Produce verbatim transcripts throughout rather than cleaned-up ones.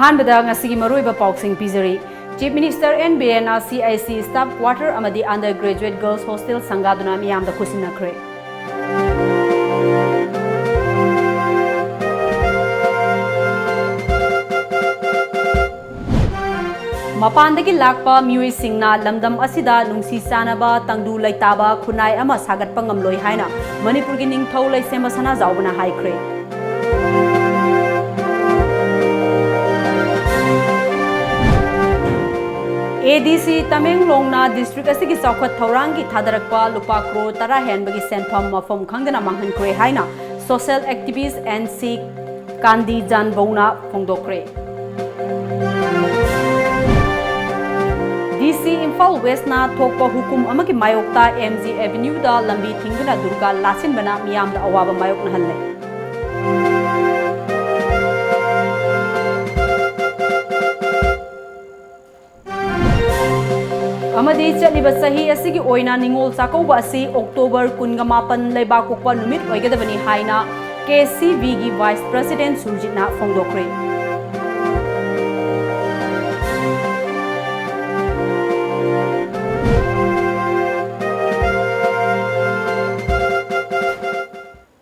ꯑꯍꯥꯟꯕꯗ ꯉꯁꯤꯒꯤ ꯃꯔꯨꯑꯣꯏꯕ ꯄꯥꯎꯁꯤꯡ ꯄꯤꯖꯔꯤ꯫ Chief Minister N ꯕꯤꯔꯦꯟꯅ C I C staff quarter ꯑꯃꯗꯤ undergraduate girls hostel ꯁꯪꯒꯥꯗꯨꯅ ꯃꯤꯌꯥꯝꯗ ꯈꯨꯠꯁꯤꯟꯅꯈ꯭ꯔꯦ꯫ ꯃꯄꯥꯟꯗꯒꯤ ꯂꯥꯛꯄ ꯃꯤꯑꯣꯏꯁꯤꯡꯅ ꯂꯝꯗꯝ ꯑꯁꯤꯗ ꯅꯨꯡꯁꯤ ꯆꯥꯟꯅꯕ, ꯇꯪꯗꯨ ꯂꯩꯇꯥꯕ ꯈꯨꯟꯅꯥꯏ ꯑꯃ ꯁꯥꯒꯠꯄ ꯉꯝꯂꯣꯏ ꯍꯥꯏꯅ ꯃꯅꯤꯄꯨꯔꯒꯤ ꯅꯤꯡꯊꯧ ꯂꯩꯁꯦꯝꯕ ꯁꯅꯥꯖꯥꯎꯕꯅ ꯍꯥꯏꯈ꯭ꯔꯦ꯫ A D C ꯇꯃꯦꯡꯂꯣꯡꯅ district ꯑꯁꯤꯒꯤ ꯆꯥꯎꯈꯠ ꯊꯧꯔꯥꯡꯒꯤ ꯊꯥꯗꯔꯛꯄ ꯂꯨꯄꯥ ꯀ꯭ꯔꯣꯔ ꯇꯔꯥ ꯍꯦꯟꯕꯒꯤ ꯁꯦꯟꯐꯝ ꯃꯐꯝ ꯈꯪꯗꯅ ꯃꯥꯡꯍꯟꯈ꯭ꯔꯦ ꯍꯥꯏꯅ social activist N C ꯀꯥꯟꯗꯤ ꯖꯥꯟꯕꯧꯅ ꯐꯣꯡꯗꯣꯛꯈ꯭ꯔꯦ꯫ D C ꯏꯝꯐꯥꯜ ꯋꯦꯁꯅ ꯊꯣꯛꯄ ꯍꯨꯀꯨꯝ ꯑꯃꯒꯤ ꯃꯥꯌꯣꯛꯇ M G Avenueꯗ ꯂꯝꯕꯤ ꯊꯤꯡꯗꯨꯅ ꯗꯨꯔꯒꯥ ꯂꯥꯠꯁꯤꯟꯕꯅ ꯃꯤꯌꯥꯝꯗ ꯑꯋꯥꯕ ꯃꯥꯌꯣꯛꯅꯍꯜꯂꯦ꯫ ꯑꯃꯗꯤ ꯆꯠꯂꯤꯕ ꯆꯍꯤ ꯑꯁꯤꯒꯤ ꯑꯣꯏꯅ ꯅꯤꯉꯣꯜ ꯆꯥꯛꯀꯧꯕ ꯑꯁꯤ October ꯀꯨꯟꯒ ꯃꯥꯄꯟ ꯂꯩꯕꯥꯛꯄꯣꯛꯄ ꯅꯨꯃꯤꯠ ꯑꯣꯏꯒꯗꯕꯅꯤ ꯍꯥꯏꯅ K C Vꯒꯤ Vice President ꯁꯨꯔꯖꯤꯠꯅ ꯐꯣꯡꯗꯣꯛꯈ꯭ꯔꯦ꯫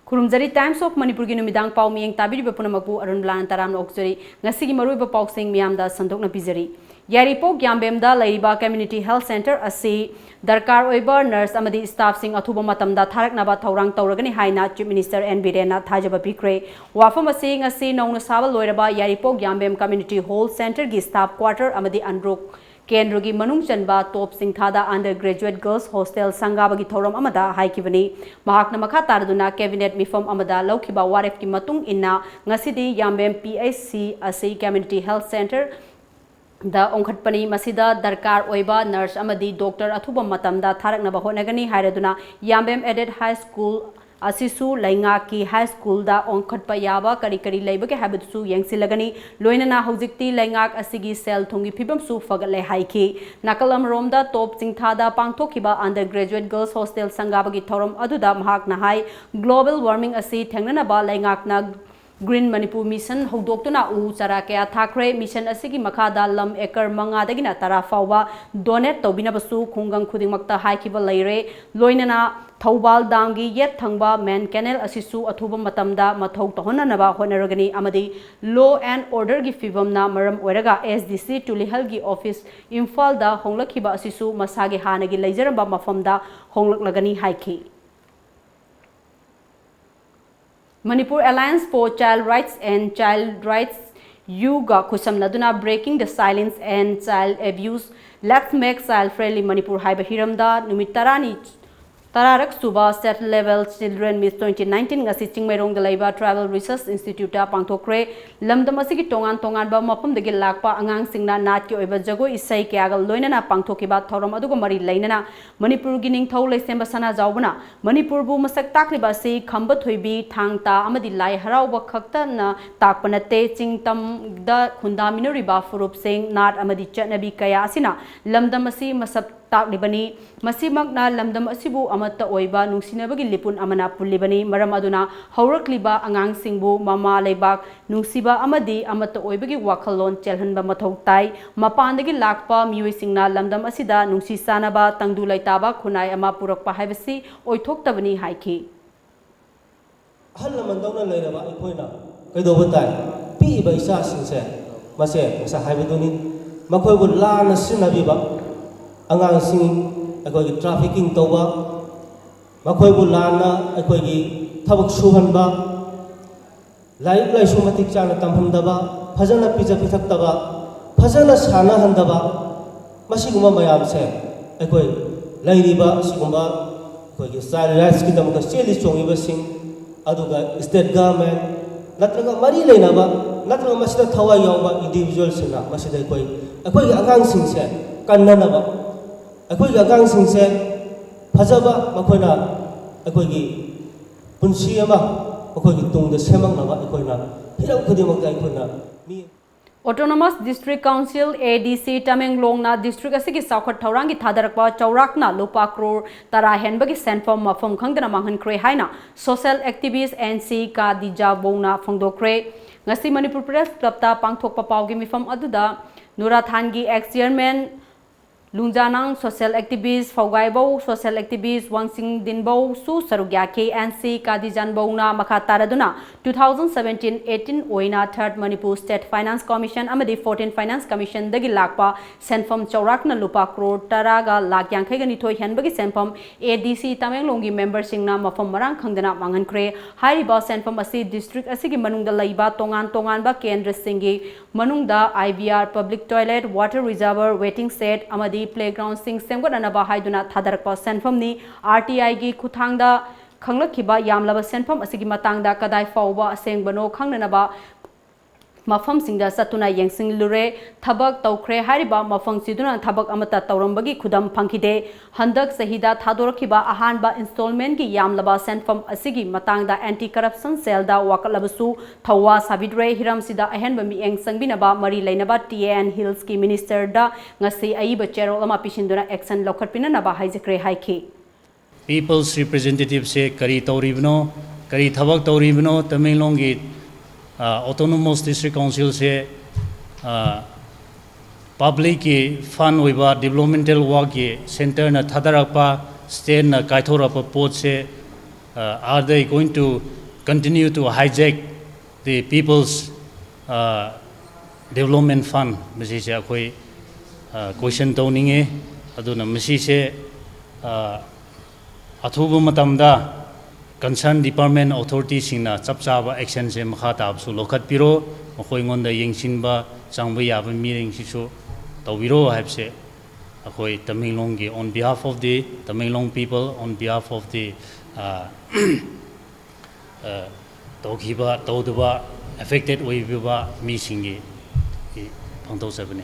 ꯈꯨꯔꯨꯝꯖꯔꯤ꯫ Times of ꯃꯅꯤꯄꯨꯔꯒꯤ ꯅꯨꯃꯤꯗꯥꯡ ꯄꯥꯎ ꯃꯤꯌꯦꯡ ꯇꯥꯕꯤꯔꯤꯕ ꯄꯨꯝꯅꯃꯛꯄꯨ ꯑꯔꯨꯟ ꯕꯂꯥꯅ ꯇꯔꯥꯝꯅ ꯑꯣꯛꯆꯔꯤ꯫ ꯉꯁꯤꯒꯤ ꯃꯔꯨꯑꯣꯏꯕ ꯄꯥꯎꯁꯤꯡ ꯃꯤꯌꯥꯝꯗ ꯁꯟꯗꯣꯛꯅ ꯄꯤꯖꯔꯤ꯫ ꯌꯥꯏꯔꯤꯄꯣꯛ ꯌꯥꯝꯕꯦꯝꯗ ꯂꯩꯔꯤꯕ community health centre ꯑꯁꯤ ꯗꯔꯀꯥꯔ ꯑꯣꯏꯕ nurse ꯑꯃꯗꯤ staffꯁꯤꯡ ꯑꯊꯨꯕ ꯃꯇꯝꯗ ꯊꯥꯔꯛꯅꯕ ꯊꯧꯔꯥꯡ ꯇꯧꯔꯒꯅꯤ ꯍꯥꯏꯅ Chief Minister N ꯕꯤꯔꯦꯟꯅ ꯊꯥꯖꯕ ꯄꯤꯈ꯭ꯔꯦ꯫ ꯋꯥꯐꯝ ꯑꯁꯤ ꯉꯁꯤ ꯅꯧꯅ ꯁꯥꯕ ꯂꯣꯏꯔꯕ ꯌꯥꯏꯔꯤꯄꯣꯛ ꯌꯥꯝꯕꯦꯝ community health centreꯒꯤ staff quarter ꯑꯃꯗꯤ ꯑꯟꯗ꯭ꯔꯣ ꯀꯦꯟꯗ꯭ꯔꯒꯤ ꯃꯅꯨꯡ ꯆꯟꯕ ꯇꯣꯞ ꯆꯤꯡꯊꯥꯗ undergraduate girls hostel ꯁꯪꯒꯥꯕꯒꯤ ꯊꯧꯔꯝ ꯑꯃꯗ ꯍꯥꯏꯈꯤꯕꯅꯤ꯫ ꯃꯍꯥꯛꯅ ꯃꯈꯥ ꯇꯥꯔꯗꯨꯅ cabinet ꯃꯤꯐꯝ ꯑꯃꯗ ꯂꯧꯈꯤꯕ ꯋꯥꯔꯦꯞꯀꯤ ꯃꯇꯨꯡ ꯏꯟꯅ ꯉꯁꯤꯗꯤ ꯌꯥꯝꯕꯦꯝ P H C ꯑꯁꯤ community health centre ꯗ ꯑꯣꯟꯈꯠꯄꯅꯤ꯫ ꯃꯁꯤꯗ ꯗꯔꯀꯥꯔ ꯑꯣꯏꯕ nurse ꯑꯃꯗꯤ doctor ꯑꯊꯨꯕ ꯃꯇꯝꯗ ꯊꯥꯔꯛꯅꯕ ꯍꯣꯠꯅꯒꯅꯤ ꯍꯥꯏꯔꯗꯨꯅ ꯌꯥꯝꯕꯦꯝ Aided High School ꯑꯁꯤꯁꯨ ꯂꯩꯉꯥꯛꯀꯤ high schoolꯗ ꯑꯣꯟꯈꯠꯄ ꯌꯥꯕ ꯀꯔꯤ ꯀꯔꯤ ꯂꯩꯕꯒꯦ ꯍꯥꯏꯕꯗꯨꯁꯨ ꯌꯦꯡꯁꯤꯜꯂꯒꯅꯤ꯫ ꯂꯣꯏꯅꯅ ꯍꯧꯖꯤꯛꯇꯤ ꯂꯩꯉꯥꯛ ꯑꯁꯤꯒꯤ ꯁꯦꯜ ꯊꯨꯝꯒꯤ ꯐꯤꯕꯝꯁꯨ ꯐꯒꯠꯂꯦ ꯍꯥꯏꯈꯤ꯫ ꯅꯥꯀꯜ ꯑꯃꯔꯣꯝꯗ ꯇꯣꯞ ꯆꯤꯡꯊꯥꯗ ꯄꯥꯡꯊꯣꯛꯈꯤꯕ undergraduate girls hostel ꯁꯪꯒꯥꯕꯒꯤ ꯊꯧꯔꯝ ꯑꯗꯨꯗ ꯃꯍꯥꯛꯅ ꯍꯥꯏ, global warming ꯑꯁꯤ ꯊꯦꯡꯅꯅꯕ ꯂꯩꯉꯥꯛꯅ Green Manipur Mission ꯍꯧꯗꯣꯛꯇꯨꯅ ꯎ ꯆꯥꯔꯥ ꯀꯌꯥ ꯊꯥꯈ꯭ꯔꯦ꯫ Mission ꯑꯁꯤꯒꯤ ꯃꯈꯥꯗ ꯂꯝ acre ꯃꯉꯥꯗꯒꯤꯅ ꯇꯔꯥ ꯐꯥꯎꯕ donate ꯇꯧꯕꯤꯅꯕꯁꯨ ꯈꯨꯡꯒꯪ ꯈꯨꯗꯤꯡꯃꯛꯇ ꯍꯥꯏꯈꯤꯕ ꯂꯩꯔꯦ꯫ ꯂꯣꯏꯅꯅ ꯊꯧꯕꯥꯜ dam ꯒꯤ ꯌꯦꯠ ꯊꯪꯕ main canal ꯑꯁꯤꯁꯨ ꯑꯊꯨꯕ ꯃꯇꯝꯗ ꯃꯊꯧ ꯇꯧꯍꯟꯅꯅꯕ ꯍꯣꯠꯅꯔꯒꯅꯤ ꯑꯃꯗꯤ law and order ꯒꯤ ꯐꯤꯕꯝꯅ ꯃꯔꯝ ꯑꯣꯏꯔꯒ S D C ꯇꯨꯂꯤꯍꯜꯒꯤ office ꯏꯝꯐꯥꯜꯗ ꯍꯣꯡꯂꯛꯈꯤꯕ ꯑꯁꯤꯁꯨ ꯃꯁꯥꯒꯤ ꯍꯥꯟꯅꯒꯤ ꯂꯩꯖꯔꯝꯕ ꯃꯐꯝꯗ ꯍꯣꯡꯂꯛꯂꯒꯅꯤ ꯍꯥꯏꯈꯤ꯫ Manipur Alliance for Child Rights and Child Rights U ꯒ ꯈꯨꯠꯁꯝꯅꯗꯨꯅ Breaking the Silence and Child Abuse, Let's Make Child Friendly Manipur ꯍꯥꯏꯕ ꯍꯤꯔꯝꯗ ꯅꯨꯃꯤꯠ ꯇꯔꯥꯅꯤ, ꯇꯔꯥꯔꯛ ꯁꯨꯕ State Level Children Meet twenty nineteen ꯉꯁꯤ ꯆꯤꯡꯃꯩꯔꯣꯡꯗ ꯂꯩꯕ Tribal Research Institute ꯇ ꯄꯥꯡꯊꯣꯛꯈ꯭ꯔꯦ꯫ ꯂꯝꯗꯝ ꯑꯁꯤꯒꯤ ꯇꯣꯉꯥꯟ ꯇꯣꯉꯥꯟꯕ ꯃꯐꯝꯗꯒꯤ ꯂꯥꯛꯄ ꯑꯉꯥꯡꯁꯤꯡꯅ ꯅꯥꯠꯀꯤ ꯑꯣꯏꯕ ꯖꯒꯣꯏ ꯏꯁꯩ ꯀꯌꯥꯒ ꯂꯣꯏꯅꯅ ꯄꯥꯡꯊꯣꯛꯈꯤꯕ ꯊꯧꯔꯝ ꯑꯗꯨꯒ ꯃꯔꯤ ꯂꯩꯅꯅ ꯃꯅꯤꯄꯨꯔꯒꯤ ꯅꯤꯡꯊꯧ ꯂꯩꯁꯦꯝꯕ ꯁꯅꯥꯖꯥꯎꯕꯅ ꯃꯅꯤꯄꯨꯔꯕꯨ ꯃꯁꯛ ꯇꯥꯛꯂꯤꯕ ꯑꯁꯤ ꯈꯝꯕ ꯊꯣꯏꯕꯤ, ꯊꯥꯡ ꯇꯥ ꯑꯃꯗꯤ ꯂꯥꯏ ꯍꯔꯥꯎꯕ ꯈꯛꯇꯅ ꯇꯥꯛꯄ ꯅꯠꯇꯦ, ꯆꯤꯡ ꯇꯝꯗ ꯈꯨꯟꯗꯥꯃꯤꯟꯅꯔꯤꯕ ꯐꯨꯔꯨꯞꯁꯤꯡ, ꯅꯥꯠ ꯑꯃꯗꯤ ꯆꯠꯅꯕꯤ ꯀꯌꯥ ꯑꯁꯤꯅ ꯂꯝꯗꯝ ꯑꯁꯤ ꯃꯁꯛ ꯇꯥꯛꯂꯤꯕꯅꯤ꯫ ꯃꯁꯤꯃꯛꯅ ꯂꯝꯗꯝ ꯑꯁꯤꯕꯨ ꯑꯃꯠꯇ ꯑꯣꯏꯕ ꯅꯨꯡꯁꯤꯅꯕꯒꯤ ꯂꯤꯄꯨꯟ ꯑꯃꯅ ꯄꯨꯜꯂꯤꯕꯅꯤ꯫ ꯃꯔꯝ ꯑꯗꯨꯅ ꯍꯧꯔꯛꯂꯤꯕ ꯑꯉꯥꯡꯁꯤꯡꯕꯨ ꯃꯃꯥ ꯂꯩꯕꯥꯛ ꯅꯨꯡꯁꯤꯕ ꯑꯃꯗꯤ ꯑꯃꯠꯇ ꯑꯣꯏꯕꯒꯤ ꯋꯥꯈꯜꯂꯣꯟ ꯆꯦꯜꯍꯟꯕ ꯃꯊꯧ ꯇꯥꯏ꯫ ꯃꯄꯥꯟꯗꯒꯤ ꯂꯥꯛꯄ ꯃꯤꯑꯣꯏꯁꯤꯡꯅ ꯂꯝꯗꯝ ꯑꯁꯤꯗ ꯅꯨꯡꯁꯤ ꯆꯥꯟꯅꯕ, ꯇꯪꯗꯨ ꯂꯩꯇꯥꯕ ꯈꯨꯟꯅꯥꯏ ꯑꯃ ꯄꯨꯔꯛꯄ ꯍꯥꯏꯕꯁꯤ ꯑꯣꯏꯊꯣꯛꯇꯕꯅꯤ ꯍꯥꯏꯈꯤ꯫ ꯑꯍꯜ ꯂꯃꯟꯗꯧꯅ ꯂꯩꯔꯕ ꯑꯩꯈꯣꯏꯅ ꯀꯩꯗꯧꯕ ꯇꯥꯏ? ꯄꯤꯛꯏꯕ ꯏꯆꯥꯁꯤꯡꯁꯦ, ꯃꯁꯦ ꯉꯁꯥꯏ ꯍꯥꯏꯕꯗꯨꯅꯤ, ꯃꯈꯣꯏꯕꯨ ꯂꯥꯟꯅ ꯁꯤꯖꯤꯟꯅꯕꯤꯕ, ꯑꯉꯥꯡꯁꯤꯡ ꯑꯩꯈꯣꯏꯒꯤ trafficking ꯇꯧꯕ, ꯃꯈꯣꯏꯕꯨ ꯂꯥꯟꯅ ꯑꯩꯈꯣꯏꯒꯤ ꯊꯕꯛ ꯁꯨꯍꯟꯕ, ꯂꯥꯏꯔꯤꯛ ꯂꯥꯏꯁꯨ ꯃꯇꯤꯛ ꯆꯥꯅ ꯇꯝꯍꯟꯗꯕ, ꯐꯖꯅ ꯄꯤꯖ ꯄꯤꯊꯛꯇꯕ, ꯐꯖꯅ ꯁꯥꯟꯅꯍꯟꯗꯕ, ꯃꯁꯤꯒꯨꯝꯕ ꯃꯌꯥꯝꯁꯦ ꯑꯩꯈꯣꯏ ꯂꯩꯔꯤꯕ ꯑꯁꯤꯒꯨꯝꯕ ꯑꯩꯈꯣꯏꯒꯤ child rights ꯀꯤꯗꯃꯛꯇ ꯆꯦꯜꯂꯤ ꯆꯣꯡꯂꯤꯕꯁꯤꯡ, ꯑꯗꯨꯒ state government ꯅꯠꯇ꯭ꯔꯒ ꯃꯔꯤ ꯂꯩꯅꯕ ꯅꯠꯇ꯭ꯔꯒ ꯃꯁꯤꯗ ꯊꯋꯥꯏ ꯌꯥꯎꯕ individual ꯁꯤꯡꯅ ꯃꯁꯤꯗ ꯑꯩꯈꯣꯏ, ꯑꯩꯈꯣꯏꯒꯤ ꯑꯉꯥꯡꯁꯤꯡꯁꯦ ꯀꯟꯅꯅꯕ, ꯑꯩꯈꯣꯏꯒꯤ ꯑꯉꯥꯡꯁꯤꯡꯁꯦ ꯐꯖꯕ, ꯃꯈꯣꯏꯅ ꯑꯩꯈꯣꯏꯒꯤ ꯄꯨꯟꯁꯤ ꯑꯃ ꯃꯈꯣꯏꯒꯤ ꯇꯨꯡꯗ ꯁꯦꯝꯃꯛꯅꯕ ꯑꯩꯈꯣꯏꯅ ꯍꯤꯔꯝ ꯈꯨꯗꯤꯡꯃꯛꯇ ꯑꯩꯈꯣꯏꯅ ꯃꯤ Autonomous District Council, A D C, ꯇꯃꯦꯡꯂꯣꯡꯅ district ꯑꯁꯤꯒꯤ ꯆꯥꯎꯈꯠ ꯊꯧꯔꯥꯡꯒꯤ ꯊꯥꯗꯔꯛꯄ ꯆꯥꯎꯔꯥꯛꯅ ꯂꯨꯄꯥ ꯀ꯭ꯔꯣꯔ ꯇꯔꯥ ꯍꯦꯟꯕꯒꯤ ꯁꯦꯟꯐꯝ ꯃꯐꯝ ꯈꯪꯗꯅ ꯃꯥꯡꯍꯟꯈ꯭ꯔꯦ ꯍꯥꯏꯅ social activist N C ꯀꯥꯗꯤꯖꯥꯕꯧꯅ ꯐꯣꯡꯗꯣꯛꯈ꯭ꯔꯦ꯫ ꯉꯁꯤ ꯃꯅꯤꯄꯨꯔ Press Clubꯇ ꯄꯥꯡꯊꯣꯛꯄ ꯄꯥꯎꯒꯤ ꯃꯤꯐꯝ ꯑꯗꯨꯗ ꯅꯨꯔꯥꯊꯥꯟꯒꯤ ex chairman ꯂꯨꯡꯖꯥꯅꯥꯡ social activist ꯐꯧꯒꯥꯏꯕꯧ, social activist ꯋꯥꯡꯁꯤꯡ ꯗꯤꯟꯕꯧꯁꯨ ꯁꯔꯨꯛ ꯌꯥꯈꯤ꯫ N C ꯀꯥꯗꯤꯖꯥꯟꯕꯧꯅ ꯃꯈꯥ ꯇꯥꯔꯗꯨꯅ two thousand seventeen eighteen ꯑꯣꯏꯅ Third Manipur State Finance Commission ꯑꯃꯗꯤ fourteen Finance Commissionꯗꯒꯤ ꯂꯥꯛꯄ ꯁꯦꯟꯐꯝ ꯆꯥꯎꯔꯥꯛꯅ ꯂꯨꯄꯥ ꯀ꯭ꯔꯣꯔ ꯇꯔꯥꯒ ꯂꯥꯈ ꯌꯥꯡꯈꯩꯒ ꯅꯤꯊꯣꯏ ꯍꯦꯟꯕꯒꯤ ꯁꯦꯟꯐꯝ A D C ꯇꯃꯦꯡꯂꯣꯡꯒꯤ memberꯁꯤꯡꯅ ꯃꯐꯝ ꯃꯔꯥꯡ ꯈꯪꯗꯅ ꯃꯥꯡꯍꯟꯈ꯭ꯔꯦ꯫ ꯍꯥꯏꯔꯤꯕ ꯁꯦꯟꯐꯝ ꯑꯁꯤ district ꯑꯁꯤꯒꯤ ꯃꯅꯨꯡꯗ ꯂꯩꯕ ꯇꯣꯉꯥꯟ ꯇꯣꯉꯥꯟꯕ ꯀꯦꯟꯗ꯭ꯔꯁꯤꯡꯒꯤ ꯃꯅꯨꯡꯗ I V R, public toilet, water reservoir, waiting shed ꯑꯃꯗꯤ playgroundꯁꯤꯡ ꯁꯦꯝꯒꯠꯅꯅꯕ ꯍꯥꯏꯗꯨꯅ ꯊꯥꯗꯔꯛꯄ ꯁꯦꯟꯐꯝꯅꯤ꯫ R T Iꯒꯤ ꯈꯨꯠꯊꯥꯡꯗ ꯈꯪꯂꯛꯈꯤꯕ ꯌꯥꯝꯂꯕ ꯁꯦꯟꯐꯝ ꯑꯁꯤꯒꯤ ꯃꯇꯥꯡꯗ ꯀꯗꯥꯏ ꯐꯥꯎꯕ ꯑꯁꯦꯡꯕꯅꯣ ꯈꯪꯅꯅꯕ ꯃꯐꯝꯁꯤꯡꯗ ꯆꯠꯇꯨꯅ ꯌꯦꯡꯁꯤꯜꯂꯨꯔꯦ꯫ ꯊꯕꯛ ꯇꯧꯈ꯭ꯔꯦ ꯍꯥꯏꯔꯤꯕ ꯃꯐꯝꯁꯤꯗꯨꯅ ꯊꯕꯛ ꯑꯃꯠꯇ ꯇꯧꯔꯝꯕꯒꯤ ꯈꯨꯗꯝ ꯐꯪꯈꯤꯗꯦ꯫ ꯍꯟꯗꯛ ꯆꯍꯤꯗ ꯊꯥꯗꯣꯔꯛꯈꯤꯕ ꯑꯍꯥꯟꯕ installmentꯀꯤ ꯌꯥꯝꯂꯕ ꯁꯦꯟꯐꯝ ꯑꯁꯤꯒꯤ ꯃꯇꯥꯡꯗ Anti Corruption Cellꯗ ꯋꯥꯀꯠꯂꯕꯁꯨ ꯊꯧꯋꯥ ꯁꯥꯕꯤꯗ꯭ꯔꯦ꯫ ꯍꯤꯔꯝꯁꯤꯗ ꯑꯍꯦꯟꯕ ꯃꯤꯠꯌꯦꯡ ꯆꯪꯕꯤꯅꯕ ꯃꯔꯤ ꯂꯩꯅꯕ T A N Hillsꯀꯤ ministerꯗ ꯉꯁꯤ ꯑꯏꯕ ꯆꯦꯔꯣꯜ ꯑꯃ ꯄꯤꯁꯤꯟꯗꯨꯅ action ꯂꯧꯈꯠꯄꯤꯅꯅꯕ ꯍꯥꯏꯖꯈ꯭ꯔꯦ ꯍꯥꯏꯈꯤ꯫ People's Representativeꯁꯦ ꯀꯔꯤ ꯇꯧꯔꯤꯕꯅꯣ, ꯀꯔꯤ ꯊꯕꯛ ꯇꯧꯔꯤꯕꯅꯣ, ꯇꯃꯦꯡꯂꯣꯡꯒꯤ ꯑ, Autonomous District Councilꯁꯦ ꯑ, publicꯀꯤ fund ꯑꯣꯏꯕ developmental workꯀꯤ centreꯅ ꯊꯥꯗꯔꯛꯄ, stateꯅ ꯀꯥꯏꯊꯣꯔꯛꯄ ꯄꯣꯠꯁꯦ, ꯑ, are they going to continue to hijack the people's ꯑ, development fund? ꯃꯁꯤꯁꯦ ꯑꯩꯈꯣꯏ ꯑ, question ꯇꯧꯅꯤꯡꯉꯤ꯫ ꯑꯗꯨꯅ ꯃꯁꯤꯁꯦ ꯑ, ꯑꯊꯨꯕ ꯃꯇꯝꯗ concern department authorityꯁꯤꯡꯅ ꯆꯞ ꯆꯥꯕ actionꯁꯦ ꯃꯈꯥ ꯇꯥꯕꯁꯨ ꯂꯧꯈꯠꯄꯤꯔꯣ꯫ ꯃꯈꯣꯏꯉꯣꯟꯗ ꯌꯦꯡꯁꯤꯟꯕ ꯆꯪꯕ ꯌꯥꯕ ꯃꯤꯁꯤꯡꯁꯤꯁꯨ ꯇꯧꯕꯤꯔꯣ ꯍꯥꯏꯕꯁꯦ ꯑꯩꯈꯣꯏ ꯇꯃꯦꯡꯂꯣꯡꯒꯤ on behalf of the Tamenglong people, on behalf of the ꯑ, ꯑ, ꯇꯧꯈꯤꯕ ꯇꯧꯗꯕ affected ꯑꯣꯏꯕꯤꯕ ꯃꯤꯁꯤꯡꯒꯤ ꯐꯣꯡꯗꯣꯛꯆꯕꯅꯤ꯫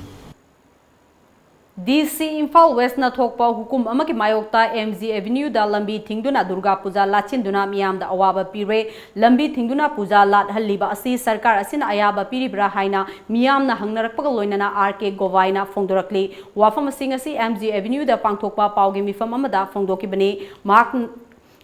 ꯗꯤ ꯁꯤ ꯏꯝꯐꯥꯜ ꯋꯦꯁꯅ ꯊꯣꯛꯄ ꯍꯨꯀꯨꯝ ꯑꯃꯒꯤ ꯃꯥꯌꯣꯛꯇ ꯑꯦꯝ ꯖꯤ ꯑꯦꯚꯦꯅ꯭ꯌꯨꯗ ꯂꯝꯕꯤ ꯊꯤꯡꯗꯨꯅ ꯗꯨꯔꯒꯥ ꯄꯨꯖꯥ ꯂꯥꯠꯁꯤꯟꯗꯨꯅ ꯃꯤꯌꯥꯝꯗ ꯑꯋꯥꯕ ꯄꯤꯔꯦ꯫ ꯂꯝꯕꯤ ꯊꯤꯡꯗꯨꯅ ꯄꯨꯖꯥ ꯂꯥꯠꯍꯜꯂꯤꯕ ꯑꯁꯤ ꯁꯔꯀꯥꯔ ꯑꯁꯤꯅ ꯑꯌꯥꯕ ꯄꯤꯔꯤꯕ꯭ꯔꯥ ꯍꯥꯏꯅ ꯃꯤꯌꯥꯝꯅ ꯍꯪꯅꯔꯛꯄꯒ ꯂꯣꯏꯅꯅ ꯑꯥꯔ ꯀꯦ ꯒꯣꯚꯥꯏꯅ ꯐꯣꯡꯗꯣꯔꯛꯂꯤ꯫ ꯋꯥꯐꯝ ꯑꯁꯤ ꯉꯁꯤ ꯑꯦꯝ ꯖꯤ ꯑꯦꯚꯦꯅ꯭ꯌꯨꯗ ꯄꯥꯡꯊꯣꯛꯄ ꯄꯥꯎꯒꯤ ꯃꯤꯐꯝ ꯑꯃꯗ ꯐꯣꯡꯗꯣꯛꯈꯤꯕꯅꯤ꯫ ꯃꯍꯥꯛ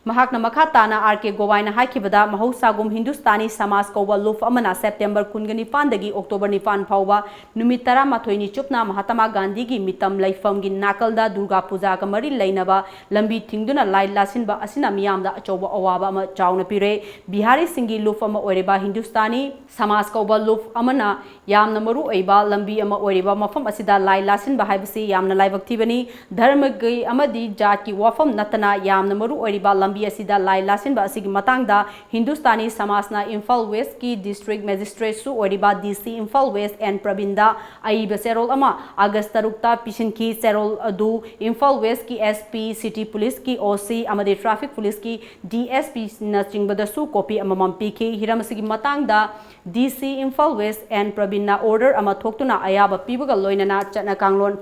ꯃꯍꯥꯛꯅ ꯃꯈꯥ ꯇꯥꯅ ꯑꯥꯔ ꯀꯦ ꯒꯣꯚꯥꯏꯅ ꯍꯥꯏꯈꯤꯕꯗ, ꯃꯍꯧꯁꯥꯒꯨꯝ ꯍꯤꯟꯗꯨꯁꯇꯥꯅꯤ ꯁꯃꯥꯖ ꯀꯧꯕ ꯂꯨꯞ ꯑꯃꯅ ꯁꯦꯞꯇꯦꯝꯕꯔ ꯀꯨꯟꯒ ꯅꯤꯄꯥꯟꯗꯒꯤ ꯑꯣꯛꯇꯣꯕꯔ ꯅꯤꯄꯥꯟ ꯐꯥꯎꯕ ꯅꯨꯃꯤꯠ ꯇꯔꯥꯃꯥꯊꯣꯏꯅꯤ ꯆꯨꯞꯅ ꯃꯍꯥꯇꯃꯥ ꯒꯥꯟꯙꯤꯒꯤ ꯃꯤꯇꯝ ꯂꯩꯐꯝꯒꯤ ꯅꯥꯀꯜꯗ ꯗꯨꯔꯒꯥ ꯄꯨꯖꯥꯒ ꯃꯔꯤ ꯂꯩꯅꯕ ꯂꯝꯕꯤ ꯊꯤꯡꯗꯨꯅ ꯂꯥꯏ ꯂꯥꯁꯤꯟꯕ ꯑꯁꯤꯅ ꯃꯤꯌꯥꯝꯗ ꯑꯆꯧꯕ ꯑꯋꯥꯕ ꯑꯃ ꯆꯥꯎꯅ ꯄꯤꯔꯦ꯫ ꯕꯤꯍꯥꯔꯤꯁꯤꯡꯒꯤ ꯂꯨꯞ ꯑꯃ ꯑꯣꯏꯔꯤꯕ ꯍꯤꯟꯗꯨꯁꯇꯥꯅꯤ ꯁꯃꯥꯖ ꯀꯧꯕ ꯂꯨꯞ ꯑꯃꯅ ꯌꯥꯝꯅ ꯃꯔꯨ ꯑꯣꯏꯕ ꯂꯝꯕꯤ ꯑꯃ ꯑꯣꯏꯔꯤꯕ ꯃꯐꯝ ꯑꯁꯤꯗ ꯂꯥꯏ ꯂꯥꯁꯤꯟꯕ ꯍꯥꯏꯕꯁꯤ ꯌꯥꯝꯅ ꯂꯥꯏꯕꯛ ꯊꯤꯕꯅꯤ꯫ ꯙꯔꯃꯒꯤ ꯑꯃꯗꯤ ꯖꯥꯠꯀꯤ ꯋꯥꯐꯝ ꯅꯠꯇꯅ ꯌꯥꯝꯅ ꯃꯔꯨ ꯑꯣꯏꯔꯤꯕ ꯂꯝꯕꯤ ꯑꯁꯤꯗ ꯂꯥꯏ ꯂꯥꯁꯤꯟꯕ ꯑꯁꯤꯒꯤ ꯃꯇꯥꯡꯗ ꯍꯤꯟꯗꯨꯁꯇꯥꯅꯤ ꯁꯃꯥꯖꯅ ꯏꯝꯐꯥꯜ ꯋꯦꯁꯀꯤ ꯗꯤꯁꯇ꯭ꯔꯤꯛ ꯃꯦꯖꯤꯁꯇ꯭ꯔꯦꯠꯁꯨ ꯑꯣꯏꯔꯤꯕ ꯗꯤ ꯁꯤ ꯏꯝꯐꯥꯜ ꯋꯦꯁ ꯑꯦꯟ ꯄ꯭ꯔꯕꯤꯟꯗ ꯑꯏꯕ ꯆꯦꯔꯣꯜ ꯑꯃ ꯑꯥꯒꯁ ꯇꯔꯨꯛꯇ ꯄꯤꯁꯤꯟꯈꯤ꯫ ꯆꯦꯔꯣꯜ ꯑꯗꯨ ꯏꯝꯐꯥꯜ ꯋꯦꯁꯀꯤ ꯑꯦꯁ ꯄꯤ, ꯁꯤꯇꯤ ꯄꯨꯂꯤꯁꯀꯤ ꯑꯣ ꯁꯤ ꯑꯃꯗꯤ ꯇ꯭ꯔꯥꯐꯤꯛ ꯄꯨꯂꯤꯁꯀꯤ ꯗꯤ ꯑꯦꯁ ꯄꯤꯅꯆꯤꯡꯕꯗꯁꯨ ꯀꯣꯄꯤ ꯑꯃꯃꯝ ꯄꯤꯈꯤ꯫ ꯍꯤꯔꯝ ꯑꯁꯤꯒꯤ ꯃꯇꯥꯡꯗ ꯗꯤ ꯁꯤ ꯏꯝꯐꯥꯜ ꯋꯦꯁ ꯑꯦꯟ ꯄ꯭ꯔꯕꯤꯟꯅ ꯑꯣꯔꯗꯔ ꯑꯃ ꯊꯣꯛꯇꯨꯅ ꯑꯌꯥꯕ ꯄꯤꯕꯒ ꯂꯣꯏꯅꯅ ꯆꯠꯅ ꯀꯥꯡꯂꯣꯟ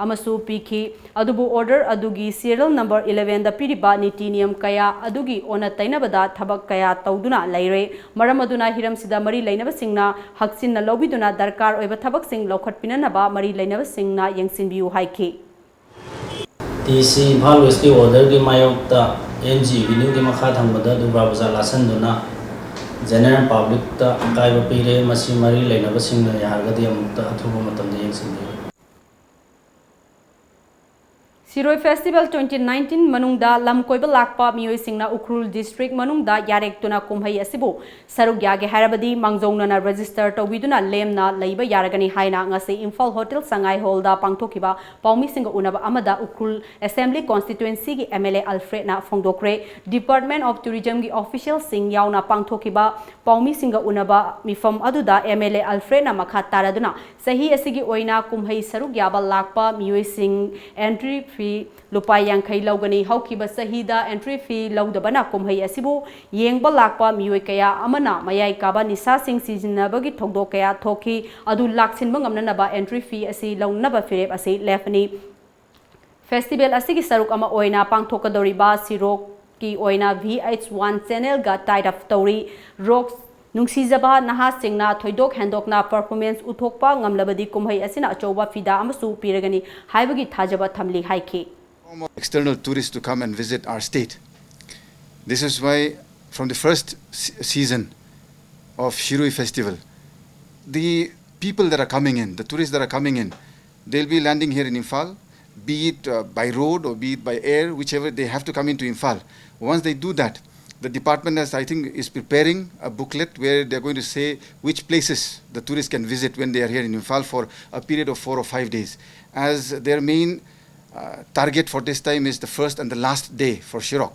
ꯑꯃꯁꯨ ꯄꯤꯈꯤ꯫ ꯑꯗꯨꯕꯨ ꯑꯣꯔꯗꯔ ꯑꯗꯨꯒꯤ ꯁꯤꯔꯤꯌꯦꯜ ꯅꯝꯕꯔ ꯏꯂꯦꯚꯦꯟꯗ ꯄꯤꯔꯤꯕ ꯅꯤꯇꯤ ꯅꯤꯌꯝ ꯀꯌꯥ ꯑꯗꯨꯒꯤ ꯑꯣꯟꯅ ꯇꯩꯅꯕꯗ ꯊꯕꯛ ꯀꯌꯥ ꯇꯧꯗꯨꯅ ꯂꯩꯔꯦ꯫ ꯃꯔꯝ ꯑꯗꯨꯅ ꯍꯤꯔꯝꯁꯤꯗ ꯃꯔꯤ ꯂꯩꯅꯕꯁꯤꯡꯅ ꯍꯛꯆꯤꯟꯅ ꯂꯧꯕꯤꯗꯨꯅ ꯗꯔꯀꯥꯔ ꯑꯣꯏꯕ ꯊꯕꯛꯁꯤꯡ ꯂꯧꯈꯠꯄꯤꯅꯅꯕ ꯃꯔꯤ ꯂꯩꯅꯕꯁꯤꯡꯅ ꯌꯦꯡꯁꯤꯟꯕꯤꯌꯨ ꯍꯥꯏꯈꯤ꯫ ꯗꯤ ꯁꯤ ꯏꯝꯐꯥꯜ ꯋꯦꯁꯀꯤ ꯑꯣꯔꯗꯔꯒꯤ ꯃꯥꯌꯣꯛꯇ ꯑꯦꯝ ꯖꯤ ꯑꯦꯚꯦꯅ꯭ꯌꯨꯒꯤ ꯃꯈꯥ ꯊꯪꯕꯗ ꯗꯨꯔꯒꯥ ꯄꯨꯖꯥ ꯂꯥꯠꯁꯟꯗꯨꯅ ꯖꯦꯅꯔꯦꯜ ꯄꯕ꯭ꯂꯤꯛꯇ ꯑꯀꯥꯏꯕ ꯄꯤꯔꯦ꯫ ꯃꯁꯤ ꯃꯔꯤ ꯂꯩꯅꯕꯁꯤꯡꯅ ꯌꯥꯔꯒꯗꯤ ꯑꯃꯨꯛꯇ ꯑꯊꯨꯕ ꯃꯇꯝꯗ ꯌꯦꯡꯁꯤꯟꯕꯤꯌꯨ꯫ ꯁꯤꯔꯣꯏ ꯐꯦꯁꯇꯤꯚꯦꯜ twenty nineteen ꯃꯅꯨꯡꯗ ꯂꯝ ꯀꯣꯏꯕ ꯂꯥꯛꯄ ꯃꯤꯑꯣꯏꯁꯤꯡꯅ ꯎꯈ꯭ꯔꯨꯜ ꯗꯤꯁꯇ꯭ꯔꯤꯛ ꯃꯅꯨꯡꯗ ꯌꯥꯔꯦꯛꯇꯨꯅ ꯀꯨꯝꯍꯩ ꯑꯁꯤꯕꯨ ꯁꯔꯨꯛ ꯌꯥꯒꯦ ꯍꯥꯏꯔꯕꯗꯤ ꯃꯥꯡꯖꯧꯅꯅ ꯔꯦꯖꯤꯁꯇꯔ ꯇꯧꯕꯤꯗꯨꯅ ꯂꯦꯝꯅ ꯂꯩꯕ ꯌꯥꯔꯒꯅꯤ ꯍꯥꯏꯅ ꯉꯁꯤ ꯏꯝꯐꯥꯜ ꯍꯣꯇꯦꯜ ꯁꯉꯥꯏ ꯍꯣꯜꯗ ꯄꯥꯡꯊꯣꯛꯈꯤꯕ ꯄꯥꯎꯃꯤꯁꯤꯡꯒ ꯎꯅꯕ ꯑꯃꯗ ꯎꯈ꯭ꯔꯨꯜ ꯑꯦꯁꯦꯝꯕ꯭ꯂꯤ ꯀꯣꯟꯁꯇꯤꯇ꯭ꯋꯦꯟꯁꯤꯒꯤ ꯑꯦꯝ ꯑꯦꯜ ꯑꯦ ꯑꯜꯐ꯭ꯔꯦꯗꯅ ꯐꯣꯡꯗꯣꯛꯈ꯭ꯔꯦ꯫ ꯗꯤꯄꯥꯔꯠꯃꯦꯟꯠ ꯑꯣꯐ ꯇꯨꯔꯤꯖꯝꯒꯤ ꯑꯣꯐꯤꯁꯤꯌꯦꯜꯁꯤꯡ ꯌꯥꯎꯅ ꯄꯥꯡꯊꯣꯛꯈꯤꯕ ꯄꯥꯎꯃꯤꯁꯤꯡꯒ ꯎꯅꯕ ꯃꯤꯐꯝ ꯑꯗꯨꯗ ꯑꯦꯝ ꯑꯦꯜ ꯑꯦ ꯑꯜꯐ꯭ꯔꯦꯗꯅ ꯃꯈꯥ ꯇꯥꯔꯗꯨꯅ ꯆꯍꯤ ꯑꯁꯤꯒꯤ ꯑꯣꯏꯅ ꯀꯨꯝꯍꯩ ꯁꯔꯨꯛ ꯌꯥꯕ ꯂꯥꯛꯄ ꯃꯤꯑꯣꯏꯁꯤꯡ entry fee ꯂꯨꯄꯥ ꯌꯥꯡꯈꯩ ꯂꯧꯒꯅꯤ꯫ ꯍꯧꯈꯤꯕ ꯆꯍꯤꯗ entry fee ꯂꯧꯗꯕꯅ ꯀꯨꯝꯍꯩ ꯑꯁꯤꯕꯨ ꯌꯦꯡꯕ ꯂꯥꯛꯄ ꯃꯤꯑꯣꯏ ꯀꯌꯥ ꯑꯃꯅ ꯃꯌꯥꯏ ꯀꯥꯕ ꯅꯤꯁꯥꯁꯤꯡ ꯁꯤꯖꯤꯟꯅꯕꯒꯤ ꯊꯧꯗꯣꯛ ꯀꯌꯥ ꯊꯣꯛꯈꯤ꯫ ꯑꯗꯨ ꯂꯥꯛꯁꯤꯟꯕ ꯉꯝꯅꯅꯕ entry fee ꯑꯁꯤ ꯂꯧꯅꯕ ꯐꯤꯔꯦꯞ ꯑꯁꯤ ꯂꯦꯞꯄꯅꯤ꯫ Festival ꯑꯁꯤꯒꯤ ꯁꯔꯨꯛ ꯑꯃ ꯑꯣꯏꯅ ꯄꯥꯡꯊꯣꯛꯀꯗꯧꯔꯤꯕ ꯁꯤꯔꯣꯛꯀꯤ ꯑꯣꯏꯅ V H one channelꯒ tie up ꯇꯧꯔꯤ꯫ ꯔꯣꯛ ꯅꯨꯡꯁꯤꯖꯕ ꯅꯍꯥꯁꯤꯡꯅ ꯊꯣꯏꯗꯣꯛ ꯍꯦꯟꯗꯣꯛꯅ performance ꯎꯠꯊꯣꯛꯄ ꯉꯝꯂꯕꯗꯤ ꯀꯨꯝꯍꯩ ꯑꯁꯤꯅ ꯑꯆꯧꯕ ꯐꯤꯗꯥ ꯑꯃꯁꯨ ꯄꯤꯔꯒꯅꯤ ꯍꯥꯏꯕꯒꯤ ꯊꯥꯖꯕ ꯊꯝꯂꯤ ꯍꯥꯏꯈꯤ꯫ External tourists to come and visit our state. This is why from the first se- season of Shirui Festival, the people that are coming in, the tourists that are coming in, they'll be landing here in Imphal, be it uh, by road or be it by air, whichever, they have to come into Imphal. Once they do that, the department has, I think, is preparing a booklet where they're going to say which places the tourists can visit when they are here in Imphal for a period of four or five days. As their main uh, target for this time is the first and the last day for Shirok.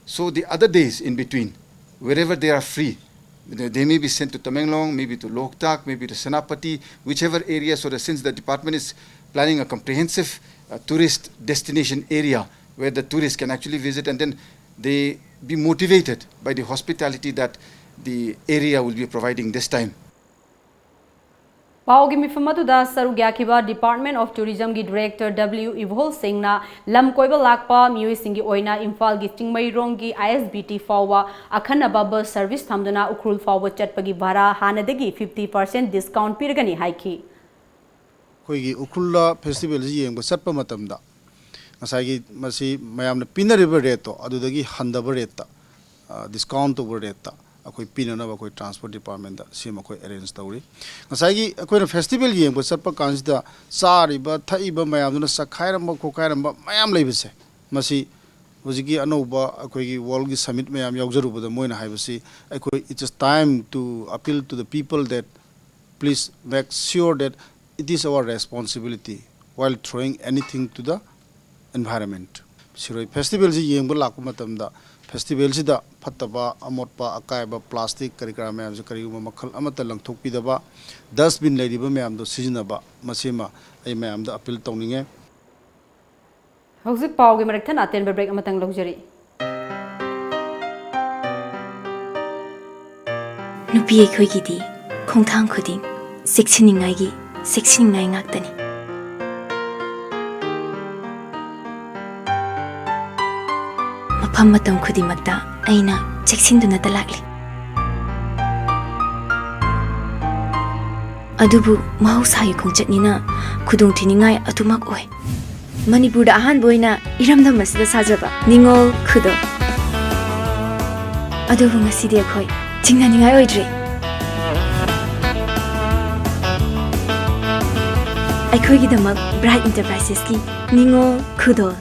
So the other days in between, wherever they are free, they, they may be sent to Tamenglong, maybe to Loktak, maybe to Senapati, whichever area. So that since the department is planning a comprehensive uh, tourist destination area where the tourists can actually visit, and then they be motivated by the hospitality that the area will be providing this time. ꯄꯥꯎꯒꯤ ꯃꯤꯐꯝ ꯑꯗꯨꯗ ꯁꯔꯨꯛ ꯌꯥꯈꯤꯕ Department of Tourismꯒꯤ Director W ꯏꯕꯣꯜ ꯁꯤꯡꯅ ꯂꯝ ꯀꯣꯏꯕ ꯂꯥꯛꯄ ꯃꯤꯑꯣꯏꯁꯤꯡꯒꯤ ꯑꯣꯏꯅ ꯏꯝꯐꯥꯜꯒꯤ ꯆꯤꯡꯃꯩꯔꯣꯡꯒꯤ I S B T ꯐꯥꯎꯕ ꯑꯈꯟꯅꯕ bus service ꯊꯝꯗꯨꯅ ꯎꯈ꯭ꯔꯨꯜ ꯐꯥꯎꯕ ꯆꯠꯄꯒꯤ ꯚꯥꯔꯥ ꯍꯥꯟꯅꯗꯒꯤ fifty percent discount ꯄꯤꯔꯒꯅꯤ ꯍꯥꯏꯈꯤ꯫ ꯑꯩꯈꯣꯏꯒꯤ ꯎꯈ꯭ꯔꯨꯜꯗ festivalꯁꯤ ꯌꯦꯡꯕ ꯆꯠꯄ ꯃꯇꯝꯗ ꯉꯁꯥꯏꯒꯤ ꯃꯁꯤ ꯃꯌꯥꯝꯅ ꯄꯤꯅꯔꯤꯕ rateꯇꯣ ꯑꯗꯨꯗꯒꯤ ꯍꯟꯊꯕ rateꯇ discount ꯇꯧꯕ rateꯇ ꯑꯩꯈꯣꯏ ꯄꯤꯅꯅꯕ ꯑꯩꯈꯣꯏ transport departmentꯇ ꯁꯤꯃ ꯑꯩꯈꯣꯏ arrange ꯇꯧꯔꯤ꯫ ꯉꯁꯥꯏꯒꯤ ꯑꯩꯈꯣꯏꯅ festival ꯌꯦꯡꯕ ꯆꯠꯄ ꯀꯥꯟꯁꯤꯗ ꯆꯥꯔꯤꯕ ꯊꯛꯏꯕ ꯃꯌꯥꯝꯗꯨꯅ ꯆꯈꯥꯏꯔꯝꯕ ꯈꯣꯠꯈꯥꯏꯔꯝꯕ ꯃꯌꯥꯝ ꯂꯩꯕꯁꯦ, ꯃꯁꯤ ꯍꯧꯖꯤꯛꯀꯤ ꯑꯅꯧꯕ ꯑꯩꯈꯣꯏꯒꯤ worldꯀꯤ summit ꯃꯌꯥꯝ ꯌꯥꯎꯖꯔꯨꯕꯗ ꯃꯣꯏꯅ ꯍꯥꯏꯕꯁꯤ, ꯑꯩꯈꯣꯏ, it is time to appeal to the people that please make sure that it is our responsibility while throwing anything to the environment. ꯁꯤꯔꯣꯏ festivalꯁꯤ ꯌꯦꯡꯕ ꯂꯥꯛꯄ ꯃꯇꯝꯗ festivalꯁꯤꯗ ꯐꯠꯇꯕ ꯑꯃꯣꯠꯄ ꯑꯀꯥꯏꯕ plastic ꯀꯔꯤ ꯀꯔꯥ ꯃꯌꯥꯝꯁꯦ ꯀꯔꯤꯒꯨꯝꯕ ꯃꯈꯜ ꯑꯃꯠꯇ ꯂꯪꯊꯣꯛꯄꯤꯗꯕ, dustbin ꯂꯩꯔꯤꯕ ꯃꯌꯥꯝꯗꯣ ꯁꯤꯖꯤꯟꯅꯕ, ꯃꯁꯤꯃ ꯑꯩ ꯃꯌꯥꯝꯗ appeal ꯇꯧꯅꯤꯡꯉꯦ꯫ ꯍꯧꯖꯤꯛ ꯄꯥꯎꯒꯤ ꯃꯔꯛ ꯊꯠꯅ ꯑꯇꯦꯟꯕ break ꯑꯃꯇꯪ ꯂꯧꯖꯔꯤ꯫ ꯅꯨꯄꯤ ꯑꯩꯈꯣꯏꯒꯤꯗꯤ ꯈꯣꯡꯊꯥꯡ ꯈꯨꯗꯤꯡ ꯆꯦꯛꯁꯤꯟꯅꯤꯡꯉꯥꯏꯒꯤ ꯆꯦꯛꯁꯤꯟꯅꯤꯡꯉꯥꯏ ꯉꯥꯛꯇꯅꯤ꯫ ꯃꯐꯝ ꯃꯇꯝ ꯈꯨꯗꯤꯡꯃꯛꯇ ꯑꯩꯅ ꯆꯦꯛꯁꯤꯟꯗꯨꯅꯇ ꯂꯥꯛꯂꯤ꯫ ꯑꯗꯨꯕꯨ ꯃꯍꯧꯁꯥꯒꯤ ꯈꯣꯡꯆꯠꯅꯤꯅ ꯈꯨꯗꯣꯡꯊꯤꯅꯤꯡꯉꯥꯏ ꯑꯗꯨꯃꯛ ꯑꯣꯏ꯫ ꯃꯅꯤꯄꯨꯔꯗ ꯑꯍꯥꯟꯕ ꯑꯣꯏꯅ ꯏꯔꯝꯗꯝ ꯑꯁꯤꯗ ꯁꯥꯖꯕ ꯅꯤꯉꯣꯜ ꯈꯨꯗꯣꯜ꯫ ꯑꯗꯨꯕꯨ ꯉꯁꯤꯗꯤ ꯑꯩꯈꯣꯏ ꯆꯤꯡꯅꯅꯤꯡꯉꯥꯏ ꯑꯣꯏꯗ꯭ꯔꯦ꯫ ꯑꯩꯈꯣꯏꯒꯤꯗꯃꯛ Bright Enterprisesꯀꯤ ꯅꯤꯉꯣꯜ ꯈꯨꯗꯣꯜ꯫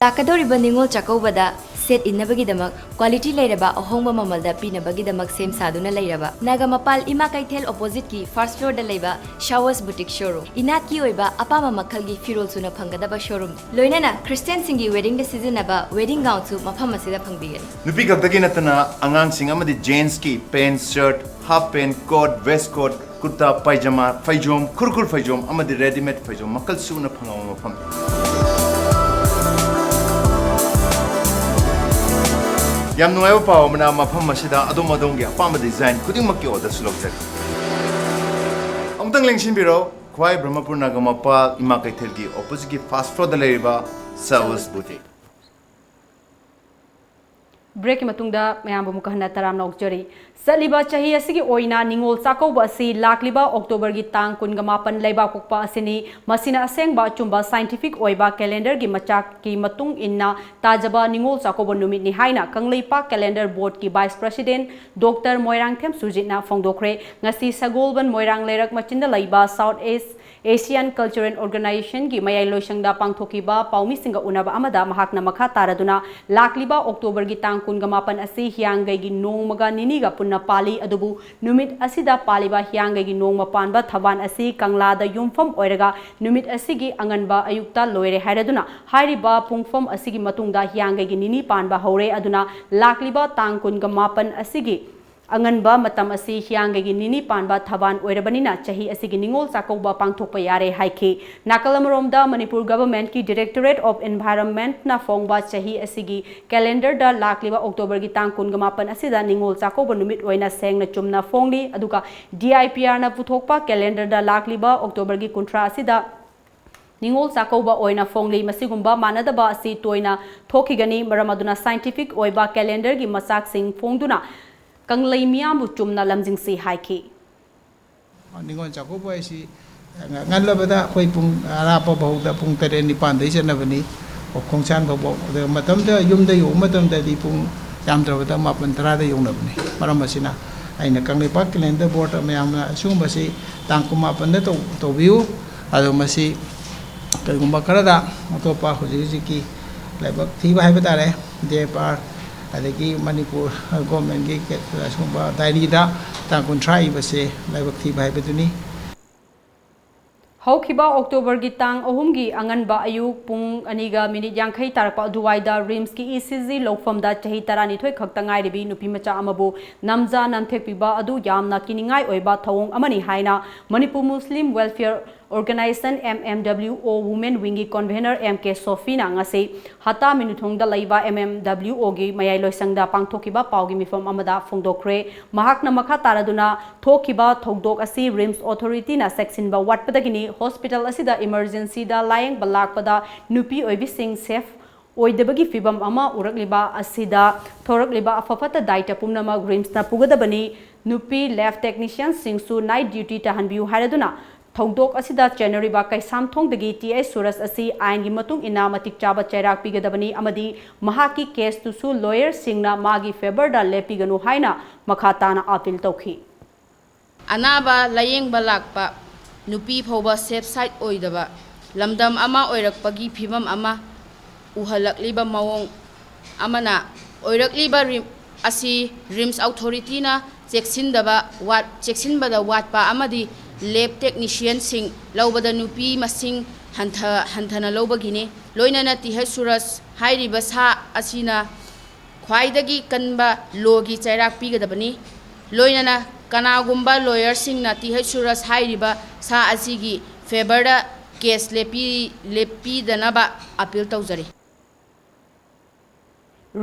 ꯂꯥꯛꯀꯗꯧꯔꯤꯕ ꯅꯤꯉꯣꯜ ꯆꯥꯛꯀꯧꯕꯗ set ꯏꯟꯅꯕꯒꯤꯗꯃꯛ quality ꯂꯩꯔꯕ ꯑꯍꯣꯡꯕ ꯃꯃꯜꯗ ꯄꯤꯅꯕꯒꯤꯗꯃꯛ ꯁꯦꯝ ꯁꯥꯗꯨꯅ ꯂꯩꯔꯕ ꯅꯥꯒꯥꯃꯄꯥꯜ ꯏꯃꯥ ꯀꯩꯊꯦꯜ oppositeꯀꯤ first floorꯗ ꯂꯩꯕ Showers Boutique showroom, ꯏꯅꯥꯠꯀꯤ ꯑꯣꯏꯕ ꯑꯄꯥꯝꯕ ꯃꯈꯜꯒꯤ ꯐꯤꯔꯣꯜ ꯁꯨꯅ ꯐꯪꯒꯗꯕ showroom, ꯂꯣꯏꯅꯅ Christianꯁꯤꯡꯒꯤ weddingꯗ ꯁꯤꯖꯤꯟꯅꯕ wedding gownꯁꯨ ꯃꯐꯝ ꯑꯁꯤꯗ ꯐꯪꯕꯤꯒꯅꯤ꯫ ꯅꯨꯄꯤ ꯈꯛꯇꯒꯤ ꯅꯠꯇꯅ ꯑꯉꯥꯡꯁꯤꯡ ꯑꯃꯗꯤ gentsꯀꯤ pant, shirt, half pant, coat, waistcoat, ꯀꯨꯔꯇꯥ ꯄꯥꯏꯖꯃꯥ, ꯐꯩꯖꯣꯝ, ꯈꯨꯔꯈꯨꯜ ꯐꯩꯖꯣꯝ ꯑꯃꯗꯤ readymade ꯐꯩꯖꯣꯝ ꯃꯈꯜ ꯁꯨꯅ ꯐꯪꯕ ꯃꯐꯝ꯫ ꯌꯥꯝ ꯅꯨꯡꯉꯥꯏꯕ ꯄꯥꯎ ꯑꯃꯅ, ꯃꯐꯝ ꯑꯁꯤꯗ ꯑꯗꯣꯝ ꯑꯗꯣꯝꯒꯤ ꯑꯄꯥꯝꯕ design ꯈꯨꯗꯤꯡꯃꯛꯀꯤ orderꯁꯨ ꯂꯧꯖꯒꯦ꯫ ꯑꯃꯨꯛꯇꯪ ꯂꯦꯡꯁꯤꯟꯕꯤꯔꯣ, ꯈ꯭ꯋꯥꯏ ꯕ꯭ꯔꯍꯃꯄꯨꯔ ꯅꯥꯒꯥꯃꯄꯥꯜ ꯏꯃꯥ ꯀꯩꯊꯦꯜꯒꯤ oppositeꯀꯤ first floorꯗ ꯂꯩꯔꯤꯕ Showers Boutique꯫ Breakꯀꯤ ꯃꯇꯨꯡꯗ ꯃꯌꯥꯝꯕꯨ ꯑꯃꯨꯛꯀ ꯍꯟꯅ ꯇꯔꯥꯝꯅ ꯑꯣꯛꯆꯔꯤ꯫ ꯆꯠꯂꯤꯕ ꯆꯍꯤ ꯑꯁꯤꯒꯤ ꯑꯣꯏꯅ ꯅꯤꯉꯣꯜ ꯆꯥꯛꯀꯧꯕ ꯑꯁꯤ ꯂꯥꯛꯂꯤꯕ Octoberꯒꯤ ꯇꯥꯡ ꯀꯨꯟꯒ ꯃꯥꯄꯟ ꯂꯩꯕꯥꯛꯄꯣꯛꯄ ꯑꯁꯤꯅꯤ꯫ ꯃꯁꯤꯅ ꯑꯁꯦꯡꯕ ꯑꯆꯨꯝꯕ scientific ꯑꯣꯏꯕ calendarꯒꯤ ꯃꯆꯥꯛꯀꯤ ꯃꯇꯨꯡ ꯏꯟꯅ ꯇꯥꯖꯕ ꯅꯤꯉꯣꯜ ꯆꯥꯛꯀꯧꯕ ꯅꯨꯃꯤꯠꯅꯤ ꯍꯥꯏꯅ Kangleipak Calendar Boardꯀꯤ Vice President Doctor Moirangthem ꯁꯨꯔꯖꯤꯠꯅ ꯐꯣꯡꯗꯣꯛꯈ꯭ꯔꯦ꯫ ꯉꯁꯤ ꯁꯒꯣꯜꯕꯟ ꯃꯣꯏꯔꯥꯡ ꯂꯩꯔꯛ ꯃꯆꯤꯟꯗ ꯂꯩꯕ South East Asian Cultural Organizationꯒꯤ ꯃꯌꯥꯏ ꯂꯣꯏꯁꯪꯗ ꯄꯥꯡꯊꯣꯛꯈꯤꯕ ꯄꯥꯎꯃꯤꯁꯤꯡꯒ ꯎꯅꯕ ꯑꯃꯗ ꯃꯍꯥꯛꯅ ꯃꯈꯥ ꯇꯥꯔꯗꯨꯅ, ꯂꯥꯛꯂꯤꯕ Octoberꯒꯤ ꯇꯥꯡ ꯀꯨꯟꯒ ꯃꯥꯄꯟ ꯑꯁꯤ ꯍꯤꯌꯥꯡꯒꯩꯒꯤ ꯅꯣꯡꯃꯒ ꯅꯤꯅꯤꯒ ꯄꯨꯟꯅ ꯄꯥꯜꯂꯤ, ꯑꯗꯨꯕꯨ ꯅꯨꯃꯤꯠ ꯑꯁꯤꯗ ꯄꯥꯜꯂꯤꯕ ꯍꯤꯌꯥꯡꯒꯩꯒꯤ ꯅꯣꯡꯃ ꯄꯥꯟꯕ ꯊꯧꯕꯥꯟ ꯑꯁꯤ ꯀꯪꯂꯥꯗ ꯌꯨꯝꯐꯝ ꯑꯣꯏꯔꯒ ꯅꯨꯃꯤꯠ ꯑꯁꯤꯒꯤ ꯑꯉꯟꯕ ꯑꯌꯨꯛꯇ ꯂꯣꯏꯔꯦ ꯍꯥꯏꯔꯗꯨꯅ, ꯍꯥꯏꯔꯤꯕ ꯄꯨꯡꯐꯝ ꯑꯁꯤꯒꯤ ꯃꯇꯨꯡꯗ ꯍꯤꯌꯥꯡꯒꯩꯒꯤ ꯅꯤꯅꯤ ꯄꯥꯟꯕ ꯍꯧꯔꯦ꯫ ꯑꯗꯨꯅ ꯂꯥꯛꯂꯤꯕ ꯇꯥꯡ ꯀꯨꯟꯒ ꯃꯥꯄꯟ ꯑꯁꯤꯒꯤ ꯑꯉꯟꯕ ꯃꯇꯝ ꯑꯁꯤ ꯍꯤꯌꯥꯡꯒꯩꯒꯤ ꯅꯤꯅꯤ ꯄꯥꯟꯕ ꯊꯕꯥꯟ ꯑꯣꯏꯔꯕꯅꯤꯅ ꯆꯍꯤ ꯑꯁꯤꯒꯤ ꯅꯤꯉꯣꯜ ꯆꯥꯛꯀꯧꯕ ꯄꯥꯡꯊꯣꯛꯄ ꯌꯥꯔꯦ ꯍꯥꯏꯈꯤ꯫ ꯅꯥꯀꯜ ꯑꯃꯔꯣꯝꯗ ꯃꯅꯤꯄꯨꯔ Government ꯀꯤ Directorate of Environment ꯅ ꯐꯣꯡꯕ ꯆꯍꯤ ꯑꯁꯤꯒꯤ calendar ꯗ ꯂꯥꯛꯂꯤꯕ October ꯒꯤ ꯇꯥꯡ ꯀꯨꯟꯒ ꯃꯥꯄꯟ ꯑꯁꯤꯗ ꯅꯤꯉꯣꯜ ꯆꯥꯛꯀꯧꯕ ꯅꯨꯃꯤꯠ ꯑꯣꯏꯅ ꯁꯦꯡꯅ ꯆꯨꯝꯅ ꯐꯣꯡꯂꯤ꯫ ꯑꯗꯨꯒ D I P R ꯅ ꯄꯨꯊꯣꯛꯄ calendar ꯗ ꯂꯥꯛꯂꯤꯕ October ꯒꯤ ꯀꯨꯟꯊ꯭ꯔꯥ ꯑꯁꯤꯗ ꯅꯤꯉꯣꯜ ꯆꯥꯛꯀꯧꯕ ꯑꯣꯏꯅ ꯐꯣꯡꯂꯤ꯫ ꯃꯁꯤꯒꯨꯝꯕ ꯃꯥꯟꯅꯗꯕ ꯑꯁꯤ ꯇꯣꯏꯅ ꯊꯣꯛꯈꯤꯒꯅꯤ, ꯃꯔꯝ ꯑꯗꯨꯅ scientific ꯑꯣꯏꯕ calendar ꯒꯤ ꯃꯆꯥꯛꯁꯤꯡ ꯐꯣꯡꯗꯨꯅ ꯀꯪꯂꯩ ꯃꯤꯌꯥꯝꯕꯨ ꯆꯨꯝꯅ ꯂꯝꯖꯤꯡꯁꯤ ꯍꯥꯏꯈꯤ꯫ ꯅꯤꯉꯣꯜ ꯆꯥꯛꯀꯧꯕ ꯍꯥꯏꯁꯤ ꯉ-, ꯉꯜꯂꯕꯗ ꯑꯩꯈꯣꯏ ꯄꯨꯡ ꯑꯔꯥꯞꯄ ꯐꯥꯎꯗ ꯄꯨꯡ ꯇꯔꯦꯠ ꯅꯤꯄꯥꯟꯗꯩ ꯆꯠꯅꯕꯅꯤ꯫ ꯈꯣꯡꯁꯥꯟ ꯐꯥꯎꯕ, ꯑꯗꯨꯒ ꯃꯇꯝꯗ ꯌꯨꯝꯗ ꯌꯧꯕ ꯃꯇꯝꯗꯗꯤ ꯄꯨꯡ ꯌꯥꯝꯗ꯭ꯔꯕꯗ ꯃꯥꯄꯟ ꯇꯔꯥꯗ ꯌꯧꯅꯕꯅꯤ꯫ ꯃꯔꯝ ꯑꯁꯤꯅ ꯑꯩꯅ ꯀꯪꯂꯩꯄꯥꯛ Calendar Board ꯃꯌꯥꯝꯅ ꯑꯁꯤꯒꯨꯝꯕꯁꯤ ꯇꯥꯡ ꯀꯨꯟꯃꯥꯄꯟꯗ ꯇꯧ-, ꯇꯧꯕꯤꯌꯨ꯫ ꯑꯗꯣ ꯃꯁꯤ ꯀꯔꯤꯒꯨꯝꯕ ꯈꯔꯗ ꯑꯇꯣꯞꯄ ꯍꯧꯖꯤꯛ ꯍꯧꯖꯤꯛꯀꯤ ꯂꯥꯏꯕꯛ ꯊꯤꯕ ꯍꯥꯏꯕ ꯇꯥꯔꯦ, D I P R ꯑꯗꯒꯤ ꯃꯅꯤꯄꯨꯔ Government ꯀꯤ ꯑꯁꯤꯒꯨꯝꯕ diary ꯗ ꯇꯥꯡ ꯀꯨꯟꯊ꯭ꯔꯥ ꯏꯕꯁꯦ ꯂꯥꯏꯕꯛ ꯊꯤꯕ ꯍꯥꯏꯕꯗꯨꯅꯤ꯫ ꯍꯧꯈꯤꯕ October ꯒꯤ ꯇꯥꯡ ꯑꯍꯨꯝꯒꯤ ꯑꯉꯟꯕ ꯑꯌꯨꯛ ꯄꯨꯡ ꯑꯅꯤꯒ minute ꯌꯥꯡꯈꯩ ꯇꯥꯔꯛꯄ ꯑꯗꯨꯋꯥꯏꯗ RIMS ꯀꯤ E C G ꯂꯧꯐꯝꯗ ꯆꯍꯤ ꯇꯔꯥꯅꯤꯊꯣꯏ ꯈꯛꯇ ꯉꯥꯏꯔꯤꯕꯤ ꯅꯨꯄꯤ ꯃꯆꯥ ꯑꯃꯕꯨ ꯅꯝꯖ ꯅꯝꯊꯦꯛꯄꯤꯕ ꯑꯗꯨ ꯌꯥꯝꯅ ꯀꯤꯅꯤꯡꯉꯥꯏ ꯑꯣꯏꯕ ꯊꯧꯑꯣꯡ ꯑꯃꯅꯤ ꯍꯥꯏꯅ Manipur Muslim Welfare Organization, M M W O, Women Wing ꯒꯤ convener M K ꯁꯣꯐꯤꯅ ꯉꯁꯤ ꯍꯠꯇꯥ ꯃꯤꯅꯨꯊꯣꯡꯗ ꯂꯩꯕ M M W O ꯒꯤ ꯃꯌꯥꯏ ꯂꯣꯏꯁꯪꯗ ꯄꯥꯡꯊꯣꯛꯈꯤꯕ ꯄꯥꯎꯒꯤ ꯃꯤꯐꯝ ꯑꯃꯗ ꯐꯣꯡꯗꯣꯛꯈ꯭ꯔꯦ꯫ ꯃꯍꯥꯛꯅ ꯃꯈꯥ ꯇꯥꯔꯗꯨꯅ, ꯊꯣꯛꯈꯤꯕ ꯊꯧꯗꯣꯛ ꯑꯁꯤ RIMS authority ꯅ ꯆꯦꯛꯁꯤꯟꯕ ꯋꯥꯠꯄꯗꯒꯤꯅꯤ꯫ Hospital ꯑꯁꯤꯗ emergency ꯗ ꯂꯥꯌꯦꯡꯕ ꯂꯥꯛꯄꯗ ꯅꯨꯄꯤ ꯑꯣꯏꯕꯤꯁꯤꯡ safe ꯑꯣꯏꯗꯕꯒꯤ ꯐꯤꯚꯝ ꯑꯃ ꯎꯔꯛꯂꯤꯕ ꯑꯁꯤꯗ ꯊꯣꯔꯛꯂꯤꯕ ꯑꯐ ꯐꯠꯇ ꯗꯥꯏꯇ ꯄꯨꯝꯅꯃꯛ RIMS ꯅ ꯄꯨꯒꯗꯕꯅꯤ꯫ ꯅꯨꯄꯤ lab technician ꯁꯤꯡꯁꯨ night duty ꯇꯥꯍꯟꯕꯤꯌꯨ ꯍꯥꯏꯔꯗꯨꯅ ꯊꯧꯗꯣꯛ ꯑꯁꯤꯗ ꯆꯦꯟꯅꯔꯤꯕ ꯀꯩꯁꯥꯝꯊꯣꯡꯗꯒꯤ T H ꯁꯨꯔꯖ ꯑꯁꯤ ꯑꯥꯏꯟꯒꯤ ꯃꯇꯨꯡ ꯏꯟꯅ ꯃꯇꯤꯛ ꯆꯥꯕ ꯆꯩꯔꯥꯛ ꯄꯤꯒꯗꯕꯅꯤ ꯑꯃꯗꯤ ꯃꯍꯥꯛꯀꯤ case ꯇꯨꯁꯨ lawyer ꯁꯤꯡꯅ ꯃꯥꯒꯤ favour ꯗ ꯂꯦꯞꯄꯤꯒꯅꯨ ꯍꯥꯏꯅ ꯃꯈꯥ ꯇꯥꯅ appeal ꯇꯧꯈꯤ꯫ ꯑꯅꯥꯕ ꯂꯥꯌꯦꯡꯕ ꯂꯥꯛꯄ ꯅꯨꯄꯤ ꯐꯥꯎꯕ safe side ꯑꯣꯏꯗꯕ ꯂꯝꯗꯝ ꯑꯃ ꯑꯣꯏꯔꯛꯄꯒꯤ ꯐꯤꯚꯝ ꯑꯃ ꯎꯍꯜꯂꯛꯂꯤꯕ ꯃꯑꯣꯡ ꯑꯃꯅ ꯑꯣꯏꯔꯛꯂꯤꯕ ꯔꯤ-, ꯑꯁꯤ RIMS authority ꯅ ꯆꯦꯛꯁꯤꯟꯗꯕ ꯋꯥꯠ-, ꯆꯦꯛꯁꯤꯟꯕꯗ ꯋꯥꯠꯄ ꯑꯃꯗꯤ lab technician ꯁꯤꯡ ꯂꯧꯕꯗ ꯅꯨꯄꯤ ꯃꯁꯤꯡ ꯍꯟꯊ-, ꯍꯟꯊꯅ ꯂꯧꯕꯒꯤꯅꯤ꯫ ꯂꯣꯏꯅꯅ T H ꯁꯨꯔꯖ ꯍꯥꯏꯔꯤꯕ ꯁꯥ ꯑꯁꯤꯅ ꯈ꯭ꯋꯥꯏꯗꯒꯤ ꯀꯟꯕ ꯂꯣꯒꯤ ꯆꯩꯔꯥꯛ ꯄꯤꯒꯗꯕꯅꯤ꯫ ꯂꯣꯏꯅꯅ ꯀꯅꯥꯒꯨꯝꯕ ꯂꯣꯌꯔꯁꯤꯡꯅ ꯇꯤ ꯍꯩꯆ ꯁꯨꯔꯖ ꯍꯥꯏꯔꯤꯕ ꯁꯥ ꯑꯁꯤꯒꯤ ꯐꯦꯚꯔꯗ ꯀꯦꯁ ꯂꯦꯞꯄꯤ-, ꯂꯦꯞꯄꯤꯗꯅꯕ ꯑꯄꯤꯜ ꯇꯧꯖꯔꯤ꯫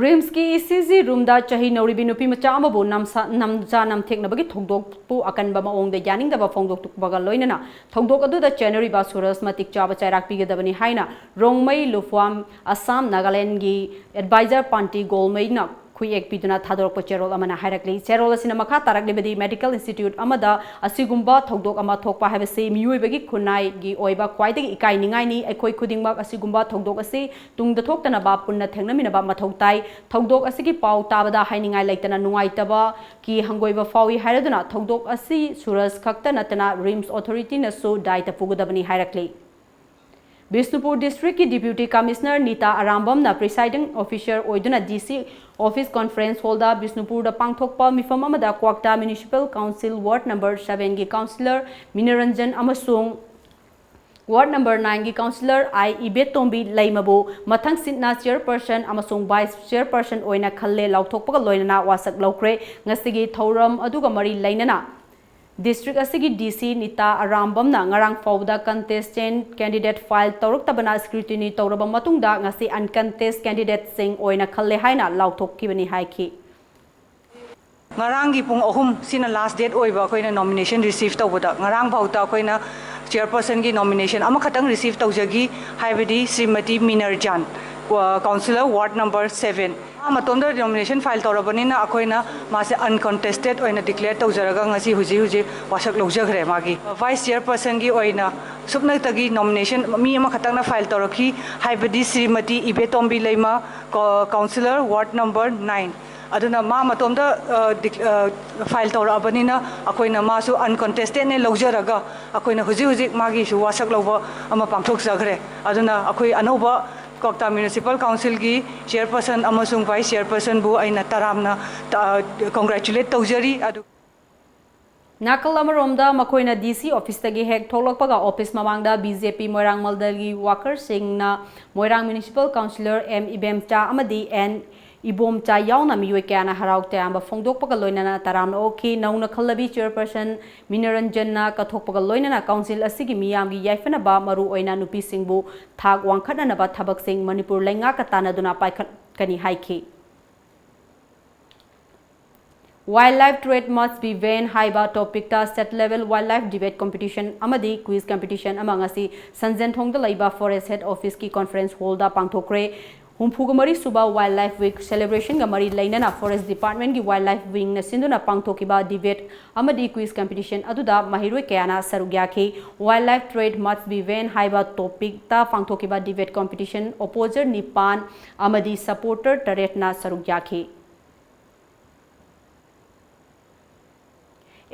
ꯔꯤꯝꯁꯀꯤ ꯏ ꯁꯤ ꯖꯤ ꯔꯨꯝꯗ ꯆꯍꯤ ꯅꯧꯔꯤꯕꯤ ꯅꯨꯄꯤ ꯃꯆꯥ ꯑꯃꯕꯨ ꯅꯝꯁꯥ-, ꯅꯝꯖꯥ ꯅꯝꯊꯦꯛꯅꯕꯒꯤ ꯊꯧꯗꯣꯛꯄꯨ ꯑꯀꯟꯕ ꯃꯑꯣꯡꯗ ꯌꯥꯅꯤꯡꯗꯕ ꯐꯣꯡꯗꯣꯛꯄꯒ ꯂꯣꯏꯅꯅ ꯊꯧꯗꯣꯛ ꯑꯗꯨꯗ ꯆꯦꯟꯅꯔꯤꯕ ꯁꯨꯔꯖ ꯃꯇꯤꯛ ꯆꯥꯕ ꯆꯩꯔꯥꯛ ꯄꯤꯒꯗꯕꯅꯤ ꯍꯥꯏꯅ ꯔꯣꯡꯃꯩ ꯂꯨꯐ꯭ꯋꯥꯝ ꯑꯁꯥꯝ ꯅꯥꯒꯥꯂꯦꯟꯒꯤ ꯑꯦꯗꯚꯥꯏꯖꯔ ꯄꯥꯟꯇꯤ ꯒꯣꯜꯃꯩꯅ ꯈꯨꯌꯦꯛ ꯄꯤꯗꯨꯅ ꯊꯥꯗꯣꯔꯛꯄ ꯆꯦꯔꯣꯜ ꯑꯃꯅ ꯍꯥꯏꯔꯛꯂꯤ꯫ ꯆꯦꯔꯣꯜ ꯑꯁꯤꯅ ꯃꯈꯥ ꯇꯥꯔꯛꯂꯤꯕꯗꯤ, ꯃꯦꯗꯤꯀꯦꯜ ꯏꯟꯁꯇꯤꯇ꯭ꯌꯨꯠ ꯑꯃꯗ ꯑꯁꯤꯒꯨꯝꯕ ꯊꯧꯗꯣꯛ ꯑꯃ ꯊꯣꯛꯄ ꯍꯥꯏꯕꯁꯤ ꯃꯤꯑꯣꯏꯕꯒꯤ ꯈꯨꯟꯅꯥꯏꯒꯤ ꯑꯣꯏꯕ ꯈ꯭ꯋꯥꯏꯗꯒꯤ ꯏꯀꯥꯏꯅꯤꯡꯉꯥꯏꯅꯤ꯫ ꯑꯩꯈꯣꯏ ꯈꯨꯗꯤꯡꯃꯛ ꯑꯁꯤꯒꯨꯝꯕ ꯊꯧꯗꯣꯛ ꯑꯁꯤ ꯇꯨꯡꯗ ꯊꯣꯛꯇꯅꯕ ꯄꯨꯟꯅ ꯊꯦꯡꯅꯃꯤꯟꯅꯕ ꯃꯊꯧ ꯇꯥꯏ꯫ ꯊꯧꯗꯣꯛ ꯑꯁꯤꯒꯤ ꯄꯥꯎ ꯇꯥꯕꯗ ꯍꯥꯏꯅꯤꯡꯉꯥꯏ ꯂꯩꯇꯅ ꯅꯨꯡꯉꯥꯏꯇꯕ ꯀꯤ ꯍꯪꯒꯣꯏꯕ ꯐꯥꯎꯏ ꯍꯥꯏꯔꯗꯨꯅ ꯊꯧꯗꯣꯛ ꯑꯁꯤ ꯁꯨꯔꯖ ꯈꯛꯇ ꯅꯠꯇꯅ ꯔꯤꯝꯁ ꯑꯣꯊꯣꯔꯤꯇꯤꯅꯁꯨ ꯗꯥꯏꯇ ꯄꯨꯒꯗꯕꯅꯤ ꯍꯥꯏꯔꯛꯂꯤ꯫ ꯕꯤꯁꯅꯨꯄꯨꯔ ꯗꯤꯁꯇ꯭ꯔꯤꯛꯀꯤ ꯗꯤꯄ꯭ꯌꯨꯇꯤ ꯀꯃꯤꯁꯅꯔ ꯅꯤꯇꯥ ꯑꯔꯥꯝꯕꯝꯅ ꯄ꯭ꯔꯤꯁꯥꯏꯗꯤꯡ ꯑꯣꯐꯤꯁꯔ ꯑꯣꯏꯗꯨꯅ ꯗꯤ ꯁꯤ ꯑꯣꯐꯤꯁ ꯀꯣꯟꯐꯔꯦꯟꯁ ꯍꯣꯜꯗ ꯕꯤꯁꯅꯨꯄꯨꯔꯗ ꯄꯥꯡꯊꯣꯛꯄ ꯃꯤꯐꯝ ꯑꯃꯗ Kwakta municipal council ward number ꯁꯚꯦꯟꯒꯤ ꯀꯥꯎꯟꯁꯤꯂꯔ ꯃꯤꯅꯔꯟꯖꯟ ꯑꯃꯁꯨꯡ ꯋꯥꯔꯗ ꯅꯝꯕꯔ ꯅꯥꯏꯟꯒꯤ ꯀꯥꯎꯟꯁꯤꯂꯔ ꯑꯥꯏ ꯏꯕꯦꯇꯣꯝꯕꯤ ꯂꯩꯃꯕꯨ ꯃꯊꯪꯁꯤꯠꯅ ꯆꯤꯌꯔꯄꯔꯁꯟ ꯑꯃꯁꯨꯡ ꯚꯥꯏꯁ ꯆꯤꯌꯔꯄꯔꯁꯟ ꯑꯣꯏꯅ ꯈꯜꯂꯦ ꯂꯥꯎꯊꯣꯛꯄꯒ ꯂꯣꯏꯅꯅ ꯋꯥꯁꯛ ꯂꯧꯈ꯭ꯔꯦ꯫ ꯉꯁꯤꯒꯤ ꯊꯧꯔꯝ ꯑꯗꯨꯒ ꯃꯔꯤ ꯂꯩꯅꯅ ꯗꯤꯁꯇ꯭ꯔꯤꯛ ꯑꯁꯤꯒꯤ ꯗꯤ ꯁꯤ ꯅꯤꯇꯥ ꯑꯔꯥꯝꯕꯝꯅ ꯉꯔꯥꯡ ꯐꯥꯎꯕꯗ ꯀꯟꯇꯦꯁꯇꯦꯟ ꯀꯦꯟꯗꯤꯗꯦꯠ ꯐꯥꯏꯜ ꯇꯧꯔꯛꯇꯕꯅ ꯁ꯭ꯀ꯭ꯔꯨꯇꯤꯅꯤ ꯇꯧꯔꯕ ꯃꯇꯨꯡꯗ ꯉꯁꯤ ꯑꯟꯀꯟꯇꯦꯁ ꯀꯦꯟꯗꯤꯗꯦꯠꯁꯤꯡ ꯑꯣꯏꯅ ꯈꯜꯂꯦ ꯍꯥꯏꯅ ꯂꯥꯎꯊꯣꯛꯈꯤꯕꯅꯤ ꯍꯥꯏꯈꯤ꯫ ꯉꯔꯥꯡꯒꯤ ꯄꯨꯡ ꯑꯍꯨꯝ ꯁꯤꯅ ꯂꯥꯁ ꯗꯦꯠ ꯑꯣꯏꯕ ꯑꯩꯈꯣꯏꯅ ꯅꯣꯃꯤꯅꯦꯁꯟ ꯔꯤꯁꯤꯞ ꯇꯧꯕꯗ꯫ ꯉꯔꯥꯡ ꯐꯥꯎꯗ ꯑꯩꯈꯣꯏꯅ ꯆꯤꯌꯔꯄꯔꯁꯟꯒꯤ ꯅꯣꯃꯤꯅꯦꯁꯟ ꯑꯃꯈꯛꯇꯪ ꯔꯤꯁꯤꯞ ꯇꯧꯖꯈꯤ, ꯍꯥꯏꯕꯗꯤ Shrimati ꯃꯤꯅꯔꯖꯥꯟ, counsellor ward number seven. ꯃꯥ ꯃꯇꯣꯝꯗ ꯅꯣꯃꯤꯅꯦꯁꯟ ꯐꯥꯏꯜ ꯇꯧꯔꯕꯅꯤꯅ ꯑꯩꯈꯣꯏꯅ ꯃꯥꯁꯦ ꯑꯟꯀꯟꯇꯦꯁꯇꯦꯠ ꯑꯣꯏꯅ ꯗꯤꯀ꯭ꯂꯦꯌꯔ ꯇꯧꯖꯔꯒ ꯉꯁꯤ ꯍꯧꯖꯤꯛ ꯍꯧꯖꯤꯛ ꯋꯥꯁꯛ ꯂꯧꯖꯈ꯭ꯔꯦ꯫ ꯃꯥꯒꯤ ꯚꯥꯏꯁ ꯆꯤꯌꯔꯄꯔꯁꯟꯒꯤ ꯑꯣꯏꯅ ꯁꯨꯞꯅꯇꯒꯤ ꯅꯣꯃꯤꯅꯦꯁꯟ ꯃꯤ ꯑꯃꯈꯛꯇꯪꯅ ꯐꯥꯏꯜ ꯇꯧꯔꯛꯈꯤ, ꯍꯥꯏꯕꯗꯤ ꯁ꯭ꯔꯤꯃꯇꯤ ꯏꯕꯦꯇꯣꯝꯕꯤ ꯂꯩꯃ, ꯀꯥꯎꯟꯁꯤꯂꯔ ꯋꯥꯔꯗ ꯅꯝꯕꯔ ꯅꯥꯏꯟ꯫ ꯑꯗꯨꯅ ꯃꯥ ꯃꯇꯣꯝꯇ, ꯑ, ꯗꯤꯛ-, ꯑ, ꯐꯥꯏꯜ ꯇꯧꯔꯛꯑꯕꯅꯤꯅ ꯑꯩꯈꯣꯏꯅ ꯃꯥꯁꯨ ꯑꯟꯀꯟꯇꯦꯁꯇꯦꯠꯅꯦ ꯂꯧꯖꯔꯒ ꯑꯩꯈꯣꯏꯅ ꯍꯧꯖꯤꯛ ꯍꯧꯖꯤꯛ ꯃꯥꯒꯤꯁꯨ ꯋꯥꯁꯛ ꯂꯧꯕ ꯑꯃ ꯄꯥꯡꯊꯣꯛꯆꯈ꯭ꯔꯦ꯫ ꯑꯗꯨꯅ ꯑꯩꯈꯣꯏ ꯑꯅꯧꯕ ꯀ꯭ꯋꯥꯛꯇꯥ ꯃ꯭ꯌꯨꯅꯤꯁꯤꯄꯥꯜ ꯀꯥꯎꯟꯁꯤꯜꯒꯤ ꯆꯤꯌꯔꯄꯔꯁꯟ ꯑꯃꯁꯨꯡ ꯚꯥꯏꯁ ꯆꯤꯌꯔꯄꯔꯁꯟꯕꯨ ꯑꯩꯅ ꯇꯔꯥꯝꯅ, ꯑ, ꯀꯣꯡꯒ꯭ꯔꯦꯆꯨꯂꯦꯠ ꯇꯧꯖꯔꯤ꯫ ꯑꯗꯨ ꯅꯥꯀꯜ ꯑꯃꯔꯣꯝꯗ ꯃꯈꯣꯏꯅ ꯗꯤ ꯁꯤ ꯑꯣꯐꯤꯁꯇꯒꯤ ꯍꯦꯛ ꯊꯣꯛꯂꯛꯄꯒ ꯑꯣꯐꯤꯁ ꯃꯃꯥꯡꯗ ꯕꯤ ꯖꯦ ꯄꯤ ꯃꯣꯏꯔꯥꯡ ꯃꯟꯗꯜꯒꯤ ꯋꯥꯀꯔꯁꯤꯡꯅ ꯃꯣꯏꯔꯥꯡ ꯃ꯭ꯌꯨꯅꯤꯁꯤꯄꯥꯜ ꯀꯥꯎꯟꯁꯤꯂꯔ ꯑꯦꯝ ꯏꯕꯦꯝꯆꯥ ꯑꯃꯗꯤ ꯑꯦꯟ ꯏꯕꯣꯝꯆꯥ ꯌꯥꯎꯅ ꯃꯤꯑꯣꯏ ꯀꯌꯥꯅ ꯍꯔꯥꯎ ꯇꯌꯥꯝꯕ ꯐꯣꯡꯗꯣꯛꯄꯒ ꯂꯣꯏꯅꯅ ꯇꯔꯥꯝꯅ ꯑꯣꯛꯈꯤ꯫ ꯅꯧꯅ ꯈꯜꯂꯕꯤ ꯆꯤꯌꯔꯄꯔꯁꯟ ꯃꯤꯅꯔꯟꯖꯟꯅ ꯀꯠꯊꯣꯛꯄꯒ ꯂꯣꯏꯅꯅ ꯀꯥꯎꯟꯁꯤꯜ ꯑꯁꯤꯒꯤ ꯃꯤꯌꯥꯝꯒꯤ ꯌꯥꯏꯐꯅꯕ, ꯃꯔꯨꯑꯣꯏꯅ ꯅꯨꯄꯤꯁꯤꯡꯕꯨ ꯊꯥꯛ ꯋꯥꯡꯈꯠꯅꯅꯕ ꯊꯕꯛꯁꯤꯡ ꯃꯅꯤꯄꯨꯔ ꯂꯩꯉꯥꯛꯀ ꯇꯥꯟꯅꯗꯨꯅ ꯄꯥꯏꯈꯠꯀꯅꯤ ꯍꯥꯏꯈꯤ꯫ Wildlife trade must be banned ꯍꯥꯏꯕ ꯇꯣꯄꯤꯛꯇ state level wildlife debate competition ꯑꯃꯗꯤ ꯀ꯭ꯋꯤꯖ ꯀꯝꯄꯤꯇꯤꯁꯟ ꯑꯃ ꯉꯁꯤ ꯁꯟꯖꯦꯟꯊꯣꯡꯗ ꯂꯩꯕ ꯐꯣꯔꯦꯁ ꯍꯦꯗ ꯑꯣꯐꯤꯁꯀꯤ ꯀꯣꯟꯐꯔꯦꯟꯁ ꯍꯣꯜꯗ ꯄꯥꯡꯊꯣꯛꯈ꯭ꯔꯦ꯫ ꯍꯨꯝꯐꯨꯒ ꯃꯔꯤ ꯁꯨꯕ ꯋꯥꯏꯜꯗ ꯂꯥꯏꯐ ꯋꯤꯛ ꯁꯦꯂꯦꯕ꯭ꯔꯦꯁꯟꯒ ꯃꯔꯤ ꯂꯩꯅꯅ ꯐꯣꯔꯦꯁ ꯗꯤꯄꯥꯔꯠꯃꯦꯟꯒꯤ ꯋꯥꯏꯜꯗ ꯂꯥꯏꯐ ꯋꯤꯡꯅ ꯁꯤꯟꯗꯨꯅ ꯄꯥꯡꯊꯣꯛꯈꯤꯕ ꯗꯤꯕꯦꯠ ꯑꯃꯗꯤ ꯀ꯭ꯋꯤꯖ ꯀꯝꯄꯤꯇꯤꯁꯟ ꯑꯗꯨꯗ ꯃꯍꯩꯔꯣꯏ ꯀꯌꯥꯅ ꯁꯔꯨꯛ ꯌꯥꯈꯤ꯫ Wildlife trade must be banned ꯍꯥꯏꯕ ꯇꯣꯄꯤꯛꯇ ꯄꯥꯡꯊꯣꯛꯈꯤꯕ ꯗꯤꯕꯦꯠ ꯀꯝꯄꯤꯇꯤꯁꯟ ꯑꯣꯄꯣꯖꯔ ꯅꯤꯄꯥꯟ ꯑꯃꯗꯤ ꯁꯄꯣꯔꯇꯔ ꯇꯔꯦꯠꯅ ꯁꯔꯨꯛ ꯌꯥꯈꯤ꯫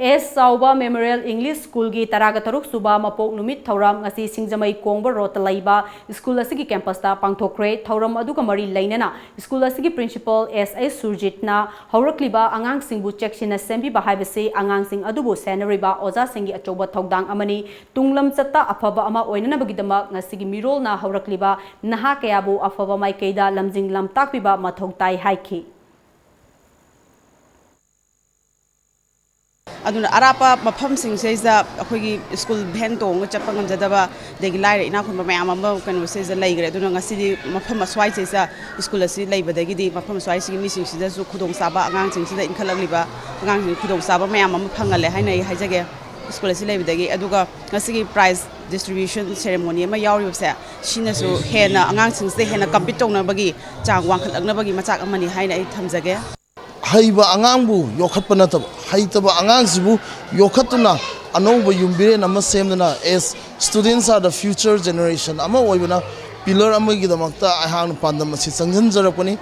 ꯑꯦꯁ ꯆꯥꯎꯕ ꯃꯦꯃꯣꯔꯤꯌꯦꯜ ꯏꯪꯂꯤꯁ ꯁ꯭ꯀꯨꯜꯒꯤ ꯇꯔꯥꯒ ꯇꯔꯨꯛ ꯁꯨꯕ ꯃꯄꯣꯛ ꯅꯨꯃꯤꯠ ꯊꯧꯔꯝ ꯉꯁꯤ ꯁꯤꯡꯖꯃꯩ ꯀꯣꯡꯕ ꯔꯣꯗꯇ ꯂꯩꯕ ꯁ꯭ꯀꯨꯜ ꯑꯁꯤꯒꯤ ꯀꯦꯝꯄꯁꯇ ꯄꯥꯡꯊꯣꯛꯈ꯭ꯔꯦ꯫ ꯊꯧꯔꯝ ꯑꯗꯨꯒ ꯃꯔꯤ ꯂꯩꯅꯅ ꯁ꯭ꯀꯨꯜ ꯑꯁꯤꯒꯤ ꯄ꯭ꯔꯤꯟꯁꯤꯄꯜ ꯑꯦꯁ ꯑꯩꯆ ꯁꯨꯔꯖꯤꯠꯅ ꯍꯧꯔꯛꯂꯤꯕ ꯑꯉꯥꯡꯁꯤꯡꯕꯨ ꯆꯦꯛꯁꯤꯟꯅ ꯁꯦꯝꯕꯤꯕ ꯍꯥꯏꯕꯁꯤ ꯑꯉꯥꯡꯁꯤꯡ ꯑꯗꯨꯕꯨ ꯁꯦꯟꯅꯔꯤꯕ ꯑꯣꯖꯥꯁꯤꯡꯒꯤ ꯑꯆꯧꯕ ꯊꯧꯗꯥꯡ ꯑꯃꯅꯤ꯫ ꯇꯨꯡ ꯂꯝꯆꯠꯇ ꯑꯐꯕ ꯑꯃ ꯑꯣꯏꯅꯅꯕꯒꯤꯗꯃꯛ ꯉꯁꯤꯒꯤ ꯃꯤꯔꯣꯜꯅ ꯍꯧꯔꯛꯂꯤꯕ ꯅꯍꯥ ꯀꯌꯥꯕꯨ ꯑꯐꯕ ꯃꯥꯏꯀꯩꯗ ꯂꯝꯖꯤꯡ ꯂꯝꯇꯥꯛꯄꯤꯕ ꯃꯊꯧ ꯇꯥꯏ ꯍꯥꯏꯈꯤ꯫ ꯑꯗꯨꯅ ꯑꯔꯥꯞꯄ ꯃꯐꯝꯁꯤꯡꯁꯤꯗꯩꯁꯤꯗ ꯑꯩꯈꯣꯏꯒꯤ ꯁ꯭ꯀꯨꯜ ꯚꯦꯟ ꯇꯣꯡꯉꯒ ꯆꯠꯄ ꯉꯝꯖꯗꯕ, ꯑꯗꯒꯤ ꯂꯥꯏꯔ ꯏꯅꯥꯛ ꯈꯨꯟꯕ ꯃꯌꯥꯝ ꯑꯃ ꯀꯩꯅꯣꯁꯤꯗꯩꯁꯤꯗ ꯂꯩꯈ꯭ꯔꯦ꯫ ꯑꯗꯨꯅ ꯉꯁꯤꯗꯤ ꯃꯐꯝ ꯑꯁ꯭ꯋꯥꯏꯁꯤꯗꯩꯁꯤꯗ ꯁ꯭ꯀꯨꯜ ꯑꯁꯤ ꯂꯩꯕꯗꯒꯤꯗꯤ ꯃꯐꯝ ꯑꯁ꯭ꯋꯥꯏꯁꯤꯒꯤ ꯃꯤꯁꯤꯡꯁꯤꯗꯁꯨ ꯈꯨꯗꯣꯡꯆꯥꯕ, ꯑꯉꯥꯡꯁꯤꯡꯁꯤꯗ ꯏꯟꯈꯠꯂꯛꯂꯤꯕ ꯑꯉꯥꯡꯁꯤꯡ ꯈꯨꯗꯣꯡꯆꯥꯕ ꯃꯌꯥꯝ ꯑꯃ ꯐꯪꯍꯜꯂꯦ ꯍꯥꯏꯅ ꯑꯩ ꯍꯥꯏꯖꯒꯦ꯫ ꯁ꯭ꯀꯨꯜ ꯑꯁꯤ ꯂꯩꯕꯗꯒꯤ꯫ ꯑꯗꯨꯒ ꯉꯁꯤꯒꯤ ꯄ꯭ꯔꯥꯏꯖ ꯗꯤꯁꯇ꯭ꯔꯤꯕ꯭ꯌꯨꯁꯟ ꯁꯦꯔꯦꯃꯣꯅꯤ ꯑꯃ ꯌꯥꯎꯔꯤꯕꯁꯦ, ꯁꯤꯅꯁꯨ ꯍꯦꯟꯅ ꯑꯉꯥꯡꯁꯤꯡꯁꯤꯗ ꯍꯦꯟꯅ ꯀꯝꯄꯤꯠ ꯇꯧꯅꯕꯒꯤ ꯆꯥꯡ ꯋꯥꯡꯈꯠꯂꯛꯅꯕꯒꯤ ꯃꯆꯥꯛ ꯑꯃꯅꯤ ꯍꯥꯏꯅ ꯑꯩ ꯊꯝꯖꯒꯦ꯫ ꯍꯩꯕ ꯑꯉꯥꯡꯕꯨ ꯌꯣꯛꯈꯠꯄ ꯅꯠꯇꯕ, ꯍꯩꯇꯕ ꯑꯉꯥꯡꯁꯤꯕꯨ ꯌꯣꯛꯈꯠꯇꯨꯅ ꯑꯅꯧꯕ ꯌꯨꯝꯕꯤꯔꯦꯟ ꯑꯃ ꯁꯦꯝꯗꯨꯅ, as students are the future generation ꯑꯃ ꯑꯣꯏꯕꯅ, ꯄꯤꯂꯔ ꯑꯃꯒꯤꯗꯃꯛꯇ ꯑꯩꯍꯥꯛꯅ ꯄꯥꯟꯗꯝ ꯑꯁꯤ ꯆꯪꯁꯤꯟꯖꯔꯛꯄꯅꯤ꯫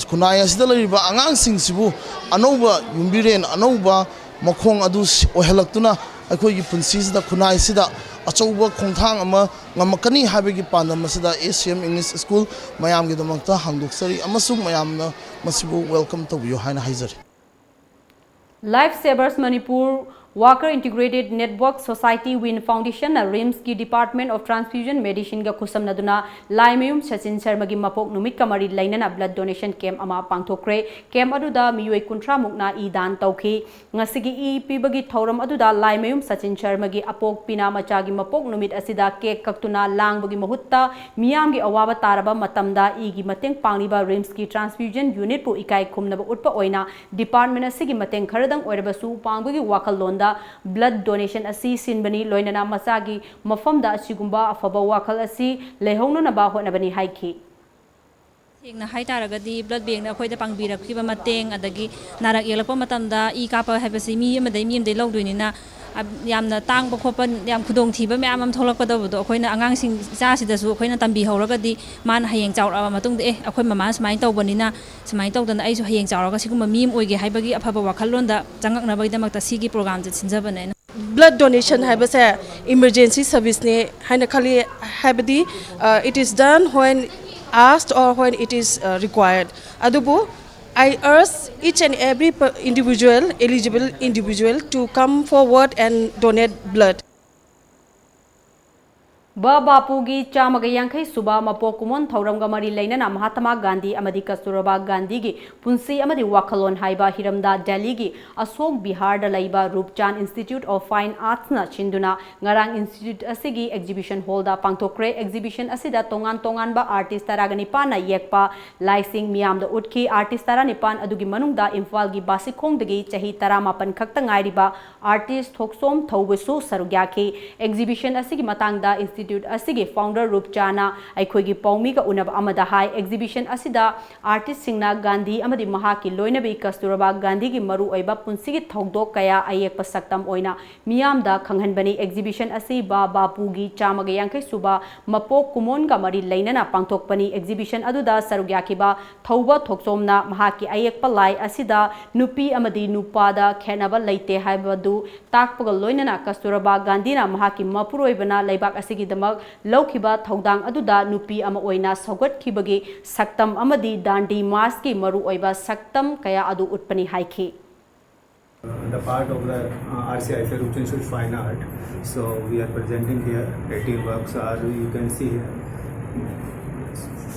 ꯈꯨꯟꯅꯥꯏ ꯑꯁꯤꯗ ꯂꯩꯔꯤꯕ ꯑꯉꯥꯡꯁꯤꯡꯁꯤꯕꯨ ꯑꯅꯧꯕ ꯌꯨꯝꯕꯤꯔꯦꯟ, ꯑꯅꯧꯕ ꯃꯈꯣꯡ ꯑꯗꯨ ꯁꯤ-, ꯑꯣꯏꯍꯜꯂꯛꯇꯨꯅ ꯑꯩꯈꯣꯏꯒꯤ ꯄꯨꯟꯁꯤꯁꯤꯗ, ꯈꯨꯟꯅꯥꯏꯁꯤꯗ ꯑꯆꯧꯕ ꯈꯣꯡꯊꯥꯡ ꯑꯃ ꯉꯝꯃꯛꯀꯅꯤ ꯍꯥꯏꯕꯒꯤ ꯄꯥꯟꯗꯝ ꯑꯁꯤꯗ S C M English school ꯃꯌꯥꯝꯒꯤꯗꯃꯛꯇ ꯍꯥꯡꯗꯣꯛꯆꯔꯤ ꯑꯃꯁꯨꯡ ꯃꯌꯥꯝꯅ ꯃꯁꯤꯕꯨ welcome ꯇꯧꯕꯤꯌꯨ ꯍꯥꯏꯅ ꯍꯥꯏꯖꯔꯤ꯫ Life Savers Manipur Worker Integrated Network Society Win Foundation ꯅ ꯔꯤꯝꯁꯀꯤ Department of Transfusion Medicine ꯒ ꯈꯨꯠꯁꯝꯅꯗꯨꯅ ꯂꯥꯏꯃꯌꯨꯝ ꯁꯆꯤꯟ ꯁꯔꯃꯒꯤ ꯃꯄꯣꯛ ꯅꯨꯃꯤꯠꯀ ꯃꯔꯤ ꯂꯩꯅꯅ blood donation camp ꯑꯃ ꯄꯥꯡꯊꯣꯛꯈ꯭ꯔꯦ꯫ Camp ꯑꯗꯨꯗ ꯃꯤꯑꯣꯏ ꯀꯨꯟꯊ꯭ꯔꯥ ꯃꯨꯛꯅ ꯏ ꯗꯥꯟ ꯇꯧꯈꯤ꯫ ꯉꯁꯤꯒꯤ ꯏ ꯄꯤꯕꯒꯤ ꯊꯧꯔꯝ ꯑꯗꯨꯗ ꯂꯥꯏꯃꯌꯨꯝ ꯁꯆꯤꯟ ꯁꯔꯃꯒꯤ ꯑꯄꯣꯛꯄꯤꯅ ꯃꯆꯥꯒꯤ ꯃꯄꯣꯛ ꯅꯨꯃꯤꯠ ꯑꯁꯤꯗ cake ꯀꯛꯇꯨꯅ ꯂꯥꯡꯕꯒꯤ ꯃꯍꯨꯠꯇ ꯃꯤꯌꯥꯝꯒꯤ ꯑꯋꯥꯕ ꯇꯥꯔꯕ ꯃꯇꯝꯗ ꯏꯒꯤ ꯃꯇꯦꯡ ꯄꯥꯡꯂꯤꯕ ꯔꯤꯝꯁꯀꯤ Transfusion Unit ꯄꯨ ꯏꯀꯥꯏ ꯈꯨꯝꯅꯕ ꯎꯠꯄ ꯑꯣꯏꯅ department ꯑꯁꯤꯒꯤ ꯃꯇꯦꯡ ꯈꯔꯗꯪ ꯑꯣꯏꯔꯕꯁꯨ ꯄꯥꯡꯕꯒꯤ ꯋꯥꯈꯜꯂꯣꯟꯗ blood donation ꯑꯁꯤ ꯁꯤꯟꯕꯅꯤ, ꯂꯣꯏꯅꯅ ꯃꯆꯥꯒꯤ ꯃꯐꯝꯗ ꯑꯁꯤꯒꯨꯝꯕ ꯑꯐꯕ ꯋꯥꯈꯜ ꯑꯁꯤ ꯂꯩꯍꯧꯅꯅꯕ ꯍꯣꯠꯅꯕꯅꯤ ꯍꯥꯏꯈꯤ꯫ ꯁꯦꯡꯅ ꯍꯥꯏꯇꯥꯔꯒꯗꯤ blood bank ꯅ ꯑꯩꯈꯣꯏꯗ ꯄꯥꯡꯕꯤꯔꯛꯈꯤꯕ ꯃꯇꯦꯡ, ꯑꯗꯒꯤ ꯅꯥꯔꯛ ꯌꯦꯛꯂꯛꯄ ꯃꯇꯝꯗ ꯏ ꯀꯥꯞꯄ ꯍꯥꯏꯕꯁꯤ ꯃꯤ ꯑꯃꯗꯒꯤ ꯃꯤ ꯑꯃꯗꯒꯤ ꯂꯧꯗꯣꯏꯅꯤꯅ, ꯑ, ꯌꯥꯝꯅ ꯇꯥꯡꯕ ꯈꯣꯠꯄ, ꯌꯥꯝ ꯈꯨꯗꯣꯡꯊꯤꯕ ꯃꯌꯥꯝ ꯑꯃ ꯊꯣꯛꯂꯛꯀꯗꯕꯗꯣ ꯑꯩꯈꯣꯏꯅ ꯑꯉꯥꯡꯁꯤꯡ, ꯏꯆꯥꯁꯤꯗꯁꯨ ꯑꯩꯈꯣꯏꯅ ꯇꯝꯕꯤꯍꯧꯔꯒꯗꯤ ꯃꯥꯅ ꯍꯌꯦꯡ ꯆꯥꯎꯔꯛꯑꯕ ꯃꯇꯨꯡꯗ, "ꯑꯦ, ꯑꯩꯈꯣꯏ ꯃꯃꯥꯅ ꯁꯨꯃꯥꯏꯅ ꯇꯧꯕꯅꯤꯅ ꯁꯨꯃꯥꯏꯅ ꯇꯧꯗꯅ ꯑꯩꯁꯨ ꯍꯌꯦꯡ ꯆꯥꯎꯔꯒ ꯁꯤꯒꯨꯝꯕ ꯃꯤ ꯑꯃ ꯑꯣꯏꯒꯦ" ꯍꯥꯏꯕꯒꯤ ꯑꯐꯕ ꯋꯥꯈꯜꯂꯣꯟꯗ ꯆꯪꯉꯛꯅꯕꯒꯤꯗꯃꯛꯇ ꯁꯤꯒꯤ program ꯁꯦ ꯁꯤꯟꯖꯕꯅꯦ ꯑꯩꯅ꯫ Blood donation ꯍꯥꯏꯕꯁꯦ emergency service ꯅꯦ ꯍꯥꯏꯅ ꯈꯜꯂꯤ, ꯍꯥꯏꯕꯗꯤ, uh, it is done when asked or when it is, uh, required. ꯑꯗꯨꯕꯨ, I urge each and every per-, individual, eligible individual to come forward and donate blood. ꯕꯥ ꯕꯥꯄꯨꯒꯤ ꯆꯥꯝꯃꯒ ꯌꯥꯡꯈꯩ ꯁꯨꯕ ꯃꯄꯣꯛ ꯀꯨꯝꯑꯣꯟ ꯊꯧꯔꯝꯒ ꯃꯔꯤ ꯂꯩꯅꯅ ꯃꯍꯥꯇꯃꯥ ꯒꯥꯟꯙꯤ ꯑꯃꯗꯤ ꯀꯁꯇꯨꯔꯕꯥ ꯒꯥꯟꯙꯤꯒꯤ ꯄꯨꯟꯁꯤ ꯑꯃꯗꯤ ꯋꯥꯈꯜꯂꯣꯟ ꯍꯥꯏꯕ ꯍꯤꯔꯝꯗ ꯗꯦꯜꯂꯤꯒꯤ ꯑꯁꯣꯛ ꯕꯤꯍꯥꯔꯗ ꯂꯩꯕ ꯔꯨꯞꯆꯥꯟ Institute of Fine Arts ꯅ ꯁꯤꯟꯗꯨꯅ ꯉꯔꯥꯡ institute ꯑꯁꯤꯒꯤ exhibition hall ꯗ ꯄꯥꯡꯊꯣꯛꯈ꯭ꯔꯦ꯫ Exhibition ꯑꯁꯤꯗ ꯇꯣꯉꯥꯟ ꯇꯣꯉꯥꯟꯕ artist ꯇꯔꯥꯒ ꯅꯤꯄꯥꯟꯅ ꯌꯦꯛꯄ ꯂꯥꯏꯁꯤꯡ ꯃꯤꯌꯥꯝꯗ ꯎꯠꯈꯤ꯫ Artist ꯇꯔꯥꯅꯤꯄꯥꯟ ꯑꯗꯨꯒꯤ ꯃꯅꯨꯡꯗ ꯏꯝꯐꯥꯜꯒꯤ ꯕꯥꯁꯤꯈꯣꯡꯗꯒꯤ ꯆꯍꯤ ꯇꯔꯥꯃꯥꯄꯟ ꯈꯛꯇ ꯉꯥꯏꯔꯤꯕ artist ꯊꯣꯛꯆꯣꯝ ꯊꯧꯕꯁꯨ ꯁꯔꯨꯛ ꯌꯥꯈꯤ꯫ Exhibition ꯑꯁꯤꯒꯤ ꯃꯇꯥꯡꯗ institute ꯑꯁꯤꯒꯤ founder ꯔꯨꯞꯆꯥꯅ ꯑꯩꯈꯣꯏꯒꯤ ꯄꯥꯎꯃꯤꯒ ꯎꯅꯕ ꯑꯃꯗ ꯍꯥꯏ, exhibition ꯑꯁꯤꯗ artist ꯁꯤꯡꯅ ꯒꯥꯟꯙꯤ ꯑꯃꯗꯤ ꯃꯍꯥꯛꯀꯤ ꯂꯣꯏꯅꯕꯤ ꯀꯁꯇꯨꯔꯕꯥ ꯒꯥꯟꯙꯤꯒꯤ ꯃꯔꯨꯑꯣꯏꯕ ꯄꯨꯟꯁꯤꯒꯤ ꯊꯧꯗꯣꯛ ꯀꯌꯥ ꯑꯌꯦꯛꯄ ꯁꯛꯇꯝ ꯑꯣꯏꯅ ꯃꯤꯌꯥꯝꯗ ꯈꯪꯍꯟꯕꯅꯤ꯫ Exhibition ꯑꯁꯤ ꯕꯥ ꯕꯥꯄꯨꯒꯤ ꯆꯥꯝꯃꯒ ꯌꯥꯡꯈꯩ ꯁꯨꯕ ꯃꯄꯣꯛ ꯀꯨꯝꯑꯣꯟꯒ ꯃꯔꯤ ꯂꯩꯅꯅ ꯄꯥꯡꯊꯣꯛꯄꯅꯤ꯫ Exhibition ꯑꯗꯨꯗ ꯁꯔꯨꯛ ꯌꯥꯈꯤꯕ ꯊꯧꯕ ꯊꯣꯛꯆꯣꯝꯅ ꯃꯍꯥꯛꯀꯤ ꯑꯌꯦꯛꯄ ꯂꯥꯏ ꯑꯁꯤꯗ ꯅꯨꯄꯤ ꯑꯃꯗꯤ ꯅꯨꯄꯥꯗ ꯈꯦꯠꯅꯕ ꯂꯩꯇꯦ ꯍꯥꯏꯕꯗꯨ ꯇꯥꯛꯄꯒ ꯂꯣꯏꯅꯅ ꯀꯁꯇꯨꯔꯕꯥ ꯒꯥꯟꯙꯤꯅ ꯃꯍꯥꯛꯀꯤ ꯃꯄꯨꯔꯣꯏꯕꯅ ꯂꯩꯕꯥꯛ ꯑꯁꯤꯒꯤꯗꯃꯛ ꯂꯧꯈꯤꯕ ꯊꯧꯗꯥꯡ ꯑꯗꯨꯗ ꯅꯨꯄꯤ ꯑꯃ ꯑꯣꯏꯅ ꯁꯧꯒꯠꯈꯤꯕꯒꯤ ꯁꯛꯇꯝ ꯑꯃꯗꯤ ꯗꯥꯟꯗꯤ ꯃꯥꯔꯆꯀꯤ ꯃꯔꯨꯑꯣꯏꯕ ꯁꯛꯇꯝ ꯀꯌꯥ ꯑꯗꯨ ꯎꯠꯄꯅꯤ ꯍꯥꯏꯈꯤ꯫ The part of the uh, R C I F A Ruchi Institute of Fine Art. So we are presenting here eighteen works, are you can see here.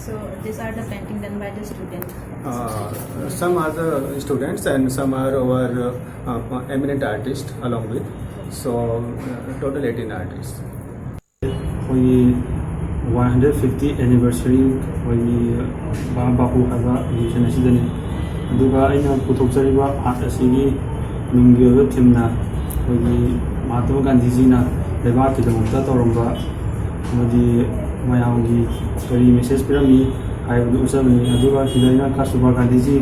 So these are the painting done by the student. Uh, some are the students and some are our uh, uh, eminent artists along with. So uh, total eighteen artists. ꯑꯩꯈꯣꯏꯒꯤ one hundred fifty anniversary ꯑꯩꯈꯣꯏꯒꯤ ꯕꯥ ꯕꯥꯄꯨ ꯍꯥꯏꯕ exhibition ꯑꯁꯤꯗꯅꯤ꯫ ꯑꯗꯨꯒ ꯑꯩꯅ ꯄꯨꯊꯣꯛꯆꯔꯤꯕ art ꯑꯁꯤꯒꯤ ꯅꯨꯡꯒꯤ ꯑꯣꯏꯕ ꯊꯤꯝꯅ ꯑꯩꯈꯣꯏꯒꯤ ꯃꯍꯥꯇꯃꯥ ꯒꯥꯟꯙꯤꯖꯤꯅ ꯂꯩꯕꯥꯛꯀꯤꯗꯃꯛꯇ ꯇꯧꯔꯝꯕ ꯑꯃꯗꯤ ꯃꯌꯥꯝꯒꯤ ꯀꯔꯤ ꯃꯦꯁꯦꯖ ꯄꯤꯔꯝꯃꯤ ꯍꯥꯏꯕꯗꯨ ꯎꯠꯆꯕꯅꯤ꯫ ꯑꯗꯨꯒ ꯁꯤꯗ ꯑꯩꯅ ꯀꯁꯇꯨꯔꯕꯥ ꯒꯥꯟꯙꯤꯖꯤ,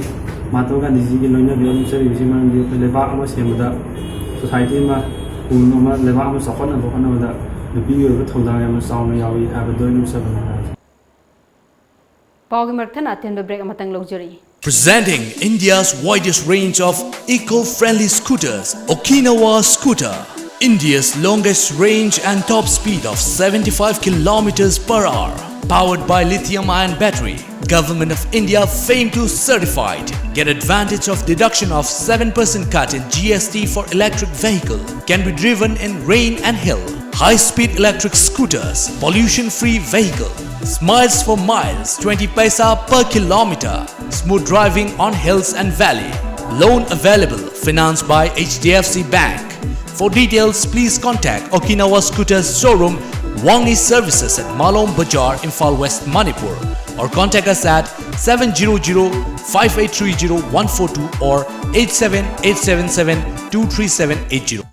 ꯃꯍꯥꯇꯃꯥ ꯒꯥꯟꯙꯤꯖꯤꯒꯤ ꯂꯣꯏꯅꯕꯤ ꯑꯃ ꯎꯠꯆꯔꯤꯕꯁꯤ ꯃꯔꯝꯗꯤ ꯑꯩꯈꯣꯏ ꯂꯩꯕꯥꯛ ꯑꯃ ꯁꯦꯝꯕꯗ, ꯁꯣꯁꯥꯏꯇꯤ ꯑꯃ ꯄꯨꯝꯅꯃꯛ ꯑꯃ, ꯂꯩꯕꯥꯛ ꯑꯃ ꯆꯥꯎꯈꯠꯅꯕ ꯍꯣꯠꯅꯕꯗ ꯅꯨꯄꯤꯒꯤ ꯑꯣꯏꯕ ꯊꯧꯗꯥꯡ ꯌꯥꯝꯅ ꯆꯥꯎꯅ ꯌꯥꯎꯏ ꯍꯥꯏꯕꯗꯨ ꯑꯩꯅ ꯎꯠꯆꯕꯅꯤ꯫ ꯄꯥꯎꯒꯤ ꯃꯔꯛ ꯊꯠꯅ ꯑꯊꯦꯟꯕ ꯕ꯭ꯔꯦꯛ ꯑꯃꯇꯪ ꯂꯧꯖꯔꯤ꯫ Presenting India's widest range of eco-friendly scooters, Okinawa Scooter. India's longest range and top speed of seventy-five kilometers per hour. Powered by lithium-ion battery. Government of India fame to certified. Get advantage of deduction of seven percent cut in G S T for electric vehicle. Can be driven in rain and hill. High-speed electric scooters, pollution-free vehicle. Smiles for miles, twenty paisa per kilometer. Smooth driving on hills and valley. Loan available, financed by H D F C Bank. For details, please contact Okinawa Scooters showroom, Wangi Services at Malom Bazaar, Imphal West, Manipur, or contact us at seven zero zero five eight three zero one four two or eight seven eight seven seven two three seven eight zero.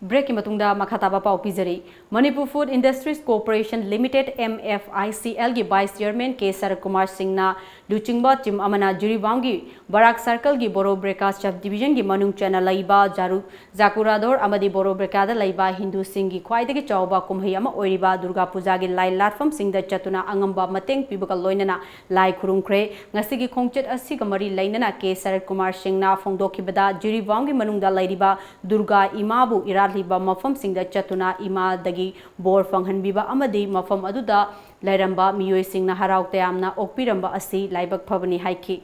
Breakꯀꯤ ꯃꯇꯨꯡꯗ ꯃꯈꯥ ꯇꯥꯕ ꯄꯥꯎ ꯄꯤꯖꯔꯤ꯫ Manipur Food Industries Corporation Limited, M F I C L ꯒꯤ Vice Chairman K ꯁꯔꯠ ꯀꯨꯃꯥꯔ ꯁꯤꯡꯅ ꯂꯨꯆꯤꯡꯕ team ꯑꯃꯅ ꯖꯤꯔꯤꯕꯥꯝꯒꯤ ꯕꯔꯥꯛ circleꯒꯤ ꯕꯣꯔꯣ ꯕ꯭ꯔꯦꯀꯥ subdivisionꯒꯤ ꯃꯅꯨꯡ ꯆꯟꯅ ꯂꯩꯕ ꯖꯥꯔꯨ ꯖꯥꯀꯨꯔꯥꯗꯣꯔ ꯑꯃꯗꯤ ꯕꯣꯔꯣ ꯕ꯭ꯔꯦꯀꯥꯗ ꯂꯩꯕ ꯍꯤꯟꯗꯨꯁꯤꯡꯒꯤ ꯈ꯭ꯋꯥꯏꯗꯒꯤ ꯆꯥꯎꯕ ꯀꯨꯝꯍꯩ ꯑꯃ ꯑꯣꯏꯔꯤꯕ ꯗꯨꯔꯒꯥ ꯄꯨꯖꯥꯒꯤ ꯂꯥꯏ ꯂꯥꯠꯐꯝꯁꯤꯡꯗ ꯆꯠꯇꯨꯅ ꯑꯉꯝꯕ ꯃꯇꯦꯡ ꯄꯤꯕꯒ ꯂꯣꯏꯅꯅ ꯂꯥꯏ ꯈꯨꯔꯨꯝꯈ꯭ꯔꯦ꯫ ꯉꯁꯤꯒꯤ ꯈꯣꯡꯆꯠ ꯑꯁꯤꯒ ꯃꯔꯤ ꯂꯩꯅꯅ ꯀꯦ ꯁꯔꯠ ꯀꯨꯃꯥꯔ ꯁꯤꯡꯅ ꯐꯣꯡꯗꯣꯛꯈꯤꯕꯗ, ꯖꯤꯔꯤꯕꯥꯝꯒꯤ ꯃꯅꯨꯡꯗ ꯂꯩꯔꯤꯕ ꯗꯨꯔꯒꯥ ꯏꯃꯥꯕꯨ ꯏꯔꯥꯠꯂꯤꯕ ꯃꯐꯝꯁꯤꯡꯗ ꯆꯠꯇꯨꯅ ꯏꯃꯥꯗꯒꯤ ꯕꯣꯔ ꯐꯪꯍꯟꯕꯤꯕ ꯑꯃꯗꯤ ꯃꯐꯝ ꯑꯗꯨꯗ ꯂꯩꯔꯝꯕ ꯃꯤꯑꯣꯏꯁꯤꯡꯅ ꯍꯔꯥꯎ ꯇꯌꯥꯝꯅ ꯑꯣꯛꯄꯤꯔꯝꯕ ꯑꯁꯤ ꯂꯥꯏꯕꯛ ꯐꯕꯅꯤ ꯍꯥꯏꯈꯤ꯫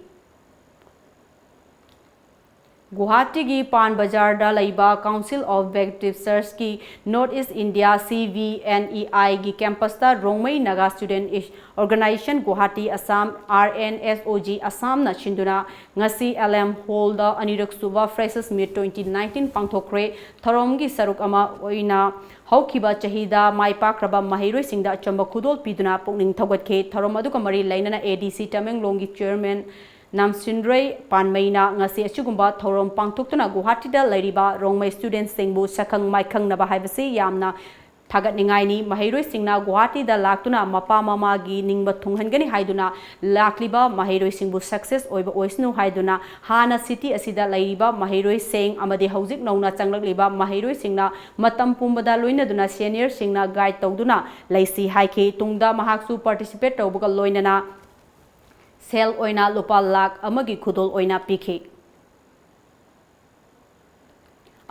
ꯒꯨꯋꯥꯍꯥꯇꯤꯒꯤ ꯄꯥꯟ ꯕꯖꯥꯔꯗ ꯂꯩꯕ Council of Baptist Churchꯀꯤ North East India, C B N E I ꯒꯤ campusꯇ Rongmei Naga Student Organization Guwahati Assam, R N S O G Assamꯅ ꯁꯤꯟꯗꯨꯅ ꯉꯁꯤ L M Hallꯗ ꯑꯅꯤꯔꯛ ꯁꯨꯕ Freshers Meet twenty nineteen ꯄꯥꯡꯊꯣꯛꯈ꯭ꯔꯦ꯫ ꯊꯧꯔꯝꯒꯤ ꯁꯔꯨꯛ ꯑꯃ ꯑꯣꯏꯅ ꯍꯧꯈꯤꯕ ꯆꯍꯤꯗ ꯃꯥꯏ ꯄꯥꯛꯈ꯭ꯔꯕ ꯃꯍꯩꯔꯣꯏꯁꯤꯡꯗ ꯑꯆꯝꯕ ꯈꯨꯗꯣꯜ ꯄꯤꯗꯨꯅ ꯄꯨꯛꯅꯤꯡ ꯊꯧꯒꯠꯈꯤ꯫ ꯊꯧꯔꯝ ꯑꯗꯨꯒ ꯃꯔꯤ ꯂꯩꯅꯅ A D C ꯇꯃꯦꯡꯂꯣꯡꯒꯤ Chairman ꯅꯥꯝꯁꯤꯟꯔꯣꯏ ꯄꯥꯟꯃꯩꯅ ꯉꯁꯤ ꯑꯁꯤꯒꯨꯝꯕ ꯊꯧꯔꯝ ꯄꯥꯡꯊꯣꯛꯇꯨꯅ ꯒꯨꯋꯥꯍꯥꯇꯤꯗ ꯂꯩꯔꯤꯕ ꯔꯣꯡꯃꯩ studentꯁꯤꯡꯕꯨ ꯁꯛꯈꯪ ꯃꯥꯏꯈꯪꯅꯕ ꯍꯥꯏꯕꯁꯤ ꯌꯥꯝꯅ ꯊꯥꯒꯠꯅꯤꯡꯉꯥꯏꯅꯤ꯫ ꯃꯍꯩꯔꯣꯏꯁꯤꯡꯅ ꯒꯨꯋꯥꯍꯥꯇꯤꯗ ꯂꯥꯛꯇꯨꯅ ꯃꯄꯥ ꯃꯃꯥꯒꯤ ꯅꯤꯡꯕ ꯊꯨꯡꯍꯟꯒꯅꯤ ꯍꯥꯏꯗꯨꯅ ꯂꯥꯛꯂꯤꯕ ꯃꯍꯩꯔꯣꯏꯁꯤꯡꯕꯨ success ꯑꯣꯏꯕ ꯑꯣꯏꯁꯅꯨ ꯍꯥꯏꯗꯨꯅ ꯍꯥꯟꯅ city ꯑꯁꯤꯗ ꯂꯩꯔꯤꯕ ꯃꯍꯩꯔꯣꯏꯁꯤꯡ ꯑꯃꯗꯤ ꯍꯧꯖꯤꯛ ꯅꯧꯅ ꯆꯪꯂꯛꯂꯤꯕ ꯃꯍꯩꯔꯣꯏꯁꯤꯡꯅ ꯃꯇꯝ ꯄꯨꯝꯕꯗ ꯂꯣꯏꯅꯗꯨꯅ seniorꯁꯤꯡꯅ guide ꯇꯧꯗꯨꯅ ꯂꯩꯁꯤ ꯍꯥꯏꯈꯤ꯫ ꯇꯨꯡꯗ ꯃꯍꯥꯛꯁꯨ participate ꯇꯧꯕꯒ ꯂꯣꯏꯅꯅ ꯁꯦꯜ ꯑꯣꯏꯅ ꯂꯨꯄꯥ ꯂꯥꯈ ꯑꯃꯒꯤ ꯈꯨꯗꯣꯜ ꯑꯣꯏꯅ ꯄꯤꯈꯤ꯫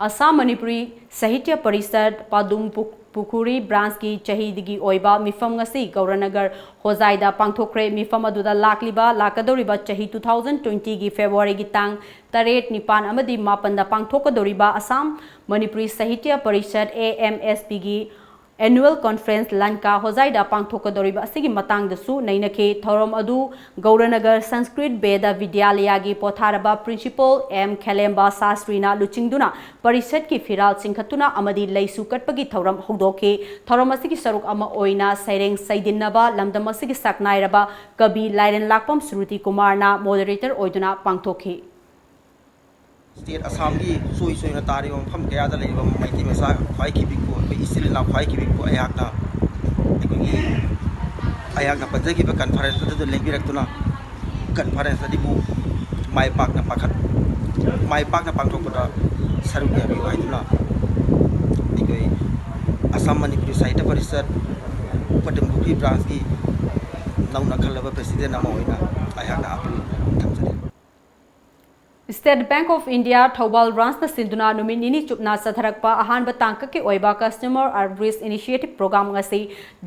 ꯑꯁꯥꯝ ꯃꯅꯤꯄꯨꯔꯤ ꯁꯥꯍꯤꯇ꯭ꯌ ꯄꯔꯤꯁꯠ ꯄꯥꯗꯨꯝ ꯄꯨ-, ꯄꯨꯈꯨꯔꯤ branchꯀꯤ ꯆꯍꯤꯒꯤ ꯑꯣꯏꯕ ꯃꯤꯐꯝ ꯉꯁꯤ ꯒꯧꯔꯅꯒꯔ ꯍꯣꯖꯥꯏꯗ ꯄꯥꯡꯊꯣꯛꯈ꯭ꯔꯦ꯫ ꯃꯤꯐꯝ ꯑꯗꯨꯗ ꯂꯥꯛꯂꯤꯕ, ꯂꯥꯛꯀꯗꯧꯔꯤꯕ ꯆꯍꯤ two thousand twentyꯒꯤ Februaryꯒꯤ ꯇꯥꯡ ꯇꯔꯦꯠ, ꯅꯤꯄꯥꯟ ꯑꯃꯗꯤ ꯃꯥꯄꯟꯗ ꯄꯥꯡꯊꯣꯛꯀꯗꯧꯔꯤꯕ ꯑꯁꯥꯝ ꯃꯅꯤꯄꯨꯔꯤ ꯁꯥꯍꯤꯇ꯭ꯌ parishad, A M S Pꯒꯤ annual conference ꯂꯟꯀꯥ ꯍꯣꯖꯥꯏꯗ ꯄꯥꯡꯊꯣꯛꯀꯗꯧꯔꯤꯕ ꯑꯁꯤꯒꯤ ꯃꯇꯥꯡꯗꯁꯨ ꯅꯩꯅꯈꯤ꯫ ꯊꯧꯔꯝ ꯑꯗꯨ ꯒꯧꯔꯅꯒꯔ ꯁꯪꯁꯀ꯭ꯔꯤꯠ ꯕꯦꯗ ꯕꯤꯗ꯭ꯌꯥꯂꯌꯥꯒꯤ ꯄꯣꯊꯥꯔꯕ Principal M ꯈꯦꯂꯦꯝꯕ ꯁꯥꯁꯇ꯭ꯔꯤꯅ ꯂꯨꯆꯤꯡꯗꯨꯅ ꯄꯔꯤꯁꯠꯀꯤ ꯐꯤꯔꯥꯜ ꯆꯤꯡꯈꯠꯇꯨꯅ ꯑꯃꯗꯤ ꯂꯩꯁꯨ ꯀꯠꯄꯒꯤ ꯊꯧꯔꯝ ꯍꯧꯗꯣꯛꯈꯤ꯫ ꯊꯧꯔꯝ ꯑꯁꯤꯒꯤ ꯁꯔꯨꯛ ꯑꯃ ꯑꯣꯏꯅ ꯁꯩꯔꯦꯡ ꯁꯩꯗꯤꯟꯅꯕ ꯂꯝꯗꯝ ꯑꯁꯤꯒꯤ ꯁꯛꯅꯥꯏꯔꯕ ꯀꯕꯤ ꯂꯥꯏꯔꯦꯟ ꯂꯥꯛꯄꯝ ꯁ꯭ꯔꯨꯇꯤ ꯀꯨꯃꯥꯔꯅ moderator ꯑꯣꯏꯗꯨꯅ ꯄꯥꯡꯊꯣꯛꯈꯤ꯫ ꯁ꯭ꯇꯦꯠ ꯑꯁꯥꯝꯒꯤ ꯆꯣꯏ ꯆꯣꯏꯅ ꯇꯥꯔꯤꯕ ꯃꯐꯝ ꯀꯌꯥꯗ ꯂꯩꯔꯤꯕ ꯃꯩꯇꯩ ꯃꯆꯥ ꯈ꯭ꯋꯥꯏ ꯈꯤꯕꯤꯛꯄꯨ, ꯑꯩꯈꯣꯏ ꯏꯆꯤꯜ ꯏꯅꯥꯎ ꯈ꯭ꯋꯥꯏ ꯈꯤꯕꯤꯛꯄꯨ ꯑꯩꯍꯥꯛꯅ, ꯑꯩꯈꯣꯏꯒꯤ, ꯑꯩꯍꯥꯛꯅ ꯄꯟꯖꯈꯤꯕ ꯀꯟꯐꯔꯦꯟꯁ ꯑꯗꯨꯗ ꯂꯦꯡꯕꯤꯔꯛꯇꯨꯅ ꯀꯟꯐꯔꯦꯟꯁ ꯑꯗꯨꯕꯨ ꯃꯥꯏ ꯄꯥꯛꯅ ꯄꯥꯈꯠ-, ꯃꯥꯏ ꯄꯥꯛꯅ ꯄꯥꯡꯊꯣꯛꯄꯗ ꯁꯔꯨꯛ ꯌꯥꯕꯤꯌꯨ ꯍꯥꯏꯗꯨꯅ ꯑꯩꯈꯣꯏ ꯑꯁꯥꯝ ꯃꯅꯤꯄꯨꯔꯤ ꯁꯥꯍꯤꯇ꯭ꯌ ꯄꯔꯤꯁꯠ ꯄꯗꯝ ꯄꯨꯈ꯭ꯔꯤ ꯕ꯭ꯔꯥꯟꯁꯀꯤ ꯅꯧꯅ ꯈꯜꯂꯕ ꯄ꯭ꯔꯦꯁꯤꯗꯦꯟ ꯑꯃ ꯑꯣꯏꯅ ꯑꯩꯍꯥꯛꯅ ꯑꯄꯤꯜ ꯊꯝꯖꯔꯤ꯫ State Bank of India Thoubal ꯕ꯭ꯔꯥꯟꯁꯅ ꯁꯤꯟꯗꯨꯅ ꯅꯨꯃꯤꯠ ꯅꯤꯅꯤ ꯆꯨꯞꯅ ꯆꯠꯊꯔꯛꯄ ꯑꯍꯥꯟꯕ ꯇꯥꯡꯀꯛꯀꯤ ꯑꯣꯏꯕ Customer Outreach Initiative Program ꯉꯁꯤ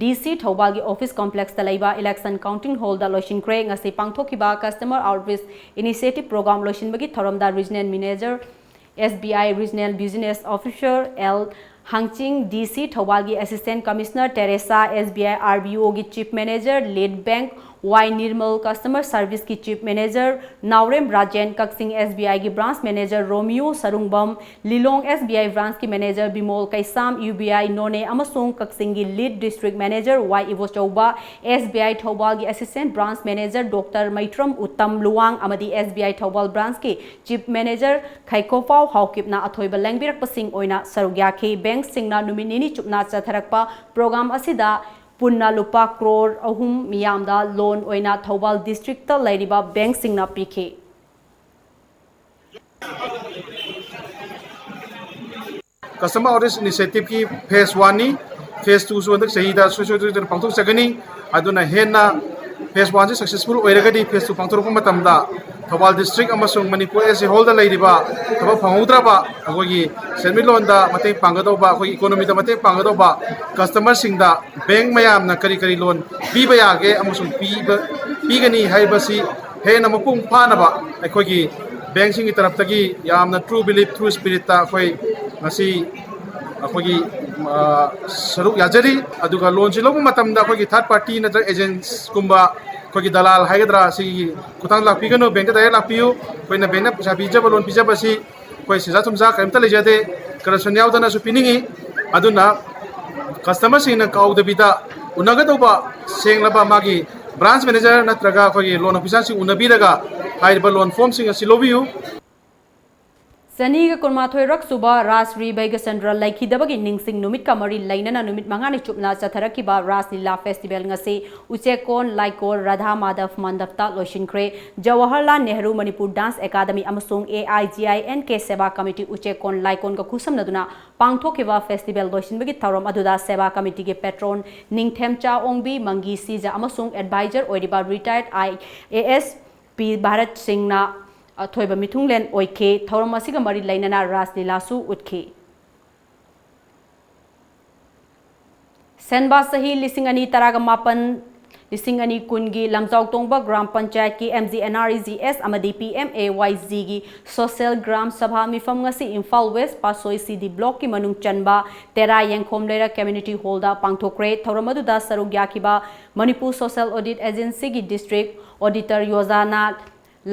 D C ꯊꯧꯕꯥꯜꯒꯤ office complexꯇ ꯂꯩꯕ Election Counting Hallꯗ ꯂꯣꯏꯁꯤꯟꯈ꯭ꯔꯦ꯫ ꯉꯁꯤ ꯄꯥꯡꯊꯣꯛꯈꯤꯕ Customer Outreach Initiative Program ꯂꯣꯏꯁꯤꯟꯕꯒꯤ ꯊꯧꯔꯝꯗ Regional Manager, S B I Regional Business Officer L ꯍꯥꯡꯆꯤꯡ, D C ꯊꯧꯕꯥꯜꯒꯤ Assistant Commissioner Teresa, S B I R B Oꯒꯤ Chief Manager Lead Bank Y Nirmal, Customer Serviceꯀꯤ Chief Manager Naorem Rajen, Kakching S B Iꯒꯤ Branch Manager ꯔꯣꯃꯤꯌꯣ Sarungbam, Lilong S B I Branchꯀꯤ Manager Bimol Keisham, U B I ꯅꯣꯅꯦ ꯑꯃꯁꯨꯡ ꯀꯛꯆꯤꯡꯒꯤ Lead District Manager Y Ibochouba, S B I ꯊꯧꯕꯥꯜꯒꯤ Assistant Branch Manager Doctor ꯃꯩꯇ꯭ꯔꯝ Uttam Luwang ꯑꯃꯗꯤ S B I Thoubal Branchꯀꯤ Chief Manager ꯈꯩꯀꯣꯄꯥꯎ ꯍꯥꯎꯀꯤꯞꯅ ꯑꯊꯣꯏꯕ ꯂꯦꯡꯕꯤꯔꯛꯄꯁꯤꯡ ꯑꯣꯏꯅ ꯁꯔꯨꯛ ꯌꯥꯈꯤ꯫ Bankꯁꯤꯡꯅ ꯅꯨꯃꯤꯠ ꯅꯤꯅꯤ ꯆꯨꯞꯅ ꯆꯠꯊꯔꯛꯄ program ꯑꯁꯤꯗ ꯄꯨꯟꯅ ꯂꯨꯄꯥ ꯀ꯭ꯔꯣꯔ ꯑꯍꯨꯝ ꯃꯤꯌꯥꯝꯗ loan ꯑꯣꯏꯅ ꯊꯧꯕꯥꯜ districtꯇ ꯂꯩꯔꯤꯕ bankꯁꯤꯡꯅ ꯄꯤꯈꯤ꯫ Customer Outreach Initiativeꯀꯤ phase oneꯅꯤ꯫ Phase twoꯁꯨ ꯍꯟꯗꯛ ꯆꯍꯤꯗ ꯁꯨꯡꯁꯣꯏ ꯁꯣꯏꯗꯅ ꯄꯥꯡꯊꯣꯛꯆꯒꯅꯤ꯫ ꯑꯗꯨꯅ ꯍꯦꯟꯅ phase oneꯁꯤ successful ꯑꯣꯏꯔꯒꯗꯤ phase two ꯄꯥꯡꯊꯣꯔꯛꯄ ꯃꯇꯝꯗ ꯊꯧꯕꯥꯜ district ꯑꯃꯁꯨꯡ ꯃꯅꯤꯄꯨꯔ as a wholeꯗ ꯂꯩꯔꯤꯕ ꯊꯕꯛ ꯐꯪꯍꯧꯗ꯭ꯔꯕ ꯑꯩꯈꯣꯏꯒꯤ ꯁꯦꯟꯃꯤꯠꯂꯣꯟꯗ ꯃꯇꯦꯡ ꯄꯥꯡꯒꯗꯧꯕ, ꯑꯩꯈꯣꯏꯒꯤ economyꯗ ꯃꯇꯦꯡ ꯄꯥꯡꯒꯗꯧꯕ customerꯁꯤꯡꯗ bank ꯃꯌꯥꯝꯅ ꯀꯔꯤ ꯀꯔꯤ loan ꯄꯤꯕ ꯌꯥꯒꯦ ꯑꯃꯁꯨꯡ ꯄꯤꯕ, ꯄꯤꯒꯅꯤ ꯍꯥꯏꯕꯁꯤ ꯍꯦꯟꯅ ꯃꯄꯨꯡ ꯐꯥꯅꯕ ꯑꯩꯈꯣꯏꯒꯤ bankꯁꯤꯡꯒꯤ ꯇꯔꯞꯇꯒꯤ ꯌꯥꯝꯅ true belief, true spiritꯇ ꯑꯩꯈꯣꯏ ꯉꯁꯤ ꯑꯩꯈꯣꯏꯒꯤ, ꯑ, ꯁꯔꯨꯛ ꯌꯥꯖꯔꯤ꯫ ꯑꯗꯨꯒ loanꯁꯤ ꯂꯧꯕ ꯃꯇꯝꯗ ꯑꯩꯈꯣꯏꯒꯤ third party ꯅꯠꯇ꯭ꯔꯒ agentꯀꯨꯝꯕ ꯑꯩꯈꯣꯏꯒꯤ ꯗꯂꯥꯜ ꯍꯥꯏꯒꯗ꯭ꯔꯥ, ꯁꯤꯒꯤ ꯈꯨꯠꯊꯥꯡꯗ ꯂꯥꯛꯄꯤꯒꯅꯨ꯫ Bankꯇ direct ꯂꯥꯛꯄꯤꯌꯨ꯫ ꯑꯩꯈꯣꯏꯅ bankꯅ ꯄꯩꯁꯥ ꯄꯤꯖꯕ, loan ꯄꯤꯖꯕꯁꯤ ꯑꯩꯈꯣꯏ ꯁꯦꯟꯖꯥ ꯊꯨꯝꯖꯥ ꯀꯔꯤꯝꯇ ꯂꯩꯖꯗꯦ, corruption ꯌꯥꯎꯗꯅꯁꯨ ꯄꯤꯅꯤꯡꯉꯤ꯫ ꯑꯗꯨꯅ customerꯁꯤꯡꯅ ꯀꯥꯎꯗꯕꯤꯗ ꯎꯅꯒꯗꯧꯕ ꯁꯦꯡꯂꯕ ꯃꯥꯒꯤ branch manager ꯅꯠꯇ꯭ꯔꯒ ꯑꯩꯈꯣꯏꯒꯤ loan officerꯁꯤꯡ ꯎꯅꯕꯤꯔꯒ ꯍꯥꯏꯔꯤꯕ loan formꯁꯤꯡ ꯑꯁꯤ ꯂꯧꯕꯤꯌꯨ꯫ ꯆꯅꯤꯒ ꯀꯨꯟꯃꯥꯊꯣꯏꯔꯛ ꯁꯨꯕ ꯔꯥꯁ ꯔꯤ ꯕꯩꯒꯆꯟꯗ꯭ꯔ ꯂꯩꯈꯤꯗꯕꯒꯤ ꯅꯤꯡꯁꯤꯡ ꯅꯨꯃꯤꯠꯀ ꯃꯔꯤ ꯂꯩꯅꯅ ꯅꯨꯃꯤꯠ ꯃꯉꯥꯅꯤ ꯆꯨꯞꯅ ꯆꯠꯊꯔꯛꯈꯤꯕ ꯔꯥꯁ ꯂꯤꯂꯥ ꯐꯦꯁꯇꯤꯚꯦꯜ ꯉꯁꯤ ꯎꯆꯦꯛꯀꯣꯟ ꯂꯥꯏꯀꯣꯜ ꯔꯥꯙꯥ ꯃꯥꯙꯕ ꯃꯟꯗꯞꯇ ꯂꯣꯏꯁꯤꯟꯈ꯭ꯔꯦ꯫ ꯖꯋꯥꯍꯔꯂꯥꯜ ꯅꯦꯍꯔꯨ ꯃꯅꯤꯄꯨꯔ ꯗꯥꯟꯁ ꯑꯦꯀꯥꯗꯃꯤ ꯑꯃꯁꯨꯡ A I G I and ꯀꯦ ꯁꯦꯕꯥ ꯀꯃꯤꯇꯤ ꯎꯆꯦꯛꯀꯣꯟ ꯂꯥꯏꯀꯣꯟꯒ ꯈꯨꯠꯁꯝꯅꯗꯨꯅ ꯄꯥꯡꯊꯣꯛꯈꯤꯕ ꯐꯦꯁꯇꯤꯚꯦꯜ ꯂꯣꯏꯁꯤꯟꯕꯒꯤ ꯊꯧꯔꯝ ꯑꯗꯨꯗ ꯁꯦꯕꯥ ꯀꯃꯤꯇꯤꯒꯤ ꯄꯦꯇ꯭ꯔꯣꯟ ꯅꯤꯡꯊꯦꯝꯆꯥ ꯑꯣꯡꯕꯤ, ꯃꯪꯒꯤ ꯁꯤꯖ ꯑꯃꯁꯨꯡ ꯑꯦꯗꯚꯥꯏꯖꯔ ꯑꯣꯏꯔꯤꯕ ꯔꯤꯇꯥꯌꯔꯗ I A S P Bharat ꯁꯤꯡꯅ ꯑꯊꯣꯏꯕ ꯃꯤꯊꯨꯡꯂꯦꯟ ꯑꯣꯏꯈꯤ꯫ ꯊꯧꯔꯝ ꯑꯁꯤꯒ ꯃꯔꯤ ꯂꯩꯅꯅ ꯔꯥꯁ ꯂꯤꯂꯥꯁꯨ ꯎꯠꯈꯤ꯫ ꯁꯦꯟꯕꯥ ꯆꯍꯤ ꯂꯤꯁꯤꯡ ꯑꯅꯤ ꯇꯔꯥꯒ ꯃꯥꯄꯟ, ꯂꯤꯁꯤꯡ ꯑꯅꯤ ꯀꯨꯟꯒꯤ ꯂꯝꯖꯥꯎꯇꯣꯡꯕ ꯒ꯭ꯔꯥꯝ ꯄꯟꯆꯥꯌꯠꯀꯤ M G N R E G S ꯑꯃꯗꯤ ꯄꯤ ꯑꯦꯝ ꯑꯦ ꯋꯥꯏ ꯖꯤꯒꯤ ꯁꯣꯁꯦꯜ ꯒ꯭ꯔꯥꯝ ꯁꯚꯥ ꯃꯤꯐꯝ ꯉꯁꯤ ꯏꯝꯐꯥꯜ ꯋꯦꯁ ꯄꯥꯠꯁꯣꯏ ꯁꯤ ꯗꯤ ꯕ꯭ꯂꯣꯛꯀꯤ ꯃꯅꯨꯡ ꯆꯟꯕ ꯇꯦꯔꯥ ꯌꯦꯡꯈꯣꯝ ꯂꯩꯔꯛ ꯀꯝꯃ꯭ꯌꯨꯅꯤꯇꯤ ꯍꯣꯜꯗ ꯄꯥꯡꯊꯣꯛꯈ꯭ꯔꯦ꯫ ꯊꯧꯔꯝ ꯑꯗꯨꯗ ꯁꯔꯨꯛ ꯌꯥꯈꯤꯕ Manipur social audit ꯑꯦꯖꯦꯟꯁꯤꯒꯤ district auditor ꯌꯣꯖꯥꯅꯥ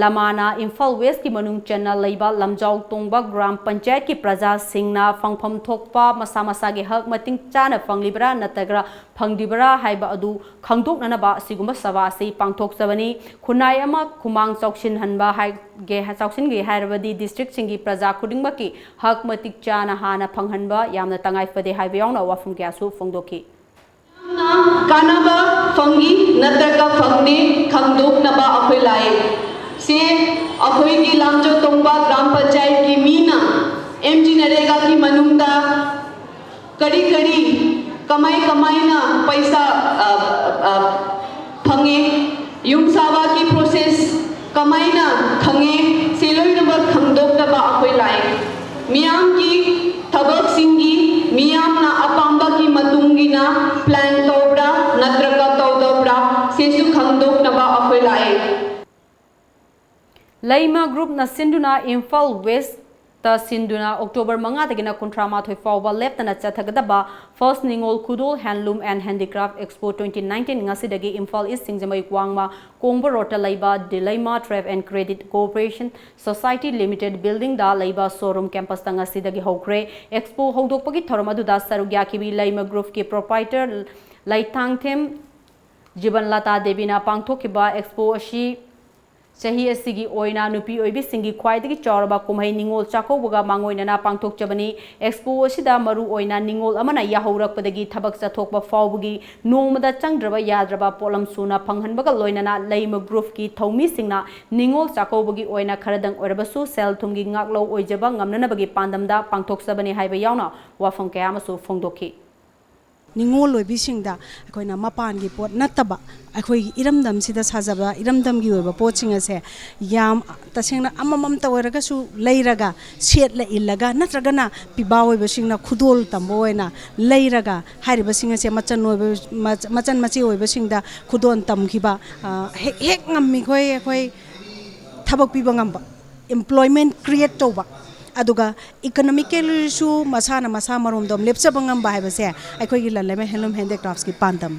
ꯂꯃꯥꯅ ꯏꯝꯐꯥꯜ ꯋꯦꯁꯀꯤ ꯃꯅꯨꯡ ꯆꯟꯅ ꯂꯩꯕ ꯂꯝꯖꯥꯎ ꯇꯣꯡꯕ ꯒ꯭ꯔꯥꯝ ꯄꯟꯆꯥꯌꯠꯀꯤ ꯄ꯭ꯔꯖꯥꯁꯤꯡꯅ ꯐꯪꯐꯝ ꯊꯣꯛꯄ ꯃꯁꯥ ꯃꯁꯥꯒꯤ ꯍꯛ ꯃꯇꯤꯛ ꯆꯥꯅ ꯐꯪꯂꯤꯕ꯭ꯔꯥ ꯅꯠꯇ꯭ꯔꯒ ꯐꯪꯗ꯭ꯔꯤꯕ꯭ꯔꯥ ꯍꯥꯏꯕ ꯑꯗꯨ ꯈꯪꯗꯣꯛꯅꯅꯕ ꯑꯁꯤꯒꯨꯝꯕ ꯁꯚꯥ ꯑꯁꯤ ꯄꯥꯡꯊꯣꯛꯆꯕꯅꯤ꯫ ꯈꯨꯟꯅꯥꯏ ꯑꯃ ꯈꯨꯃꯥꯡ ꯆꯥꯎꯁꯤꯟꯍꯟꯕ ꯍꯥꯏꯒꯦ, ꯆꯥꯎꯁꯤꯟꯒꯦ ꯍꯥꯏꯔꯕꯗꯤ ꯗꯤꯁꯇ꯭ꯔꯤꯛꯁꯤꯡꯒꯤ ꯄ꯭ꯔꯖꯥ ꯈꯨꯗꯤꯡꯃꯛꯀꯤ ꯍꯛ ꯃꯇꯤꯛ ꯆꯥꯅ ꯍꯥꯟꯅ ꯐꯪꯍꯟꯕ ꯌꯥꯝꯅ ꯇꯉꯥꯏ ꯐꯗꯦ ꯍꯥꯏꯕ ꯌꯥꯎꯅ ꯋꯥꯐꯝ ꯀꯌꯥꯁꯨ ꯐꯣꯡꯗꯣꯛꯈꯤ꯫ ꯀꯥꯟꯅꯕ ꯐꯪꯏ ꯅꯠꯇ꯭ꯔꯒ ꯐꯪꯗꯦ ꯈꯪꯗꯣꯛꯅꯕ ꯑꯩꯈꯣꯏ ꯂꯥꯛꯑꯦ꯫ ꯁꯦ, ꯑꯩꯈꯣꯏꯒꯤ ꯂꯝꯖꯥꯎ ꯇꯣꯡꯕ ꯒ꯭ꯔꯥꯝ ꯄꯟꯆꯥꯌꯠꯀꯤ ꯃꯤꯅ ꯑꯦꯝ ꯖꯤ ꯅꯔꯦꯒꯥꯒꯤ ꯃꯅꯨꯡꯗ ꯀꯔꯤ ꯀꯔꯤ, ꯀꯃꯥꯏ ꯀꯃꯥꯏꯅ ꯄꯩꯁꯥ, ꯑ, ꯑ, ꯐꯪꯉꯦ, ꯌꯨꯝ ꯁꯥꯕꯒꯤ ꯄ꯭ꯔꯣꯁꯦꯁ ꯀꯃꯥꯏꯅ ꯈꯪꯉꯦ, ꯁꯤ ꯂꯣꯏꯅꯃꯛ ꯈꯪꯗꯣꯛꯅꯕ ꯑꯩꯈꯣꯏ ꯂꯥꯛꯑꯦ꯫ ꯃꯤꯌꯥꯝꯒꯤ ꯊꯕꯛꯁꯤꯡꯒꯤ ꯃꯤꯌꯥꯝꯅ ꯑꯄꯥꯝꯕꯒꯤ ꯃꯇꯨꯡ ꯏꯟꯅ ꯄ꯭ꯂꯥꯟ ꯇꯧꯕ꯭ꯔꯥ ꯅꯠꯇ꯭ꯔꯒ ꯇꯧꯗꯕ꯭ꯔꯥ, ꯁꯤꯁꯨ ꯈꯪꯗꯣꯛꯅꯕ ꯑꯩꯈꯣꯏ ꯂꯥꯛꯑꯦ꯫ ꯂꯩꯃ ꯒ꯭ꯔꯨꯞꯅ ꯁꯤꯟꯗꯨꯅ ꯏꯝꯐꯥꯜ ꯋꯦꯁꯇ ꯁꯤꯟꯗꯨꯅ ꯑꯣꯛꯇꯣꯕꯔ ꯃꯉꯥꯗꯒꯤꯅ ꯀꯨꯟꯊ꯭ꯔꯥ ꯃꯥꯊꯣꯏ ꯐꯥꯎꯕ ꯂꯦꯞꯇꯅ ꯆꯠꯊꯒꯗꯕ ꯐꯥꯔꯁ ꯅꯤꯉꯣꯜ ꯈꯨꯗꯣꯜ handloom and handicraft expo twenty nineteen ꯉꯁꯤꯗꯒꯤ ꯏꯝꯐꯥꯜ ꯏꯁ ꯁꯤꯡꯖꯃꯩ ꯋꯥꯡꯃ ꯀꯣꯡꯕ ꯔꯣꯗꯇ ꯂꯩꯕ ꯗꯤꯂꯩꯃ trade and credit cooperation society limited ꯕꯤꯜꯗꯤꯡꯗ ꯂꯩꯕ ꯁꯣꯔꯨꯝ ꯀꯦꯝꯄꯁꯇ ꯉꯁꯤꯗꯒꯤ ꯍꯧꯈ꯭ꯔꯦ꯫ ꯑꯦꯛꯁꯄꯣ ꯍꯧꯗꯣꯛꯄꯒꯤ ꯊꯧꯔꯝ ꯑꯗꯨꯗ ꯁꯔꯨꯛ ꯌꯥꯈꯤꯕꯤ ꯂꯩꯃ ꯒ꯭ꯔꯨꯞꯀꯤ ꯄ꯭ꯔꯣꯄꯥꯏꯇꯔ ꯂꯩꯊꯥꯡꯊꯦꯝ ꯖꯤꯕꯟꯂꯇꯥ ꯗꯦꯕꯤꯅ ꯄꯥꯡꯊꯣꯛꯈꯤꯕ ꯑꯦꯛꯁꯄꯣ ꯑꯁꯤ ꯆꯍꯤ ꯑꯁꯤꯒꯤ ꯑꯣꯏꯅ ꯅꯨꯄꯤ ꯑꯣꯏꯕꯤꯁꯤꯡꯒꯤ ꯈ꯭ꯋꯥꯏꯗꯒꯤ ꯆꯥꯎꯔꯕ ꯀꯨꯝꯍꯩ ꯅꯤꯉꯣꯜ ꯆꯥꯛꯀꯧꯕꯒ ꯃꯥꯡꯑꯣꯏꯅꯅ ꯄꯥꯡꯊꯣꯛꯆꯕꯅꯤ꯫ ꯑꯦꯛꯁꯄꯣ ꯑꯁꯤꯗ ꯃꯔꯨ ꯑꯣꯏꯅ ꯅꯤꯉꯣꯜ ꯑꯃꯅ ꯌꯥꯍꯧꯔꯛꯄꯗꯒꯤ ꯊꯕꯛ ꯆꯠꯊꯣꯛꯄ ꯐꯥꯎꯕꯒꯤ ꯅꯣꯡꯃꯗ ꯆꯪꯗ꯭ꯔꯕ ꯌꯥꯗ꯭ꯔꯕ ꯄꯣꯠꯂꯝ ꯁꯨꯅ ꯐꯪꯍꯟꯕꯒ ꯂꯣꯏꯅꯅ ꯂꯩꯃ ꯒ꯭ꯔꯨꯞꯀꯤ ꯊꯧꯃꯤꯁꯤꯡꯅ ꯅꯤꯉꯣꯜ ꯆꯥꯛꯀꯧꯕꯒꯤ ꯑꯣꯏꯅ ꯈꯔꯗꯪ ꯑꯣꯏꯔꯕꯁꯨ ꯁꯦꯜ ꯊꯨꯝꯒꯤ ꯉꯥꯛꯂꯧ ꯑꯣꯏꯖꯕ ꯉꯝꯅꯅꯕꯒꯤ ꯄꯥꯟꯗꯝꯗ ꯄꯥꯡꯊꯣꯛꯆꯕꯅꯤ ꯍꯥꯏꯕ ꯌꯥꯎꯅ ꯋꯥꯐꯝ ꯀꯌꯥ ꯑꯃꯁꯨ ꯐꯣꯡꯗꯣꯛꯈꯤ꯫ ꯅꯤꯉꯣꯜ ꯑꯣꯏꯕꯤꯁꯤꯡꯗ ꯑꯩꯈꯣꯏꯅ ꯃꯄꯥꯟꯒꯤ ꯄꯣꯠ ꯅꯠꯇꯕ ꯑꯩꯈꯣꯏꯒꯤ ꯏꯔꯝꯗꯝꯁꯤꯗ ꯁꯥꯖꯕ ꯏꯔꯝꯗꯝꯒꯤ ꯑꯣꯏꯕ ꯄꯣꯠꯁꯤꯡ ꯑꯁꯦ ꯌꯥꯝ ꯇꯁꯦꯡꯅ ꯑꯃꯃꯝꯇ ꯑꯣꯏꯔꯒꯁꯨ ꯂꯩꯔꯒ ꯁꯦꯠꯂ ꯏꯜꯂꯒ ꯅꯠꯇ꯭ꯔꯒꯅ ꯄꯤꯕꯥ ꯑꯣꯏꯕꯁꯤꯡꯅ ꯈꯨꯗꯣꯜ ꯇꯝꯕ ꯑꯣꯏꯅ ꯂꯩꯔꯒ ꯍꯥꯏꯔꯤꯕꯁꯤꯡ ꯑꯁꯦ ꯃꯆꯟ ꯑꯣꯏꯕ ꯃꯆꯟ ꯃꯆꯦ ꯑꯣꯏꯕꯁꯤꯡꯗ ꯈꯨꯗꯣꯜ ꯇꯝꯈꯤꯕ ꯍꯦꯛ ꯍꯦꯛ ꯉꯝꯃꯤꯈꯣꯏ ꯑꯩꯈꯣꯏ ꯊꯕꯛ ꯄꯤꯕ ꯉꯝꯕ employment create ꯇꯧꯕ ꯑꯗꯨꯒ economically ꯁꯨ ꯃꯁꯥꯅ ꯃꯁꯥ ꯃꯔꯣꯝꯗꯣꯝ ꯂꯦꯞꯆꯕ ꯉꯝꯕ ꯍꯥꯏꯕꯁꯦ ꯑꯩꯈꯣꯏꯒꯤ ꯂꯜꯂꯩꯃ Handloom Handicrafts ꯀꯤ ꯄꯥꯟꯗꯝ꯫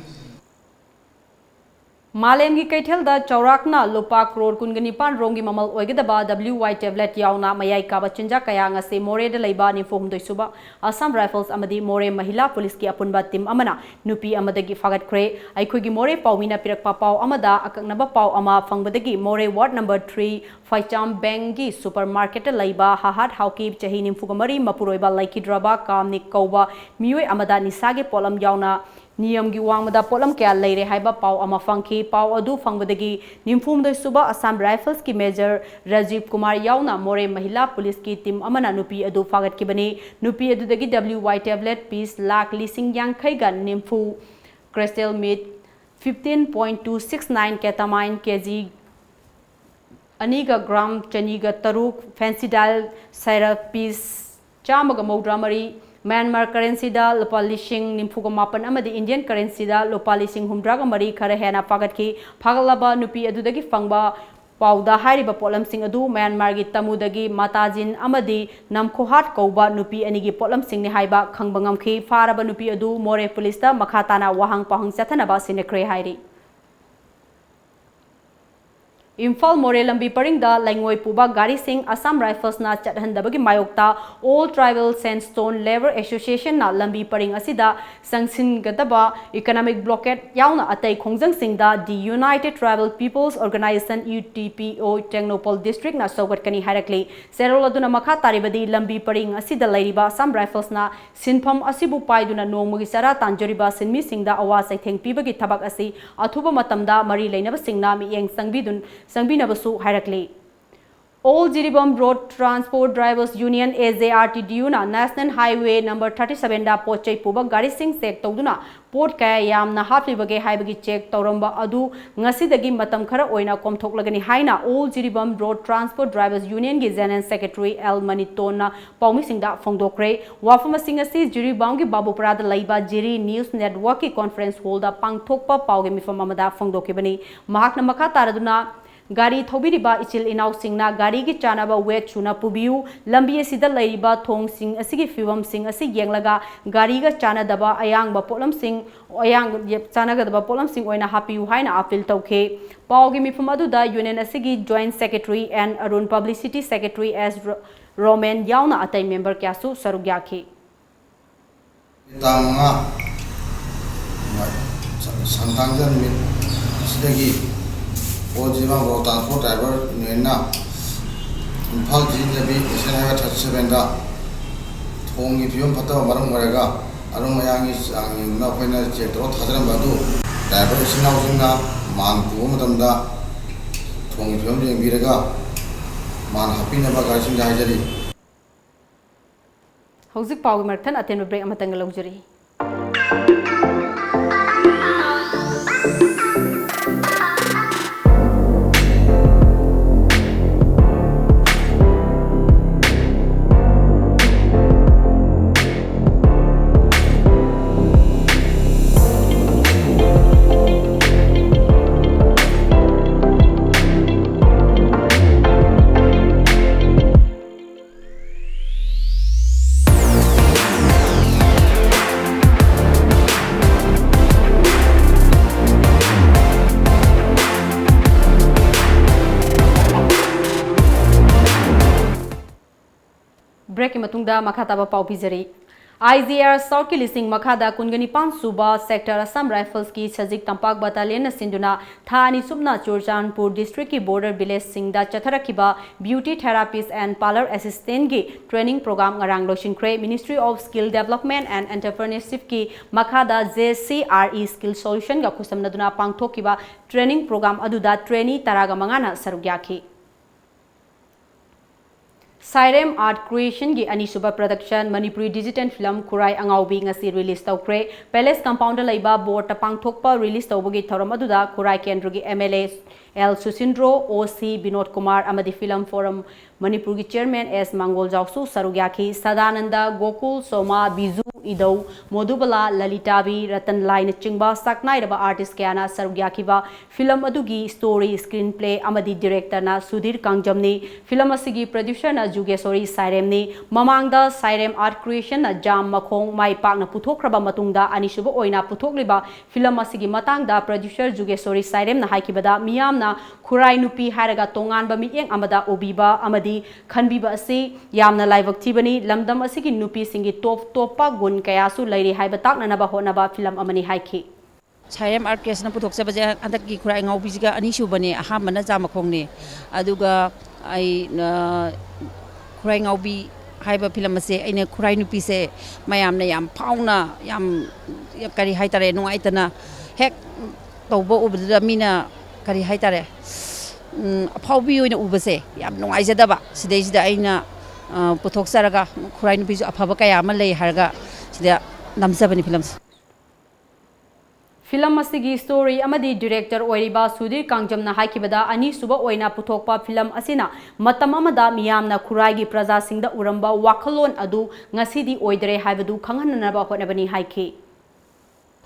ꯃꯥꯂꯦꯝꯒꯤ ꯀꯩꯊꯦꯜꯗ ꯆꯥꯎꯔꯥꯛꯅ ꯂꯨꯄꯥ ꯀ꯭ꯔꯣꯔ ꯀꯨꯟꯒ ꯅꯤꯄꯥꯟ ꯔꯣꯝꯒꯤ ꯃꯃꯜ ꯑꯣꯏꯒꯗꯕ W Y tablet ꯌꯥꯎꯅ ꯃꯌꯥꯏ ꯀꯥꯕ ꯆꯤꯟꯖꯥꯛ ꯀꯌꯥ ꯉꯁꯤ ꯃꯣꯔꯦꯗ ꯂꯩꯕ ꯅꯤꯐꯨ ꯍꯨꯝꯗꯣꯏ ꯁꯨꯕ Assam Rifles ꯑꯃꯗꯤ ꯃꯣꯔꯦ ꯃꯍꯤꯂꯥ ꯄꯨꯂꯤꯁꯀꯤ ꯑꯄꯨꯟꯕ ꯇꯤꯝ ꯑꯃꯅ ꯅꯨꯄꯤ ꯑꯃꯗꯒꯤ ꯐꯥꯒꯠꯈ꯭ꯔꯦ꯫ ꯑꯩꯈꯣꯏꯒꯤ ꯃꯣꯔꯦ ꯄꯥꯎꯃꯤꯅ ꯄꯤꯔꯛꯄ ꯄꯥꯎ ꯑꯃꯗ ꯑꯀꯛꯅꯕ ꯄꯥꯎ ꯑꯃ ꯐꯪꯕꯗꯒꯤ ꯃꯣꯔꯦ ward number three ꯐꯩꯆꯥꯝ ꯕꯦꯡꯒꯤ supermarket ꯇ ꯂꯩꯕ ꯍꯥꯍꯥꯠ ꯍꯥꯎꯀꯤ ꯆꯍꯤ ꯅꯤꯐꯨꯒ ꯃꯔꯤ ꯃꯄꯨꯔꯣꯏꯕ ꯂꯩꯈꯤꯗ꯭ꯔꯕ ꯀꯥꯝꯅꯤꯛ ꯀꯧꯕ ꯃꯤꯑꯣꯏ ꯑꯃꯗ ꯅꯤꯁꯥꯒꯤ ꯄꯣꯠꯂꯝ ꯌꯥꯎꯅ ꯅꯤꯌꯝꯒꯤ ꯋꯥꯡꯃꯗ ꯄꯣꯠꯂꯝ ꯀꯌꯥ ꯂꯩꯔꯦ ꯍꯥꯏꯕ ꯄꯥꯎ ꯑꯃ ꯐꯪꯈꯤ꯫ ꯄꯥꯎ ꯑꯗꯨ ꯐꯪꯕꯗꯒꯤ ꯅꯤꯐꯨ ꯍꯨꯝꯗꯣꯏ ꯁꯨꯕ Assam Rifles ꯀꯤ Major ꯔꯥꯖꯤꯕ ꯀꯨꯃꯥꯔ ꯌꯥꯎꯅ ꯃꯣꯔꯦ ꯃꯍꯤꯂꯥ ꯄꯨꯂꯤꯁꯀꯤ ꯇꯤꯝ ꯑꯃꯅ ꯅꯨꯄꯤ ꯑꯗꯨ ꯐꯥꯒꯠꯈꯤꯕꯅꯤ꯫ ꯅꯨꯄꯤ ꯑꯗꯨꯗꯒꯤ W Y tablet piece lakh ꯂꯤꯁꯤꯡ ꯌꯥꯡꯈꯩꯒ ꯅꯤꯐꯨ, crystal meth fifteen point two six nine, ketamine K G ꯑꯅꯤꯒ gram ꯆꯅꯤꯒ ꯇꯔꯨꯛ, phencydyl syrup piece ꯆꯥꯝꯃꯒ ꯃꯧꯗ꯭ꯔꯥ ꯃꯔꯤ, Myanmar currency ꯗ ꯂꯨꯄꯥ ꯂꯤꯁꯤꯡ ꯅꯤꯐꯨꯒ ꯃꯥꯄꯟ ꯑꯃꯗꯤ Indian currency ꯗ ꯂꯨꯄꯥ ꯂꯤꯁꯤꯡ ꯍꯨꯝꯗ꯭ꯔꯥꯒ ꯃꯔꯤ ꯈꯔ ꯍꯦꯟꯅ ꯐꯥꯒꯠꯈꯤ꯫ ꯐꯥꯒꯠꯂꯕ ꯅꯨꯄꯤ ꯑꯗꯨꯗꯒꯤ ꯐꯪꯕ ꯄꯥꯎꯗ ꯍꯥꯏꯔꯤꯕ ꯄꯣꯠꯂꯝꯁꯤꯡ ꯑꯗꯨ ꯃ꯭ꯌꯥꯟꯃꯥꯔꯒꯤ ꯇꯃꯨꯗꯒꯤ ꯃꯇꯥꯖꯤꯟ ꯑꯃꯗꯤ ꯅꯝꯈꯣꯍꯥꯠ ꯀꯧꯕ ꯅꯨꯄꯤ ꯑꯅꯤꯒꯤ ꯄꯣꯠꯂꯝꯁꯤꯡꯅꯤ ꯍꯥꯏꯕ ꯈꯪꯕ ꯉꯝꯈꯤ꯫ ꯐꯥꯔꯕ ꯅꯨꯄꯤ ꯑꯗꯨ ꯃꯣꯔꯦ ꯄꯨꯂꯤꯁꯇ ꯃꯈꯥ ꯇꯥꯅ ꯋꯥꯍꯪ ꯄꯥꯎꯍꯪ ꯆꯠꯊꯅꯕ ꯁꯤꯟꯅꯈ꯭ꯔꯦ ꯍꯥꯏꯔꯤ꯫ ꯏꯝꯐꯥꯜ ꯃꯣꯔꯦ ꯂꯝꯕꯤ ꯄꯔꯤꯡꯗ ꯂꯩꯉꯣꯏ ꯄꯨꯕ ꯒꯥꯔꯤꯁꯤꯡ ꯑꯁꯥꯝ ꯔꯥꯏꯐꯜꯁꯅ ꯆꯠꯍꯟꯗꯕꯒꯤ ꯃꯥꯌꯣꯛꯇ All Tribal Sandstone Labour Associationꯅ ꯂꯝꯕꯤ ꯄꯔꯤꯡ ꯑꯁꯤꯗ ꯆꯪꯁꯤꯟꯒꯗꯕ economic blockade ꯌꯥꯎꯅ ꯑꯇꯩ ꯈꯣꯡꯖꯪꯁꯤꯡꯗ The United Tribal People's Organisation, UTPO, Tengnoupal Districtꯅ ꯁꯧꯒꯠꯀꯅꯤ ꯍꯥꯏꯔꯛꯂꯤ꯫ ꯆꯦꯔꯣꯜ ꯑꯗꯨꯅ ꯃꯈꯥ ꯇꯥꯔꯤꯕꯗꯤ, ꯂꯝꯕꯤ ꯄꯔꯤꯡ ꯑꯁꯤꯗ ꯂꯩꯔꯤꯕ ꯑꯁꯥꯝ ꯔꯥꯏꯐꯜꯁꯅ ꯁꯤꯟꯐꯝ ꯑꯁꯤꯕꯨ ꯄꯥꯏꯗꯨꯅ ꯅꯣꯡꯃꯒꯤ ꯆꯔꯥ ꯇꯥꯟꯖꯔꯤꯕ ꯁꯤꯟꯃꯤꯁꯤꯡꯗ ꯑꯋꯥ ꯆꯩꯊꯦꯡ ꯄꯤꯕꯒꯤ ꯊꯕꯛ ꯑꯁꯤ ꯑꯊꯨꯕ ꯃꯇꯝꯗ ꯃꯔꯤ ꯂꯩꯅꯕꯁꯤꯡꯅ ꯃꯤꯠꯌꯦꯡ ꯆꯪꯕꯤꯗꯨꯟ-, ꯆꯪꯕꯤꯅꯕꯁꯨ ꯍꯥꯏꯔꯛꯂꯤ꯫ All Jiribam Road Transport Drivers Union, AJRTDUꯅ National Highway number thirty sevenꯗ ꯄꯣꯠ ꯆꯩ ꯄꯨꯕ ꯒꯥꯔꯤꯁꯤꯡ ꯆꯦꯛ ꯇꯧꯗꯨꯅ ꯄꯣꯠ ꯀꯌꯥ ꯌꯥꯝꯅ ꯍꯥꯞꯂꯤꯕꯒꯦ ꯍꯥꯏꯕꯒꯤ ꯆꯦꯛ ꯇꯧꯔꯝꯕ ꯑꯗꯨ ꯉꯁꯤꯗꯒꯤ ꯃꯇꯝ ꯈꯔ ꯑꯣꯏꯅ ꯀꯣꯝꯊꯣꯛꯂꯒꯅꯤ ꯍꯥꯏꯅ All Jiribam Road Transport Drivers Unionꯒꯤ General Secretary L ꯃꯅꯤꯇꯣꯟꯅ ꯄꯥꯎꯃꯤꯁꯤꯡꯗ ꯐꯣꯡꯗꯣꯛꯈ꯭ꯔꯦ꯫ ꯋꯥꯐꯝꯁꯤꯡ ꯑꯁꯤ ꯖꯤꯔꯤꯕꯥꯝꯒꯤ ꯕꯥꯕꯨꯄꯨꯔꯥꯗ ꯂꯩꯕ ꯖꯤꯔꯤ News Networkꯀꯤ conference hallꯗ ꯄꯥꯡꯊꯣꯛꯄ ꯄꯥꯎꯒꯤ ꯃꯤꯐꯝ ꯑꯃꯗ ꯐꯣꯡꯗꯣꯛꯈꯤꯕꯅꯤ꯫ ꯃꯍꯥꯛꯅ ꯃꯈꯥ ꯇꯥꯔꯗꯨꯅ, ꯒꯥꯔꯤ ꯊꯧꯕꯤꯔꯤꯕ ꯏꯆꯤꯜ ꯏꯅꯥꯎꯁꯤꯡꯅ ꯒꯥꯔꯤꯒꯤ ꯆꯥꯅꯕ weight ꯁꯨꯅ ꯄꯨꯕꯤꯌꯨ, ꯂꯝꯕꯤ ꯑꯁꯤꯗ ꯂꯩꯔꯤꯕ ꯊꯣꯡꯁꯤꯡ ꯑꯁꯤꯒꯤ ꯐꯤꯕꯝꯁꯤꯡ ꯑꯁꯤ ꯌꯦꯡꯂꯒ ꯒꯥꯔꯤꯒ ꯆꯥꯅꯗꯕ ꯑꯌꯥꯡꯕ ꯄꯣꯠꯂꯝꯁꯤꯡ, ꯑꯌꯥꯡ-, ꯆꯥꯅꯒꯗꯕ ꯄꯣꯠꯂꯝꯁꯤꯡ ꯑꯣꯏꯅ ꯍꯥꯞꯄꯤꯌꯨ ꯍꯥꯏꯅ appeal ꯇꯧꯈꯤ꯫ ꯄꯥꯎꯒꯤ ꯃꯤꯐꯝ ꯑꯗꯨꯗ Union ꯑꯁꯤꯒꯤ Joint Secretary N Arun, Publicity Secretary S ꯔꯣ-, ꯔꯣꯃꯦꯟ ꯌꯥꯎꯅ ꯑꯇꯩ member ꯀꯌꯥꯁꯨ ꯁꯔꯨꯛ ꯌꯥꯈꯤ꯫ ꯇꯥꯡ ꯃꯉꯥ ꯁꯪꯊꯥꯡꯖ ꯅꯨꯃꯤꯠ ꯑꯁꯤꯗꯒꯤ All Jiribam Road Transport Driver Unionꯅ Imphal ꯖꯤꯔꯤ ꯂꯝꯕꯤ National Highway thirty sevenꯗ ꯊꯣꯡꯒꯤ ꯐꯤꯕꯝ ꯐꯠꯇꯕ ꯃꯔꯝ ꯑꯣꯏꯔꯒ ꯑꯔꯨꯝ ꯑꯌꯥꯡꯒꯤ ꯆꯥꯡ ꯌꯦꯡꯗꯨꯅ ꯑꯩꯈꯣꯏꯅ ꯆꯦꯛ ꯇꯧꯔ ꯊꯥꯖꯔꯝꯕ ꯑꯗꯨ driver ꯏꯆꯤꯟ ꯏꯅꯥꯎꯁꯤꯡꯅ ꯃꯥꯟ ꯄꯨꯕ ꯃꯇꯝꯗ ꯊꯣꯡꯒꯤ ꯐꯤꯕꯝ ꯌꯦꯡꯕꯤꯔꯒ ꯃꯥꯟ ꯍꯥꯞꯄꯤꯅꯕ ꯒꯥꯔꯤꯁꯤꯡꯗ ꯍꯥꯏꯖꯔꯤ꯫ ꯍꯧꯖꯤꯛ ꯄꯥꯎꯒꯤ ꯃꯔꯛ ꯊꯠꯅ ꯑꯇꯦꯟꯕ break ꯑꯃꯇꯪꯒ ꯂꯧꯖꯔꯤ꯫ ꯗ ꯃꯈꯥ ꯇꯥꯕ ꯄꯥꯎ ꯄꯤꯖꯔꯤ꯫ ꯑꯥꯏ ꯖꯤ ꯑꯥꯔ ꯁꯥꯎꯠꯀꯤ ꯂꯤꯁꯤꯡ ꯃꯈꯥꯗ ꯀꯨꯟꯒ ꯅꯤꯄꯥꯟ ꯁꯨꯕ ꯁꯦꯛꯇꯔ ꯑꯁꯥꯝ ꯔꯥꯏꯐꯜꯁꯀꯤ ꯁꯖꯤꯛ ꯇꯝꯄꯥꯛ ꯕꯠꯇꯥꯂꯤꯌꯟꯅ ꯁꯤꯟꯗꯨꯅ ꯊꯥ ꯑꯅꯤ ꯆꯨꯞꯅ ꯆꯨꯔꯆꯥꯟꯄꯨꯔ ꯗꯤꯁꯇ꯭ꯔꯤꯛꯀꯤ ꯕꯣꯔꯗꯔ ꯚꯤꯂꯦꯖꯁꯤꯡꯗ ꯆꯠꯊꯔꯛꯈꯤꯕ beauty therapist and parlour assistantꯒꯤ training program ꯉꯔꯥꯡ ꯂꯣꯏꯁꯤꯟꯈ꯭ꯔꯦ꯫ Ministry of Skill Development and Entrepreneurshipꯀꯤ ꯃꯈꯥꯗ J C R E Skill Solutionꯒ ꯈꯨꯠꯁꯝꯅꯗꯨꯅ ꯄꯥꯡꯊꯣꯛꯈꯤꯕ training program ꯑꯗꯨꯗ trainee ꯇꯔꯥꯒ ꯃꯉꯥꯅ ꯁꯔꯨꯛ ꯌꯥꯈꯤ꯫ Sairem Art Creationꯒꯤ ꯑꯅꯤꯁꯨꯕ production ꯃꯅꯤꯄꯨꯔꯤ digital film ꯈꯨꯔꯥꯏ ꯑꯉꯥꯎꯕꯤ ꯉꯁꯤ release ꯇꯧꯈ꯭ꯔꯦ꯫ Palace compoundꯗ ꯂꯩꯕ boardꯇ ꯄꯥꯡꯊꯣꯛꯄ release ꯇꯧꯕꯒꯤ ꯊꯧꯔꯝ ꯑꯗꯨꯗ ꯈꯨꯔꯥꯏ ꯀꯦꯟꯗ꯭ꯔꯒꯤ M L A L ꯁꯨꯁꯤꯟꯗ꯭ꯔꯣ, O C Vinod Kumar ꯑꯃꯗꯤ Film Forum ꯃꯅꯤꯄꯨꯔꯒꯤ chairman S ꯃꯥꯡꯒꯣꯜꯖꯥꯎꯁꯨ ꯁꯔꯨꯛ ꯌꯥꯈꯤ꯫ ꯁꯗꯥꯅꯟꯗ, ꯒꯣꯀꯨꯜ, ꯁꯣꯃꯥ, ꯕꯤꯖꯨ, ꯏꯗꯧ, ꯃꯣꯗꯨꯕꯂꯥ, ꯂꯂꯤꯇꯥꯕꯤ, ꯔꯇꯟ ꯂꯥꯏꯅꯆꯤꯡꯕ ꯁꯛꯅꯥꯏꯔꯕ artist ꯀꯌꯥꯅ ꯁꯔꯨꯛ ꯌꯥꯈꯤꯕ film ꯑꯗꯨꯒꯤ story, screenplay ꯑꯃꯗꯤ directorꯅ ꯁꯨꯙꯤꯔ ꯀꯥꯡꯖꯝꯅꯤ꯫ Film ꯑꯁꯤꯒꯤ producerꯅ ꯖꯨꯒꯦꯁꯣꯔꯤ ꯁꯥꯏꯔꯦꯝꯅꯤ꯫ ꯃꯃꯥꯡꯗ Sairem Art Creationꯅ ꯖꯥꯝ ꯃꯈꯣꯡ ꯃꯥꯏ ꯄꯥꯛꯅ ꯄꯨꯊꯣꯛꯈ꯭ꯔꯕ ꯃꯇꯨꯡꯗ ꯑꯅꯤꯁꯨꯕ ꯑꯣꯏꯅ ꯄꯨꯊꯣꯛꯂꯤꯕ film ꯑꯁꯤꯒꯤ ꯃꯇꯥꯡꯗ producer ꯖꯨꯒꯦꯁꯣꯔꯤ ꯁꯥꯏꯔꯦꯝꯅ ꯍꯥꯏꯈꯤꯕꯗ, ꯃꯤꯌꯥꯝꯅ ꯈꯨꯔꯥꯏ ꯅꯨꯄꯤ ꯍꯥꯏꯔꯒ ꯇꯣꯉꯥꯟꯕ ꯃꯤꯠꯌꯦꯡ ꯑꯃꯗ ꯎꯕꯤꯕ ꯑꯃꯗꯤ ꯈꯟꯕꯤꯕ ꯑꯁꯤ ꯌꯥꯝꯅ ꯂꯥꯏꯕꯛ ꯊꯤꯕꯅꯤ꯫ ꯂꯝꯗꯝ ꯑꯁꯤꯒꯤ ꯅꯨꯄꯤꯁꯤꯡꯒꯤ ꯇꯣꯞ ꯇꯣꯞꯄ ꯒꯨꯟ ꯀꯌꯥꯁꯨ ꯂꯩꯔꯤ ꯍꯥꯏꯕ ꯇꯥꯛꯅꯅꯕ ꯍꯣꯠꯅꯕ film ꯑꯃꯅꯤ ꯍꯥꯏꯈꯤ꯫ Sairem Art Creationꯅ ꯄꯨꯊꯣꯛꯆꯕꯁꯦ ꯍꯟꯗꯛꯀꯤ ꯈꯨꯔꯥꯏ ꯉꯥꯎꯕꯤꯁꯤꯒ ꯑꯅꯤꯁꯨꯕꯅꯦ, ꯑꯍꯥꯟꯕꯅ ꯖꯥꯝ ꯃꯈꯣꯡꯅꯦ꯫ ꯑꯗꯨꯒ ꯑꯩ, ꯑ, ꯈꯨꯔꯥꯏ ꯉꯥꯎꯕꯤ ꯍꯥꯏꯕ film ꯑꯁꯦ ꯑꯩꯅ ꯈꯨꯔꯥꯏ ꯅꯨꯄꯤꯁꯦ ꯃꯌꯥꯝꯅ ꯌꯥꯝ ꯐꯥꯎꯅ, ꯌꯥꯝ, ꯀꯔꯤ ꯍꯥꯏꯇꯥꯔꯦ, ꯅꯨꯡꯉꯥꯏꯇꯅ ꯍꯦꯛ ꯇꯧꯕ ꯎꯕꯗꯨꯗ ꯃꯤꯅ, ꯀꯔꯤ ꯍꯥꯏꯇꯥꯔꯦ, ꯎꯝ, ꯑꯐꯥꯎꯕꯤ ꯑꯣꯏꯅ ꯎꯕꯁꯦ ꯌꯥꯝ ꯅꯨꯡꯉꯥꯏꯖꯗꯕ꯫ ꯁꯤꯗꯩꯁꯤꯗ ꯑꯩꯅ, ꯑ, ꯄꯨꯊꯣꯛꯆꯔꯒ ꯈꯨꯔꯥꯏ ꯅꯨꯄꯤꯁꯨ ꯑꯐꯕ ꯀꯌꯥ ꯑꯃ ꯂꯩ ꯍꯥꯏꯔꯒ ꯁꯤꯗ ꯅꯝꯖꯕꯅꯤ filmꯁꯦ꯫ Film ꯑꯁꯤꯒꯤ story ꯑꯃꯗꯤ director ꯑꯣꯏꯔꯤꯕ ꯁꯨꯙꯤꯔ ꯀꯥꯡꯖꯝꯅ ꯍꯥꯏꯈꯤꯕꯗ, ꯑꯅꯤꯁꯨꯕ ꯑꯣꯏꯅ ꯄꯨꯊꯣꯛꯄ film ꯑꯁꯤꯅ ꯃꯇꯝ ꯑꯃꯗ ꯃꯤꯌꯥꯝꯅ ꯈꯨꯔꯥꯏꯒꯤ ꯄ꯭ꯔꯖꯥꯁꯤꯡꯗ ꯎꯔꯝꯕ ꯋꯥꯈꯜꯂꯣꯟ ꯑꯗꯨ ꯉꯁꯤꯗꯤ ꯑꯣꯏꯗꯔꯦ ꯍꯥꯏꯕꯗꯨ ꯈꯪꯍꯟꯅꯅꯕ ꯍꯣꯠꯅꯕꯅꯤ ꯍꯥꯏꯈꯤ꯫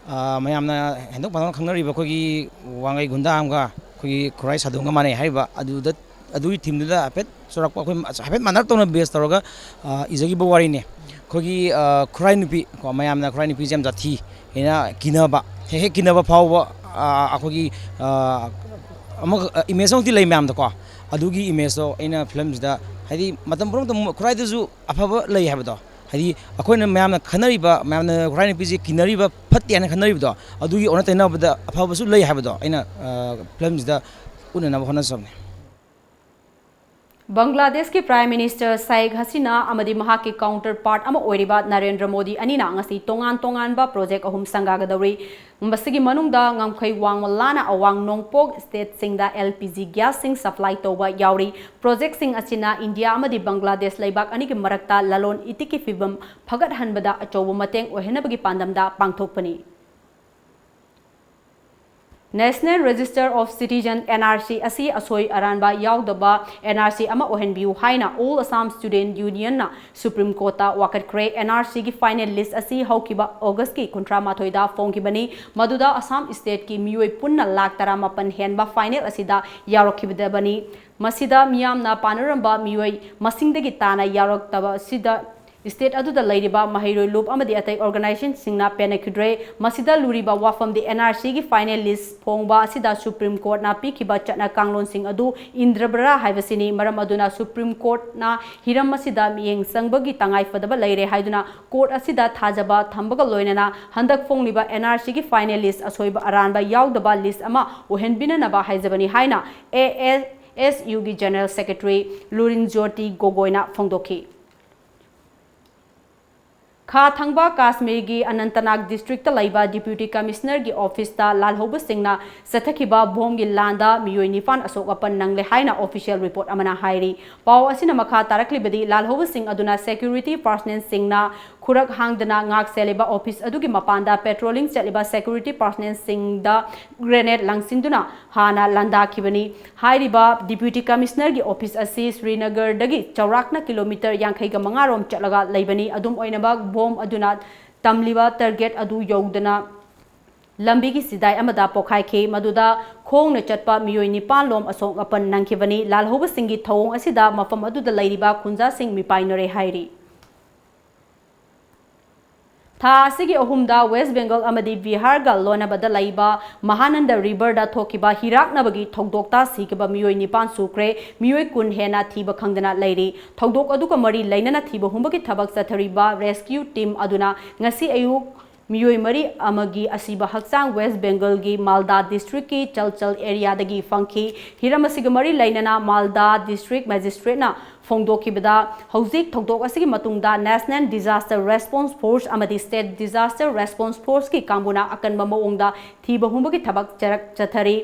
ꯑ, ꯃꯌꯥꯝꯅ ꯍꯦꯟꯗꯣꯛ ꯄꯥꯊꯣꯛꯅ ꯈꯪꯅꯔꯤꯕ ꯑꯩꯈꯣꯏꯒꯤ ꯋꯥꯡꯒꯩ ꯒꯨꯟꯗꯥꯝꯒ ꯑꯩꯈꯣꯏꯒꯤ ꯈꯨꯔꯥꯏ ꯁꯥꯗꯣꯡꯒ ꯃꯥꯟꯅꯩ ꯍꯥꯏꯔꯤꯕ, ꯑꯗꯨꯗ, ꯑꯗꯨꯒꯤ themeꯗꯨꯗ ꯍꯥꯏꯐꯦꯠ ꯆꯥꯎꯔꯥꯛꯄ ꯑꯩꯈꯣꯏ ꯍꯥꯏꯐꯦꯠ ꯃꯥꯟꯅꯔꯞ ꯇꯧꯅ base ꯇꯧꯔꯒ, ꯑ, ꯏꯖꯈꯤꯕ ꯋꯥꯔꯤꯅꯤ꯫ ꯑꯩꯈꯣꯏꯒꯤ, ꯑ, ꯈꯨꯔꯥꯏ ꯅꯨꯄꯤ ꯀꯣ, ꯃꯌꯥꯝꯅ ꯈꯨꯔꯥꯏ ꯅꯨꯄꯤꯁꯦ ꯌꯥꯝ ꯖꯥꯊꯤ ꯍꯥꯏꯅ ꯀꯤꯅꯕ, ꯍꯦꯛ ꯍꯦꯛ ꯀꯤꯅꯕ ꯐꯥꯎꯕ, ꯑ, ꯑꯩꯈꯣꯏꯒꯤ, ꯑ, ꯑꯃ, image ꯑꯃꯗꯤ ꯂꯩ ꯃꯌꯥꯝꯗꯀꯣ꯫ ꯑꯗꯨꯒꯤ imageꯇꯣ ꯑꯩꯅ filmꯁꯤꯗ ꯍꯥꯏꯗꯤ ꯃꯇꯝ ꯄꯨꯝꯅꯃꯛꯇ ꯈꯨꯔꯥꯏꯗꯁꯨ ꯑꯐꯕ ꯂꯩ ꯍꯥꯏꯕꯗꯣ, ꯍꯥꯏꯗꯤ ꯑꯩꯈꯣꯏꯅ ꯃꯌꯥꯝꯅ ꯈꯟꯅꯔꯤꯕ, ꯃꯌꯥꯝꯅ ꯈꯨꯔꯥꯏ ꯅꯨꯄꯤꯁꯦ ꯀꯤꯅꯔꯤꯕ, ꯐꯠꯇꯦ ꯍꯥꯏꯅ ꯈꯟꯅꯔꯤꯕꯗꯣ, ꯑꯗꯨꯒꯤ ꯑꯣꯟꯅ ꯇꯩꯅꯕꯗ ꯑꯐꯕꯁꯨ ꯂꯩ ꯍꯥꯏꯕꯗꯣ ꯑꯩꯅ ꯐꯤꯂꯝꯁꯤꯗ ꯎꯠꯅꯅꯕ ꯍꯣꯠꯅꯖꯕꯅꯤ꯫ ꯕꯪꯒ꯭ꯂꯥꯗꯦꯁꯀꯤ Prime Minister ꯁꯥꯏꯈ ꯍꯁꯤꯅꯥ ꯑꯃꯗꯤ ꯃꯍꯥꯛꯀꯤ counterpart ꯑꯃ ꯑꯣꯏꯔꯤꯕ ꯅꯔꯦꯟꯗ꯭ꯔ ꯃꯣꯗꯤ ꯑꯅꯤꯅ ꯉꯁꯤ ꯇꯣꯉꯥꯟ ꯇꯣꯉꯥꯟꯕ project ꯑꯍꯨꯝ ꯁꯪꯒꯥꯒꯗꯧꯔꯤ꯫ ꯃꯁꯤꯒꯤ ꯃꯅꯨꯡꯗ ꯉꯝꯈꯩ ꯋꯥꯡꯃ ꯂꯥꯅ ꯑꯋꯥꯡ ꯅꯣꯡꯄꯣꯛ stateꯁꯤꯡꯗ L P G gasꯁꯤꯡ supply ꯇꯧꯕ ꯌꯥꯎꯔꯤ꯫ Projectꯁꯤꯡ ꯑꯁꯤꯅ ꯏꯟꯗꯤꯌꯥ ꯑꯃꯗꯤ ꯕꯪꯒ꯭ꯂꯥꯗꯦꯁ ꯂꯩꯕꯥꯛ ꯑꯅꯤꯒꯤ ꯃꯔꯛꯇ ꯂꯂꯣꯟ ꯏꯇꯤꯛꯀꯤ ꯐꯤꯕꯝ ꯐꯒꯠꯍꯟꯕꯗ ꯑꯆꯧꯕ ꯃꯇꯦꯡ ꯑꯣꯏꯍꯟꯅꯕꯒꯤ ꯄꯥꯟꯗꯝꯗ ꯄꯥꯡꯊꯣꯛꯄꯅꯤ꯫ National Register of Citizen, N R C, ꯑꯁꯤ ꯑꯁꯣꯏ ꯑꯔꯥꯟꯕ ꯌꯥꯎꯗꯕ N R C ꯑꯃ ꯑꯣꯏꯍꯟꯕꯤꯌꯨ ꯍꯥꯏꯅ All Assam Student Unionꯅ Supreme Courtꯇ ꯋꯥꯀꯠꯈ꯭ꯔꯦ꯫ N R Cꯒꯤ final list ꯑꯁꯤ ꯍꯧꯈꯤꯕ Augustꯀꯤ ꯀꯨꯟꯊ꯭ꯔꯥ ꯃꯥꯊꯣꯏꯗ ꯐꯣꯡꯈꯤꯕꯅꯤ, ꯃꯗꯨꯗ ꯑꯁꯥꯝ stateꯀꯤ ꯃꯤꯑꯣꯏ ꯄꯨꯟꯅ ꯂꯥꯈ ꯇꯔꯥꯃꯥꯄꯟ ꯍꯦꯟꯕ final ꯑꯁꯤꯗ ꯌꯥꯎꯔꯛꯈꯤꯗꯕꯅꯤ꯫ ꯃꯁꯤꯗ ꯃꯤꯌꯥꯝꯅ ꯄꯥꯅꯔꯝꯕ ꯃꯤꯑꯣꯏ ꯃꯁꯤꯡꯗꯒꯤ ꯇꯥꯅ ꯌꯥꯎꯔꯛꯇꯕ ꯑꯁꯤꯗ state ꯑꯗꯨꯗ ꯂꯩꯔꯤꯕ ꯃꯍꯩꯔꯣꯏ ꯂꯨꯞ ꯑꯃꯗꯤ ꯑꯇꯩ organizationꯁꯤꯡꯅ ꯄꯦꯟꯅꯈꯤꯗ꯭ꯔꯦ꯫ ꯃꯁꯤꯗ ꯂꯨꯔꯤꯕ ꯋꯥꯐꯝꯗꯤ N R Cꯒꯤ final list ꯐꯣꯡꯕ ꯑꯁꯤꯗ Supreme Courtꯅ ꯄꯤꯈꯤꯕ ꯆꯠꯅ ꯀꯥꯡꯂꯣꯟꯁꯤꯡ ꯑꯗꯨ ꯏꯟꯗ꯭ꯔꯕ꯭ꯔꯥ ꯍꯥꯏꯕꯁꯤꯅꯤ꯫ ꯃꯔꯝ ꯑꯗꯨꯅ Supreme Courtꯅ ꯍꯤꯔꯝ ꯑꯁꯤꯗ ꯃꯤꯠꯌꯦꯡ ꯆꯪꯕꯒꯤ ꯇꯉꯥꯏ ꯐꯗꯕ ꯂꯩꯔꯦ ꯍꯥꯏꯗꯨꯅ court ꯑꯁꯤꯗ ꯊꯥꯖꯕ ꯊꯝꯕꯒ ꯂꯣꯏꯅꯅ ꯍꯟꯗꯛ ꯐꯣꯡꯂꯤꯕ N R Cꯒꯤ final list ꯑꯁꯣꯏꯕ ꯑꯔꯥꯟꯕ ꯌꯥꯎꯗꯕ list ꯑꯃ ꯑꯣꯏꯍꯟꯕꯤꯅꯅꯕ ꯍꯥꯏꯖꯕꯅꯤ ꯍꯥꯏꯅ A S U ꯒꯤ General Secretary ꯂꯨꯔꯤꯟ ꯖꯣꯇꯤ ꯒꯣꯒꯣꯏꯅ ꯐꯣꯡꯗꯣꯛꯈꯤ꯫ ꯈꯥ ꯊꯪꯕ ꯀꯥꯁꯃꯤꯔꯒꯤ ꯑꯅꯟꯇꯅꯥꯒ districtꯇ ꯂꯩꯕ Deputy Commissionerꯒꯤ officeꯇ ꯂꯥꯜꯍꯧꯕꯁꯤꯡꯅ ꯆꯠꯊꯈꯤꯕ ꯕꯣꯝꯒꯤ ꯂꯥꯟꯗ ꯃꯤꯑꯣꯏ ꯅꯤꯄꯥꯟ ꯑꯁꯣꯛ ꯑꯄꯟ ꯅꯪꯂꯦ ꯍꯥꯏꯅ official report ꯑꯃꯅ ꯍꯥꯏꯔꯤ꯫ ꯄꯥꯎ ꯑꯁꯤꯅ ꯃꯈꯥ ꯇꯥꯔꯛꯂꯤꯕꯗꯤ, ꯂꯥꯜꯍꯧꯕꯁꯤꯡ ꯑꯗꯨꯅ security personnelꯁꯤꯡꯅ ꯈꯨꯔꯛ ꯍꯥꯡꯗꯅ ꯉꯥꯛ ꯁꯦꯜꯂꯤꯕ office ꯑꯗꯨꯒꯤ ꯃꯄꯥꯟꯗ patrolling ꯆꯠꯂꯤꯕ security personnelꯁꯤꯡꯗ grenade ꯂꯪꯁꯤꯟꯗꯨꯅ ꯍꯥꯟꯅ ꯂꯥꯟꯗꯥꯈꯤꯕꯅꯤ꯫ ꯍꯥꯏꯔꯤꯕ Deputy Commissionerꯒꯤ office ꯑꯁꯤ ꯁ꯭ꯔꯤꯅꯒꯔꯗꯒꯤ ꯆꯥꯎꯔꯥꯛꯅ kilometre ꯌꯥꯡꯈꯩꯒ ꯃꯉꯥ ꯔꯣꯝ ꯆꯠꯂꯒ ꯂꯩꯕꯅꯤ꯫ ꯑꯗꯨꯝ ꯑꯣꯏꯅꯃꯛ, ꯕꯣꯝ ꯑꯗꯨꯅ ꯇꯝꯂꯤꯕ target ꯑꯗꯨ ꯌꯧꯗꯅ ꯂꯝꯕꯤꯒꯤ ꯆꯤꯗꯥꯏ ꯑꯃꯗ ꯄꯣꯈꯥꯏꯈꯤ, ꯃꯗꯨꯗ ꯈꯣꯡꯅ ꯆꯠꯄ ꯃꯤꯑꯣꯏ ꯅꯤꯄꯥꯟ ꯂꯣꯝ ꯑꯁꯣꯛ ꯑꯄꯟ ꯅꯪꯈꯤꯕꯅꯤ꯫ ꯂꯥꯜꯍꯧꯕꯁꯤꯡꯒꯤ ꯊꯧꯑꯣꯡ ꯑꯁꯤꯗ ꯃꯐꯝ ꯑꯗꯨꯗ ꯂꯩꯔꯤꯕ ꯈꯨꯟꯖꯥꯁꯤꯡ ꯃꯤꯄꯥꯏꯅꯔꯦ ꯍꯥꯏꯔꯤ꯫ ꯊꯥ ꯑꯁꯤꯒꯤ ꯑꯍꯨꯝꯗ ꯋꯦꯁ ꯕꯦꯡꯒꯜ ꯑꯃꯗꯤ ꯕꯤꯍꯥꯔꯒ ꯂꯣꯏꯅꯕꯗ ꯂꯩꯕ ꯃꯍꯥꯅꯟꯗ ꯔꯤꯚꯔꯗ ꯊꯣꯛꯈꯤꯕ ꯍꯤꯔꯥꯛꯅꯕꯒꯤ ꯊꯧꯗꯣꯛꯇ ꯁꯤꯈꯤꯕ ꯃꯤꯑꯣꯏ ꯅꯤꯄꯥꯟ ꯁꯨꯈ꯭ꯔꯦ, ꯃꯤꯑꯣꯏ ꯀꯨꯟ ꯍꯦꯟꯅ ꯊꯤꯕ ꯈꯪꯗꯅ ꯂꯩꯔꯤ꯫ ꯊꯧꯗꯣꯛ ꯑꯗꯨꯒ ꯃꯔꯤ ꯂꯩꯅꯅ ꯊꯤꯕ ꯍꯨꯝꯕꯒꯤ ꯊꯕꯛ ꯆꯠꯊꯔꯤꯕ ꯔꯦꯁꯀ꯭ꯌꯨ ꯇꯤꯝ ꯑꯗꯨꯅ ꯉꯁꯤ ꯑꯌꯨꯛ ꯃꯤꯑꯣꯏ ꯃꯔꯤ ꯑꯃꯒꯤ ꯑꯁꯤꯕ ꯍꯛꯆꯥꯡ ꯋꯦꯁ ꯕꯦꯡꯒꯜꯒꯤ ꯃꯥꯜꯗꯥ ꯗꯤꯁꯇ꯭ꯔꯤꯛꯀꯤ ꯆꯜꯆꯜ ꯑꯦꯔꯤꯌꯥꯗꯒꯤ ꯐꯪꯈꯤ꯫ ꯍꯤꯔꯝ ꯑꯁꯤꯒ ꯃꯔꯤ ꯂꯩꯅꯅ ꯃꯥꯜꯗꯥ ꯗꯤꯁꯇ꯭ꯔꯤꯛ ꯃꯦꯖꯤꯁꯇ꯭ꯔꯦꯠꯅ ꯐꯣꯡꯗꯣꯛꯈꯤꯕꯗ, ꯍꯧꯖꯤꯛ ꯊꯧꯗꯣꯛ ꯑꯁꯤꯒꯤ ꯃꯇꯨꯡꯗ National Disaster Response Force ꯑꯃꯗꯤ State Disaster Response Forceꯀꯤ ꯀꯥꯡꯕꯨꯅ ꯑꯀꯟꯕ ꯃꯑꯣꯡꯗ ꯊꯤꯕ ꯍꯨꯝꯕꯒꯤ ꯊꯕꯛ ꯆꯔꯛ ꯆꯠꯊꯔꯤ꯫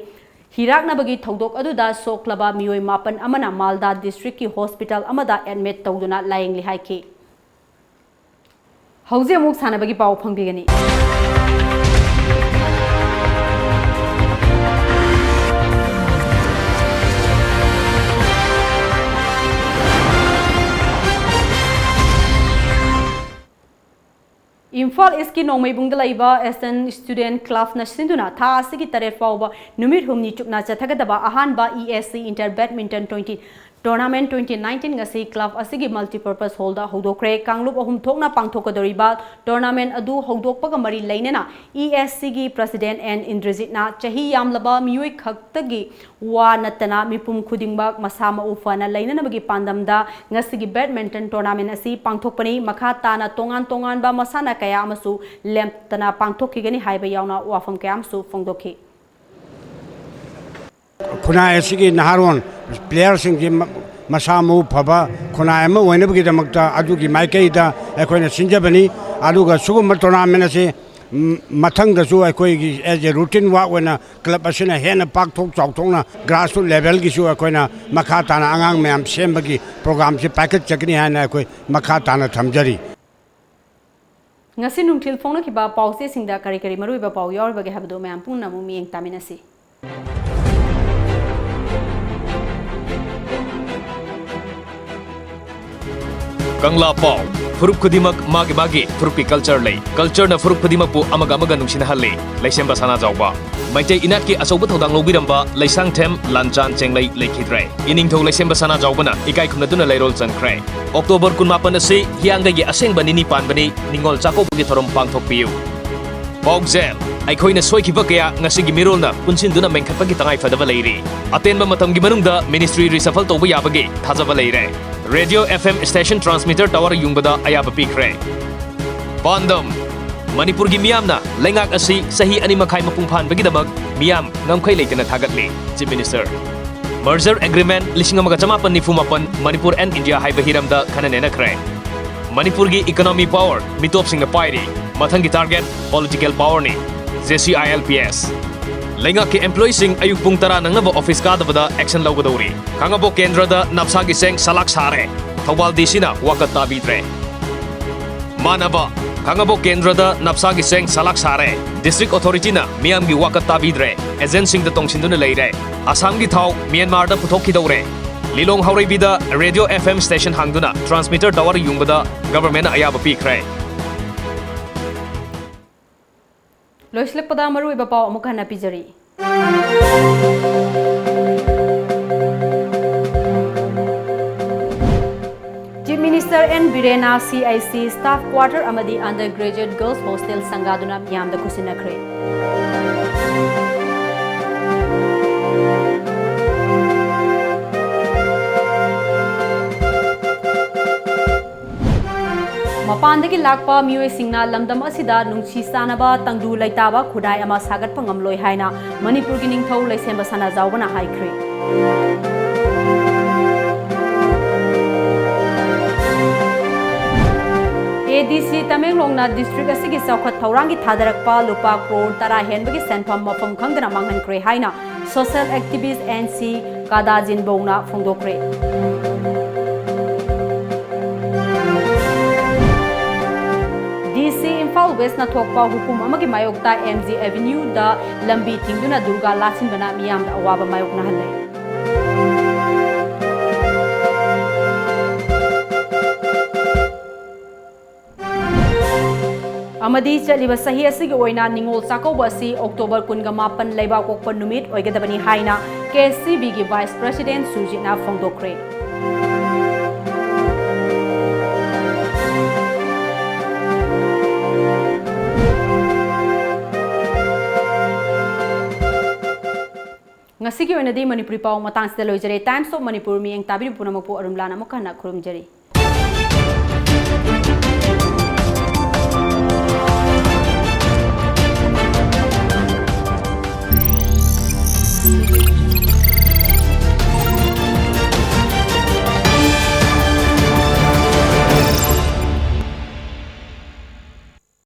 ꯍꯤꯔꯥꯛꯅꯕꯒꯤ ꯊꯧꯗꯣꯛ ꯑꯗꯨꯗ ꯁꯣꯛꯂꯕ ꯃꯤꯑꯣꯏ ꯃꯥꯄꯟ ꯑꯃꯅ ꯃꯥꯜꯗꯥ ꯗꯤꯁꯇ꯭ꯔꯤꯛꯀꯤ ꯍꯣꯁꯄꯤꯇꯥꯜ ꯑꯃꯗ ꯑꯦꯗꯃꯤꯠ ꯇꯧꯗꯨꯅ ꯂꯥꯌꯦꯡꯂꯤ ꯍꯥꯏꯈꯤ꯫ ꯍꯧꯖꯤꯛ ꯑꯃꯨꯛ ꯁꯥꯟꯅꯕꯒꯤ ꯄꯥꯎ ꯐꯪꯕꯤꯒꯅꯤ꯫ ꯏꯝꯐꯥꯜ ꯏꯁꯀꯤ ꯅꯣꯡꯃꯩꯕꯨꯡꯗ ꯂꯩꯕ Asian Student Clubꯅ ꯁꯤꯟꯗꯨꯅ ꯊꯥ ꯑꯁꯤꯒꯤ ꯇꯔꯦꯠ ꯐꯥꯎꯕ ꯅꯨꯃꯤꯠ ꯍꯨꯝꯅꯤ ꯆꯨꯞꯅ ꯆꯠꯊꯒꯗꯕ ꯑꯍꯥꯟꯕ E S C Inter Badminton twenty Tournament twenty nineteen ꯉꯁꯤ club ꯑꯁꯤꯒꯤ multipurpose hallꯗ ꯍꯧꯗꯣꯛꯈ꯭ꯔꯦ꯫ ꯀꯥꯡꯂꯨꯞ ꯑꯍꯨꯝ ꯊꯣꯛꯅ ꯄꯥꯡꯊꯣꯛꯀꯗꯧꯔꯤꯕ tournament ꯑꯗꯨ ꯍꯧꯗꯣꯛꯄꯒ ꯃꯔꯤ ꯂꯩꯅꯅ E S Cꯒꯤ president N ꯏꯟꯗ꯭ꯔꯖꯤꯠꯅ ꯆꯍꯤ ꯌꯥꯝꯂꯕ ꯃꯤꯑꯣꯏ ꯈꯛꯇꯒꯤ ꯋꯥ ꯅꯠꯇꯅ ꯃꯤꯄꯨꯝ ꯈꯨꯗꯤꯡꯃꯛ ꯃꯁꯥ ꯃꯎ ꯐꯅ ꯂꯩꯅꯅꯕꯒꯤ ꯄꯥꯟꯗꯝꯗ ꯉꯁꯤꯒꯤ badminton tournament ꯑꯁꯤ ꯄꯥꯡꯊꯣꯛꯄꯅꯤ꯫ ꯃꯈꯥ ꯇꯥꯅ ꯇꯣꯉꯥꯟ ꯇꯣꯉꯥꯟꯕ ꯃꯁꯥꯟꯅ ꯀꯌꯥ ꯑꯃꯁꯨ ꯂꯦꯞꯇꯅ ꯄꯥꯡꯊꯣꯛꯈꯤꯒꯅꯤ ꯍꯥꯏꯕ ꯌꯥꯎꯅ ꯋꯥꯐꯝ ꯀꯌꯥ ꯑꯃꯁꯨ ꯐꯣꯡꯗꯣꯛꯈꯤ꯫ ꯈꯨꯟꯅꯥꯏ ꯑꯁꯤꯒꯤ ꯅꯍꯥꯔꯣꯟ playerꯁꯤꯡꯁꯤ ꯃ-, ꯃꯁꯥ ꯃꯎ ꯐꯕ ꯈꯨꯟꯅꯥꯏ ꯑꯃ ꯑꯣꯏꯅꯕꯒꯤꯗꯃꯛꯇ ꯑꯗꯨꯒꯤ ꯃꯥꯏꯀꯩꯗ ꯑꯩꯈꯣꯏꯅ ꯁꯤꯟꯖꯕꯅꯤ꯫ ꯑꯗꯨꯒ ꯁꯤꯒꯨꯝꯕ tournament ꯑꯁꯤ, ꯎꯝ, ꯃꯊꯪꯗꯁꯨ ꯑꯩꯈꯣꯏꯒꯤ as a routine work ꯑꯣꯏꯅ club ꯑꯁꯤꯅ ꯍꯦꯟꯅ ꯄꯥꯛꯊꯣꯛ ꯆꯥꯎꯊꯣꯛꯅ grassroots levelꯒꯤꯁꯨ ꯑꯩꯈꯣꯏꯅ ꯃꯈꯥ ꯇꯥꯅ ꯑꯉꯥꯡ ꯃꯌꯥꯝ ꯁꯦꯝꯕꯒꯤ programꯁꯤ ꯄꯥꯏꯈꯠꯆꯒꯅꯤ ꯍꯥꯏꯅ ꯑꯩꯈꯣꯏ ꯃꯈꯥ ꯇꯥꯅ ꯊꯝꯖꯔꯤ꯫ ꯉꯁꯤ ꯅꯨꯡꯊꯤꯜ ꯐꯣꯡꯅꯈꯤꯕ ꯄꯥꯎꯆꯦꯁꯤꯡꯗ ꯀꯔꯤ ꯀꯔꯤ ꯃꯔꯨꯑꯣꯏꯕ ꯄꯥꯎ ꯌꯥꯎꯔꯤꯕꯒꯦ ꯍꯥꯏꯕꯗꯨ ꯃꯌꯥꯝ ꯄꯨꯟꯅ ꯑꯃꯨꯛ ꯃꯤꯠꯌꯦꯡ ꯇꯥꯃꯤꯟꯅꯁꯤ꯫ ꯀꯪꯂꯥ ꯄꯥꯎ꯫ ꯐꯨꯔꯨꯞ ꯈꯨꯗꯤꯡꯃꯛ ꯃꯥꯒꯤ ꯃꯥꯒꯤ ꯐꯨꯔꯨꯞꯀꯤ culture ꯂꯩ꯫ Cultureꯅ ꯐꯨꯔꯨꯞ ꯈꯨꯗꯤꯡꯃꯛꯄꯨ ꯑꯃꯒ ꯑꯃꯒ ꯅꯨꯡꯁꯤꯅꯍꯜꯂꯤ꯫ ꯂꯩꯁꯦꯝꯕ ꯁꯅꯥꯖꯥꯎꯕ꯫ ꯃꯩꯇꯩ ꯏꯅꯥꯠꯀꯤ ꯑꯆꯧꯕ ꯊꯧꯗꯥꯡ ꯂꯧꯕꯤꯔꯝꯕ ꯂꯩꯁꯥꯡꯊꯦꯝ ꯂꯥꯟꯆꯥꯟ ꯆꯦꯡꯂꯩ ꯂꯩꯈꯤꯗ꯭ꯔꯦ꯫ ꯏꯅꯤꯡꯊꯧ ꯂꯩꯁꯦꯝꯕ ꯁꯅꯥꯖꯥꯎꯕꯅ ꯏꯀꯥꯏ ꯈꯨꯝꯅꯗꯨꯅ ꯂꯩꯔꯣꯜ ꯆꯟꯈ꯭ꯔꯦ꯫ October ꯀꯨꯟꯃꯥꯄꯟ ꯑꯁꯤ ꯍꯤꯌꯥꯡꯒꯩꯒꯤ ꯑꯁꯦꯡꯕ ꯅꯤꯅꯤ ꯄꯥꯟꯕꯅꯤ, ꯅꯤꯉꯣꯜ ꯆꯥꯛꯀꯧꯕꯒꯤ ꯊꯧꯔꯝ ꯄꯥꯡꯊꯣꯛꯄꯤꯌꯨ꯫ ꯄꯥꯎꯖꯦꯜ, ꯑꯩꯈꯣꯏꯅ ꯁꯣꯏꯈꯤꯕ ꯀꯌꯥ ꯉꯁꯤꯒꯤ ꯃꯤꯔꯣꯜꯅ ꯄꯨꯟꯁꯤꯟꯗꯨꯅ ꯃꯦꯟꯈꯠꯄꯒꯤ ꯇꯉꯥꯏ ꯐꯗꯕ ꯂꯩꯔꯤ꯫ ꯑꯇꯦꯟꯕ ꯃꯇꯝꯒꯤ ꯃꯅꯨꯡꯗ ministry reshuffle ꯇꯧꯕ ꯌꯥꯕꯒꯤ ꯊꯥꯖꯕ ꯂꯩꯔꯦ꯫ Radio FM station transmitter tower ꯌꯨꯡꯕꯗ ꯑꯌꯥꯕ ꯄꯤꯈ꯭ꯔꯦ꯫ ꯄꯥꯟꯗꯝ, ꯃꯅꯤꯄꯨꯔꯒꯤ ꯃꯤꯌꯥꯝꯅ ꯂꯩꯉꯥꯛ ꯑꯁꯤ ꯆꯍꯤ ꯑꯅꯤ ꯃꯈꯥꯏ ꯃꯄꯨꯡ ꯐꯥꯍꯟꯕꯒꯤꯗꯃꯛ ꯃꯤꯌꯥꯝ ꯉꯝꯈꯩ ꯂꯩꯇꯅ ꯊꯥꯒꯠꯂꯤ, Chief Minister꯫ Merger Agreement ꯂꯤꯁꯤꯡ ꯑꯃꯒ ꯆꯃꯥꯄꯟ ꯅꯤꯐꯨ ꯃꯥꯄꯟ Manipur and India ꯍꯥꯏꯕ ꯍꯤꯔꯝꯗ ꯈꯟꯅ ꯅꯩꯅꯈ꯭ꯔꯦ꯫ ꯃꯅꯤꯄꯨꯔꯒꯤ economy power ꯃꯤꯇꯣꯞꯁꯤꯡꯅ ꯄꯥꯏꯔꯤ꯫ ꯃꯊꯪꯒꯤ target political powerꯅꯤ꯫ JCILPS꯫ ꯂꯩꯉꯥꯛꯀꯤ employeeꯁꯤꯡ ꯑꯌꯨꯛ ꯄꯨꯡ ꯇꯔꯥ ꯅꯪꯅꯕ office ꯀꯥꯗꯕꯗ action ꯂꯧꯒꯗꯧꯔꯤ꯫ ꯈꯥꯉꯕꯣꯛ ꯀꯦꯟꯗ꯭ꯔꯗ ꯅꯞꯁꯥꯒꯤ ꯆꯦꯡ ꯁꯂꯥꯛ ꯁꯥꯔꯦ꯫ ꯊꯧꯕꯥꯜ DCꯅ ꯋꯥꯀꯠ ꯇꯥꯕꯤꯗ꯭ꯔꯦ꯫ ꯃꯥꯟꯅꯕ, ꯈꯥꯉꯕꯣꯛ ꯀꯦꯟꯗ꯭ꯔꯗ ꯅꯞꯁꯥꯒꯤ ꯆꯦꯡ ꯁꯂꯥꯛ ꯁꯥꯔꯦ꯫ District authorityꯅ ꯃꯤꯌꯥꯝꯒꯤ ꯋꯥꯀꯠ ꯇꯥꯕꯤꯗ꯭ꯔꯦ꯫ Agentꯁꯤꯡꯗ ꯇꯣꯡꯁꯤꯟꯗꯨꯅ ꯂꯩꯔꯦ꯫ ꯑꯁꯥꯝꯒꯤ ꯊꯥꯎ ꯃ꯭ꯌꯥꯟꯃꯥꯔꯗ ꯄꯨꯊꯣꯛꯈꯤꯗꯧꯔꯦ꯫ ꯂꯤꯂꯣꯡ ꯍꯥꯎꯔꯩꯕꯤꯗ radio FM station ꯍꯥꯡꯗꯨꯅ transmitter tower ꯌꯨꯡꯕꯗ governmentꯅ ꯑꯌꯥꯕ ꯄꯤꯈ꯭ꯔꯦ꯫ ꯂꯣꯏꯁꯤꯜꯂꯛꯄꯗ ꯃꯔꯨꯑꯣꯏꯕ ꯄꯥꯎ ꯑꯃꯨꯛ ꯍꯟꯅ ꯄꯤꯖꯔꯤ꯫ Chief Minister N ꯕꯤꯔꯦꯟꯅ CIC staff quarter ꯑꯃꯗꯤ undergraduate girls hostel ꯁꯪꯒꯥꯗꯨꯅ ꯃꯤꯌꯥꯝꯗ ꯈꯨꯠꯁꯤꯟꯅꯈ꯭ꯔꯦ꯫ ꯃꯄꯥꯟꯗꯒꯤ ꯂꯥꯛꯄ ꯃꯤꯑꯣꯏꯁꯤꯡꯅ ꯂꯝꯗꯝ ꯑꯁꯤꯗ ꯅꯨꯡꯁꯤ ꯆꯥꯟꯅꯕ ꯇꯪꯗꯨ ꯂꯩꯇꯥꯕ ꯈꯨꯟꯅꯥꯏ ꯑꯃ ꯁꯥꯒꯠꯄ ꯉꯝꯂꯣꯏ ꯍꯥꯏꯅ ꯃꯅꯤꯄꯨꯔꯒꯤ ꯅꯤꯡꯊꯧ ꯂꯩꯁꯦꯝꯕ ꯁꯅꯥꯖꯥꯎꯕꯅ ꯍꯥꯏꯈ꯭ꯔꯦ꯫ ADC ꯇꯃꯦꯡꯂꯣꯡꯅ district ꯑꯁꯤꯒꯤ ꯆꯥꯎꯈꯠ ꯊꯧꯔꯥꯡꯒꯤ ꯊꯥꯗꯔꯛꯄ ꯂꯨꯄꯥ ꯀ꯭ꯔꯣꯔ ꯇꯔꯥ ꯍꯦꯟꯕꯒꯤ ꯁꯦꯟꯐꯝ ꯃꯐꯝ ꯈꯪꯗꯅ ꯃꯥꯡꯍꯟꯈ꯭ꯔꯦ ꯍꯥꯏꯅ social activist N C ꯀꯥꯗꯥ ꯖꯤꯟꯕꯧꯅ ꯐꯣꯡꯗꯣꯛꯈ꯭ꯔꯦ꯫ DC Imphal Westꯅ ꯊꯣꯛꯄ ꯍꯨꯀꯨꯝ ꯑꯃꯒꯤ ꯃꯥꯌꯣꯛꯇ MG Avenueꯗ ꯂꯝꯕꯤ ꯊꯤꯡꯗꯨꯅ ꯗꯨꯔꯒꯥ ꯂꯥꯠꯁꯤꯟꯕꯅ ꯃꯤꯌꯥꯝꯗ ꯑꯋꯥꯕ ꯃꯥꯌꯣꯛꯅꯍꯜꯂꯦ꯫ ꯑꯃꯗꯤ ꯆꯠꯂꯤꯕ ꯆꯍꯤ ꯑꯁꯤꯒꯤ ꯑꯣꯏꯅ ꯅꯤꯉꯣꯜ ꯆꯥꯛꯀꯧꯕ ꯑꯁꯤ October ꯀꯨꯟꯒ ꯃꯥꯄꯟ ꯂꯩꯕꯥꯛꯄꯣꯛꯄ ꯅꯨꯃꯤꯠ ꯑꯣꯏꯒꯗꯕꯅꯤ ꯍꯥꯏꯅ KCBꯒꯤ Vice President ꯁꯨꯔꯖꯤꯠꯅ ꯐꯣꯡꯗꯣꯛꯈ꯭ꯔꯦ꯫ ꯉꯁꯤꯒꯤ ꯑꯣꯏꯅꯗꯤ ꯃꯅꯤꯄꯨꯔꯤ ꯄꯥꯎ ꯃꯇꯥꯡꯁꯤꯗ ꯂꯣꯏꯖꯔꯦ꯫ Times of Manipur ꯃꯤꯠꯌꯦꯡ ꯇꯥꯕꯤꯔꯤꯕ ꯄꯨꯝꯅꯃꯛꯄꯨ ꯑꯔꯨꯝꯂꯥꯅ ꯑꯃꯨꯛ ꯍꯟꯅ ꯈꯨꯔꯨꯝꯖꯔꯤ꯫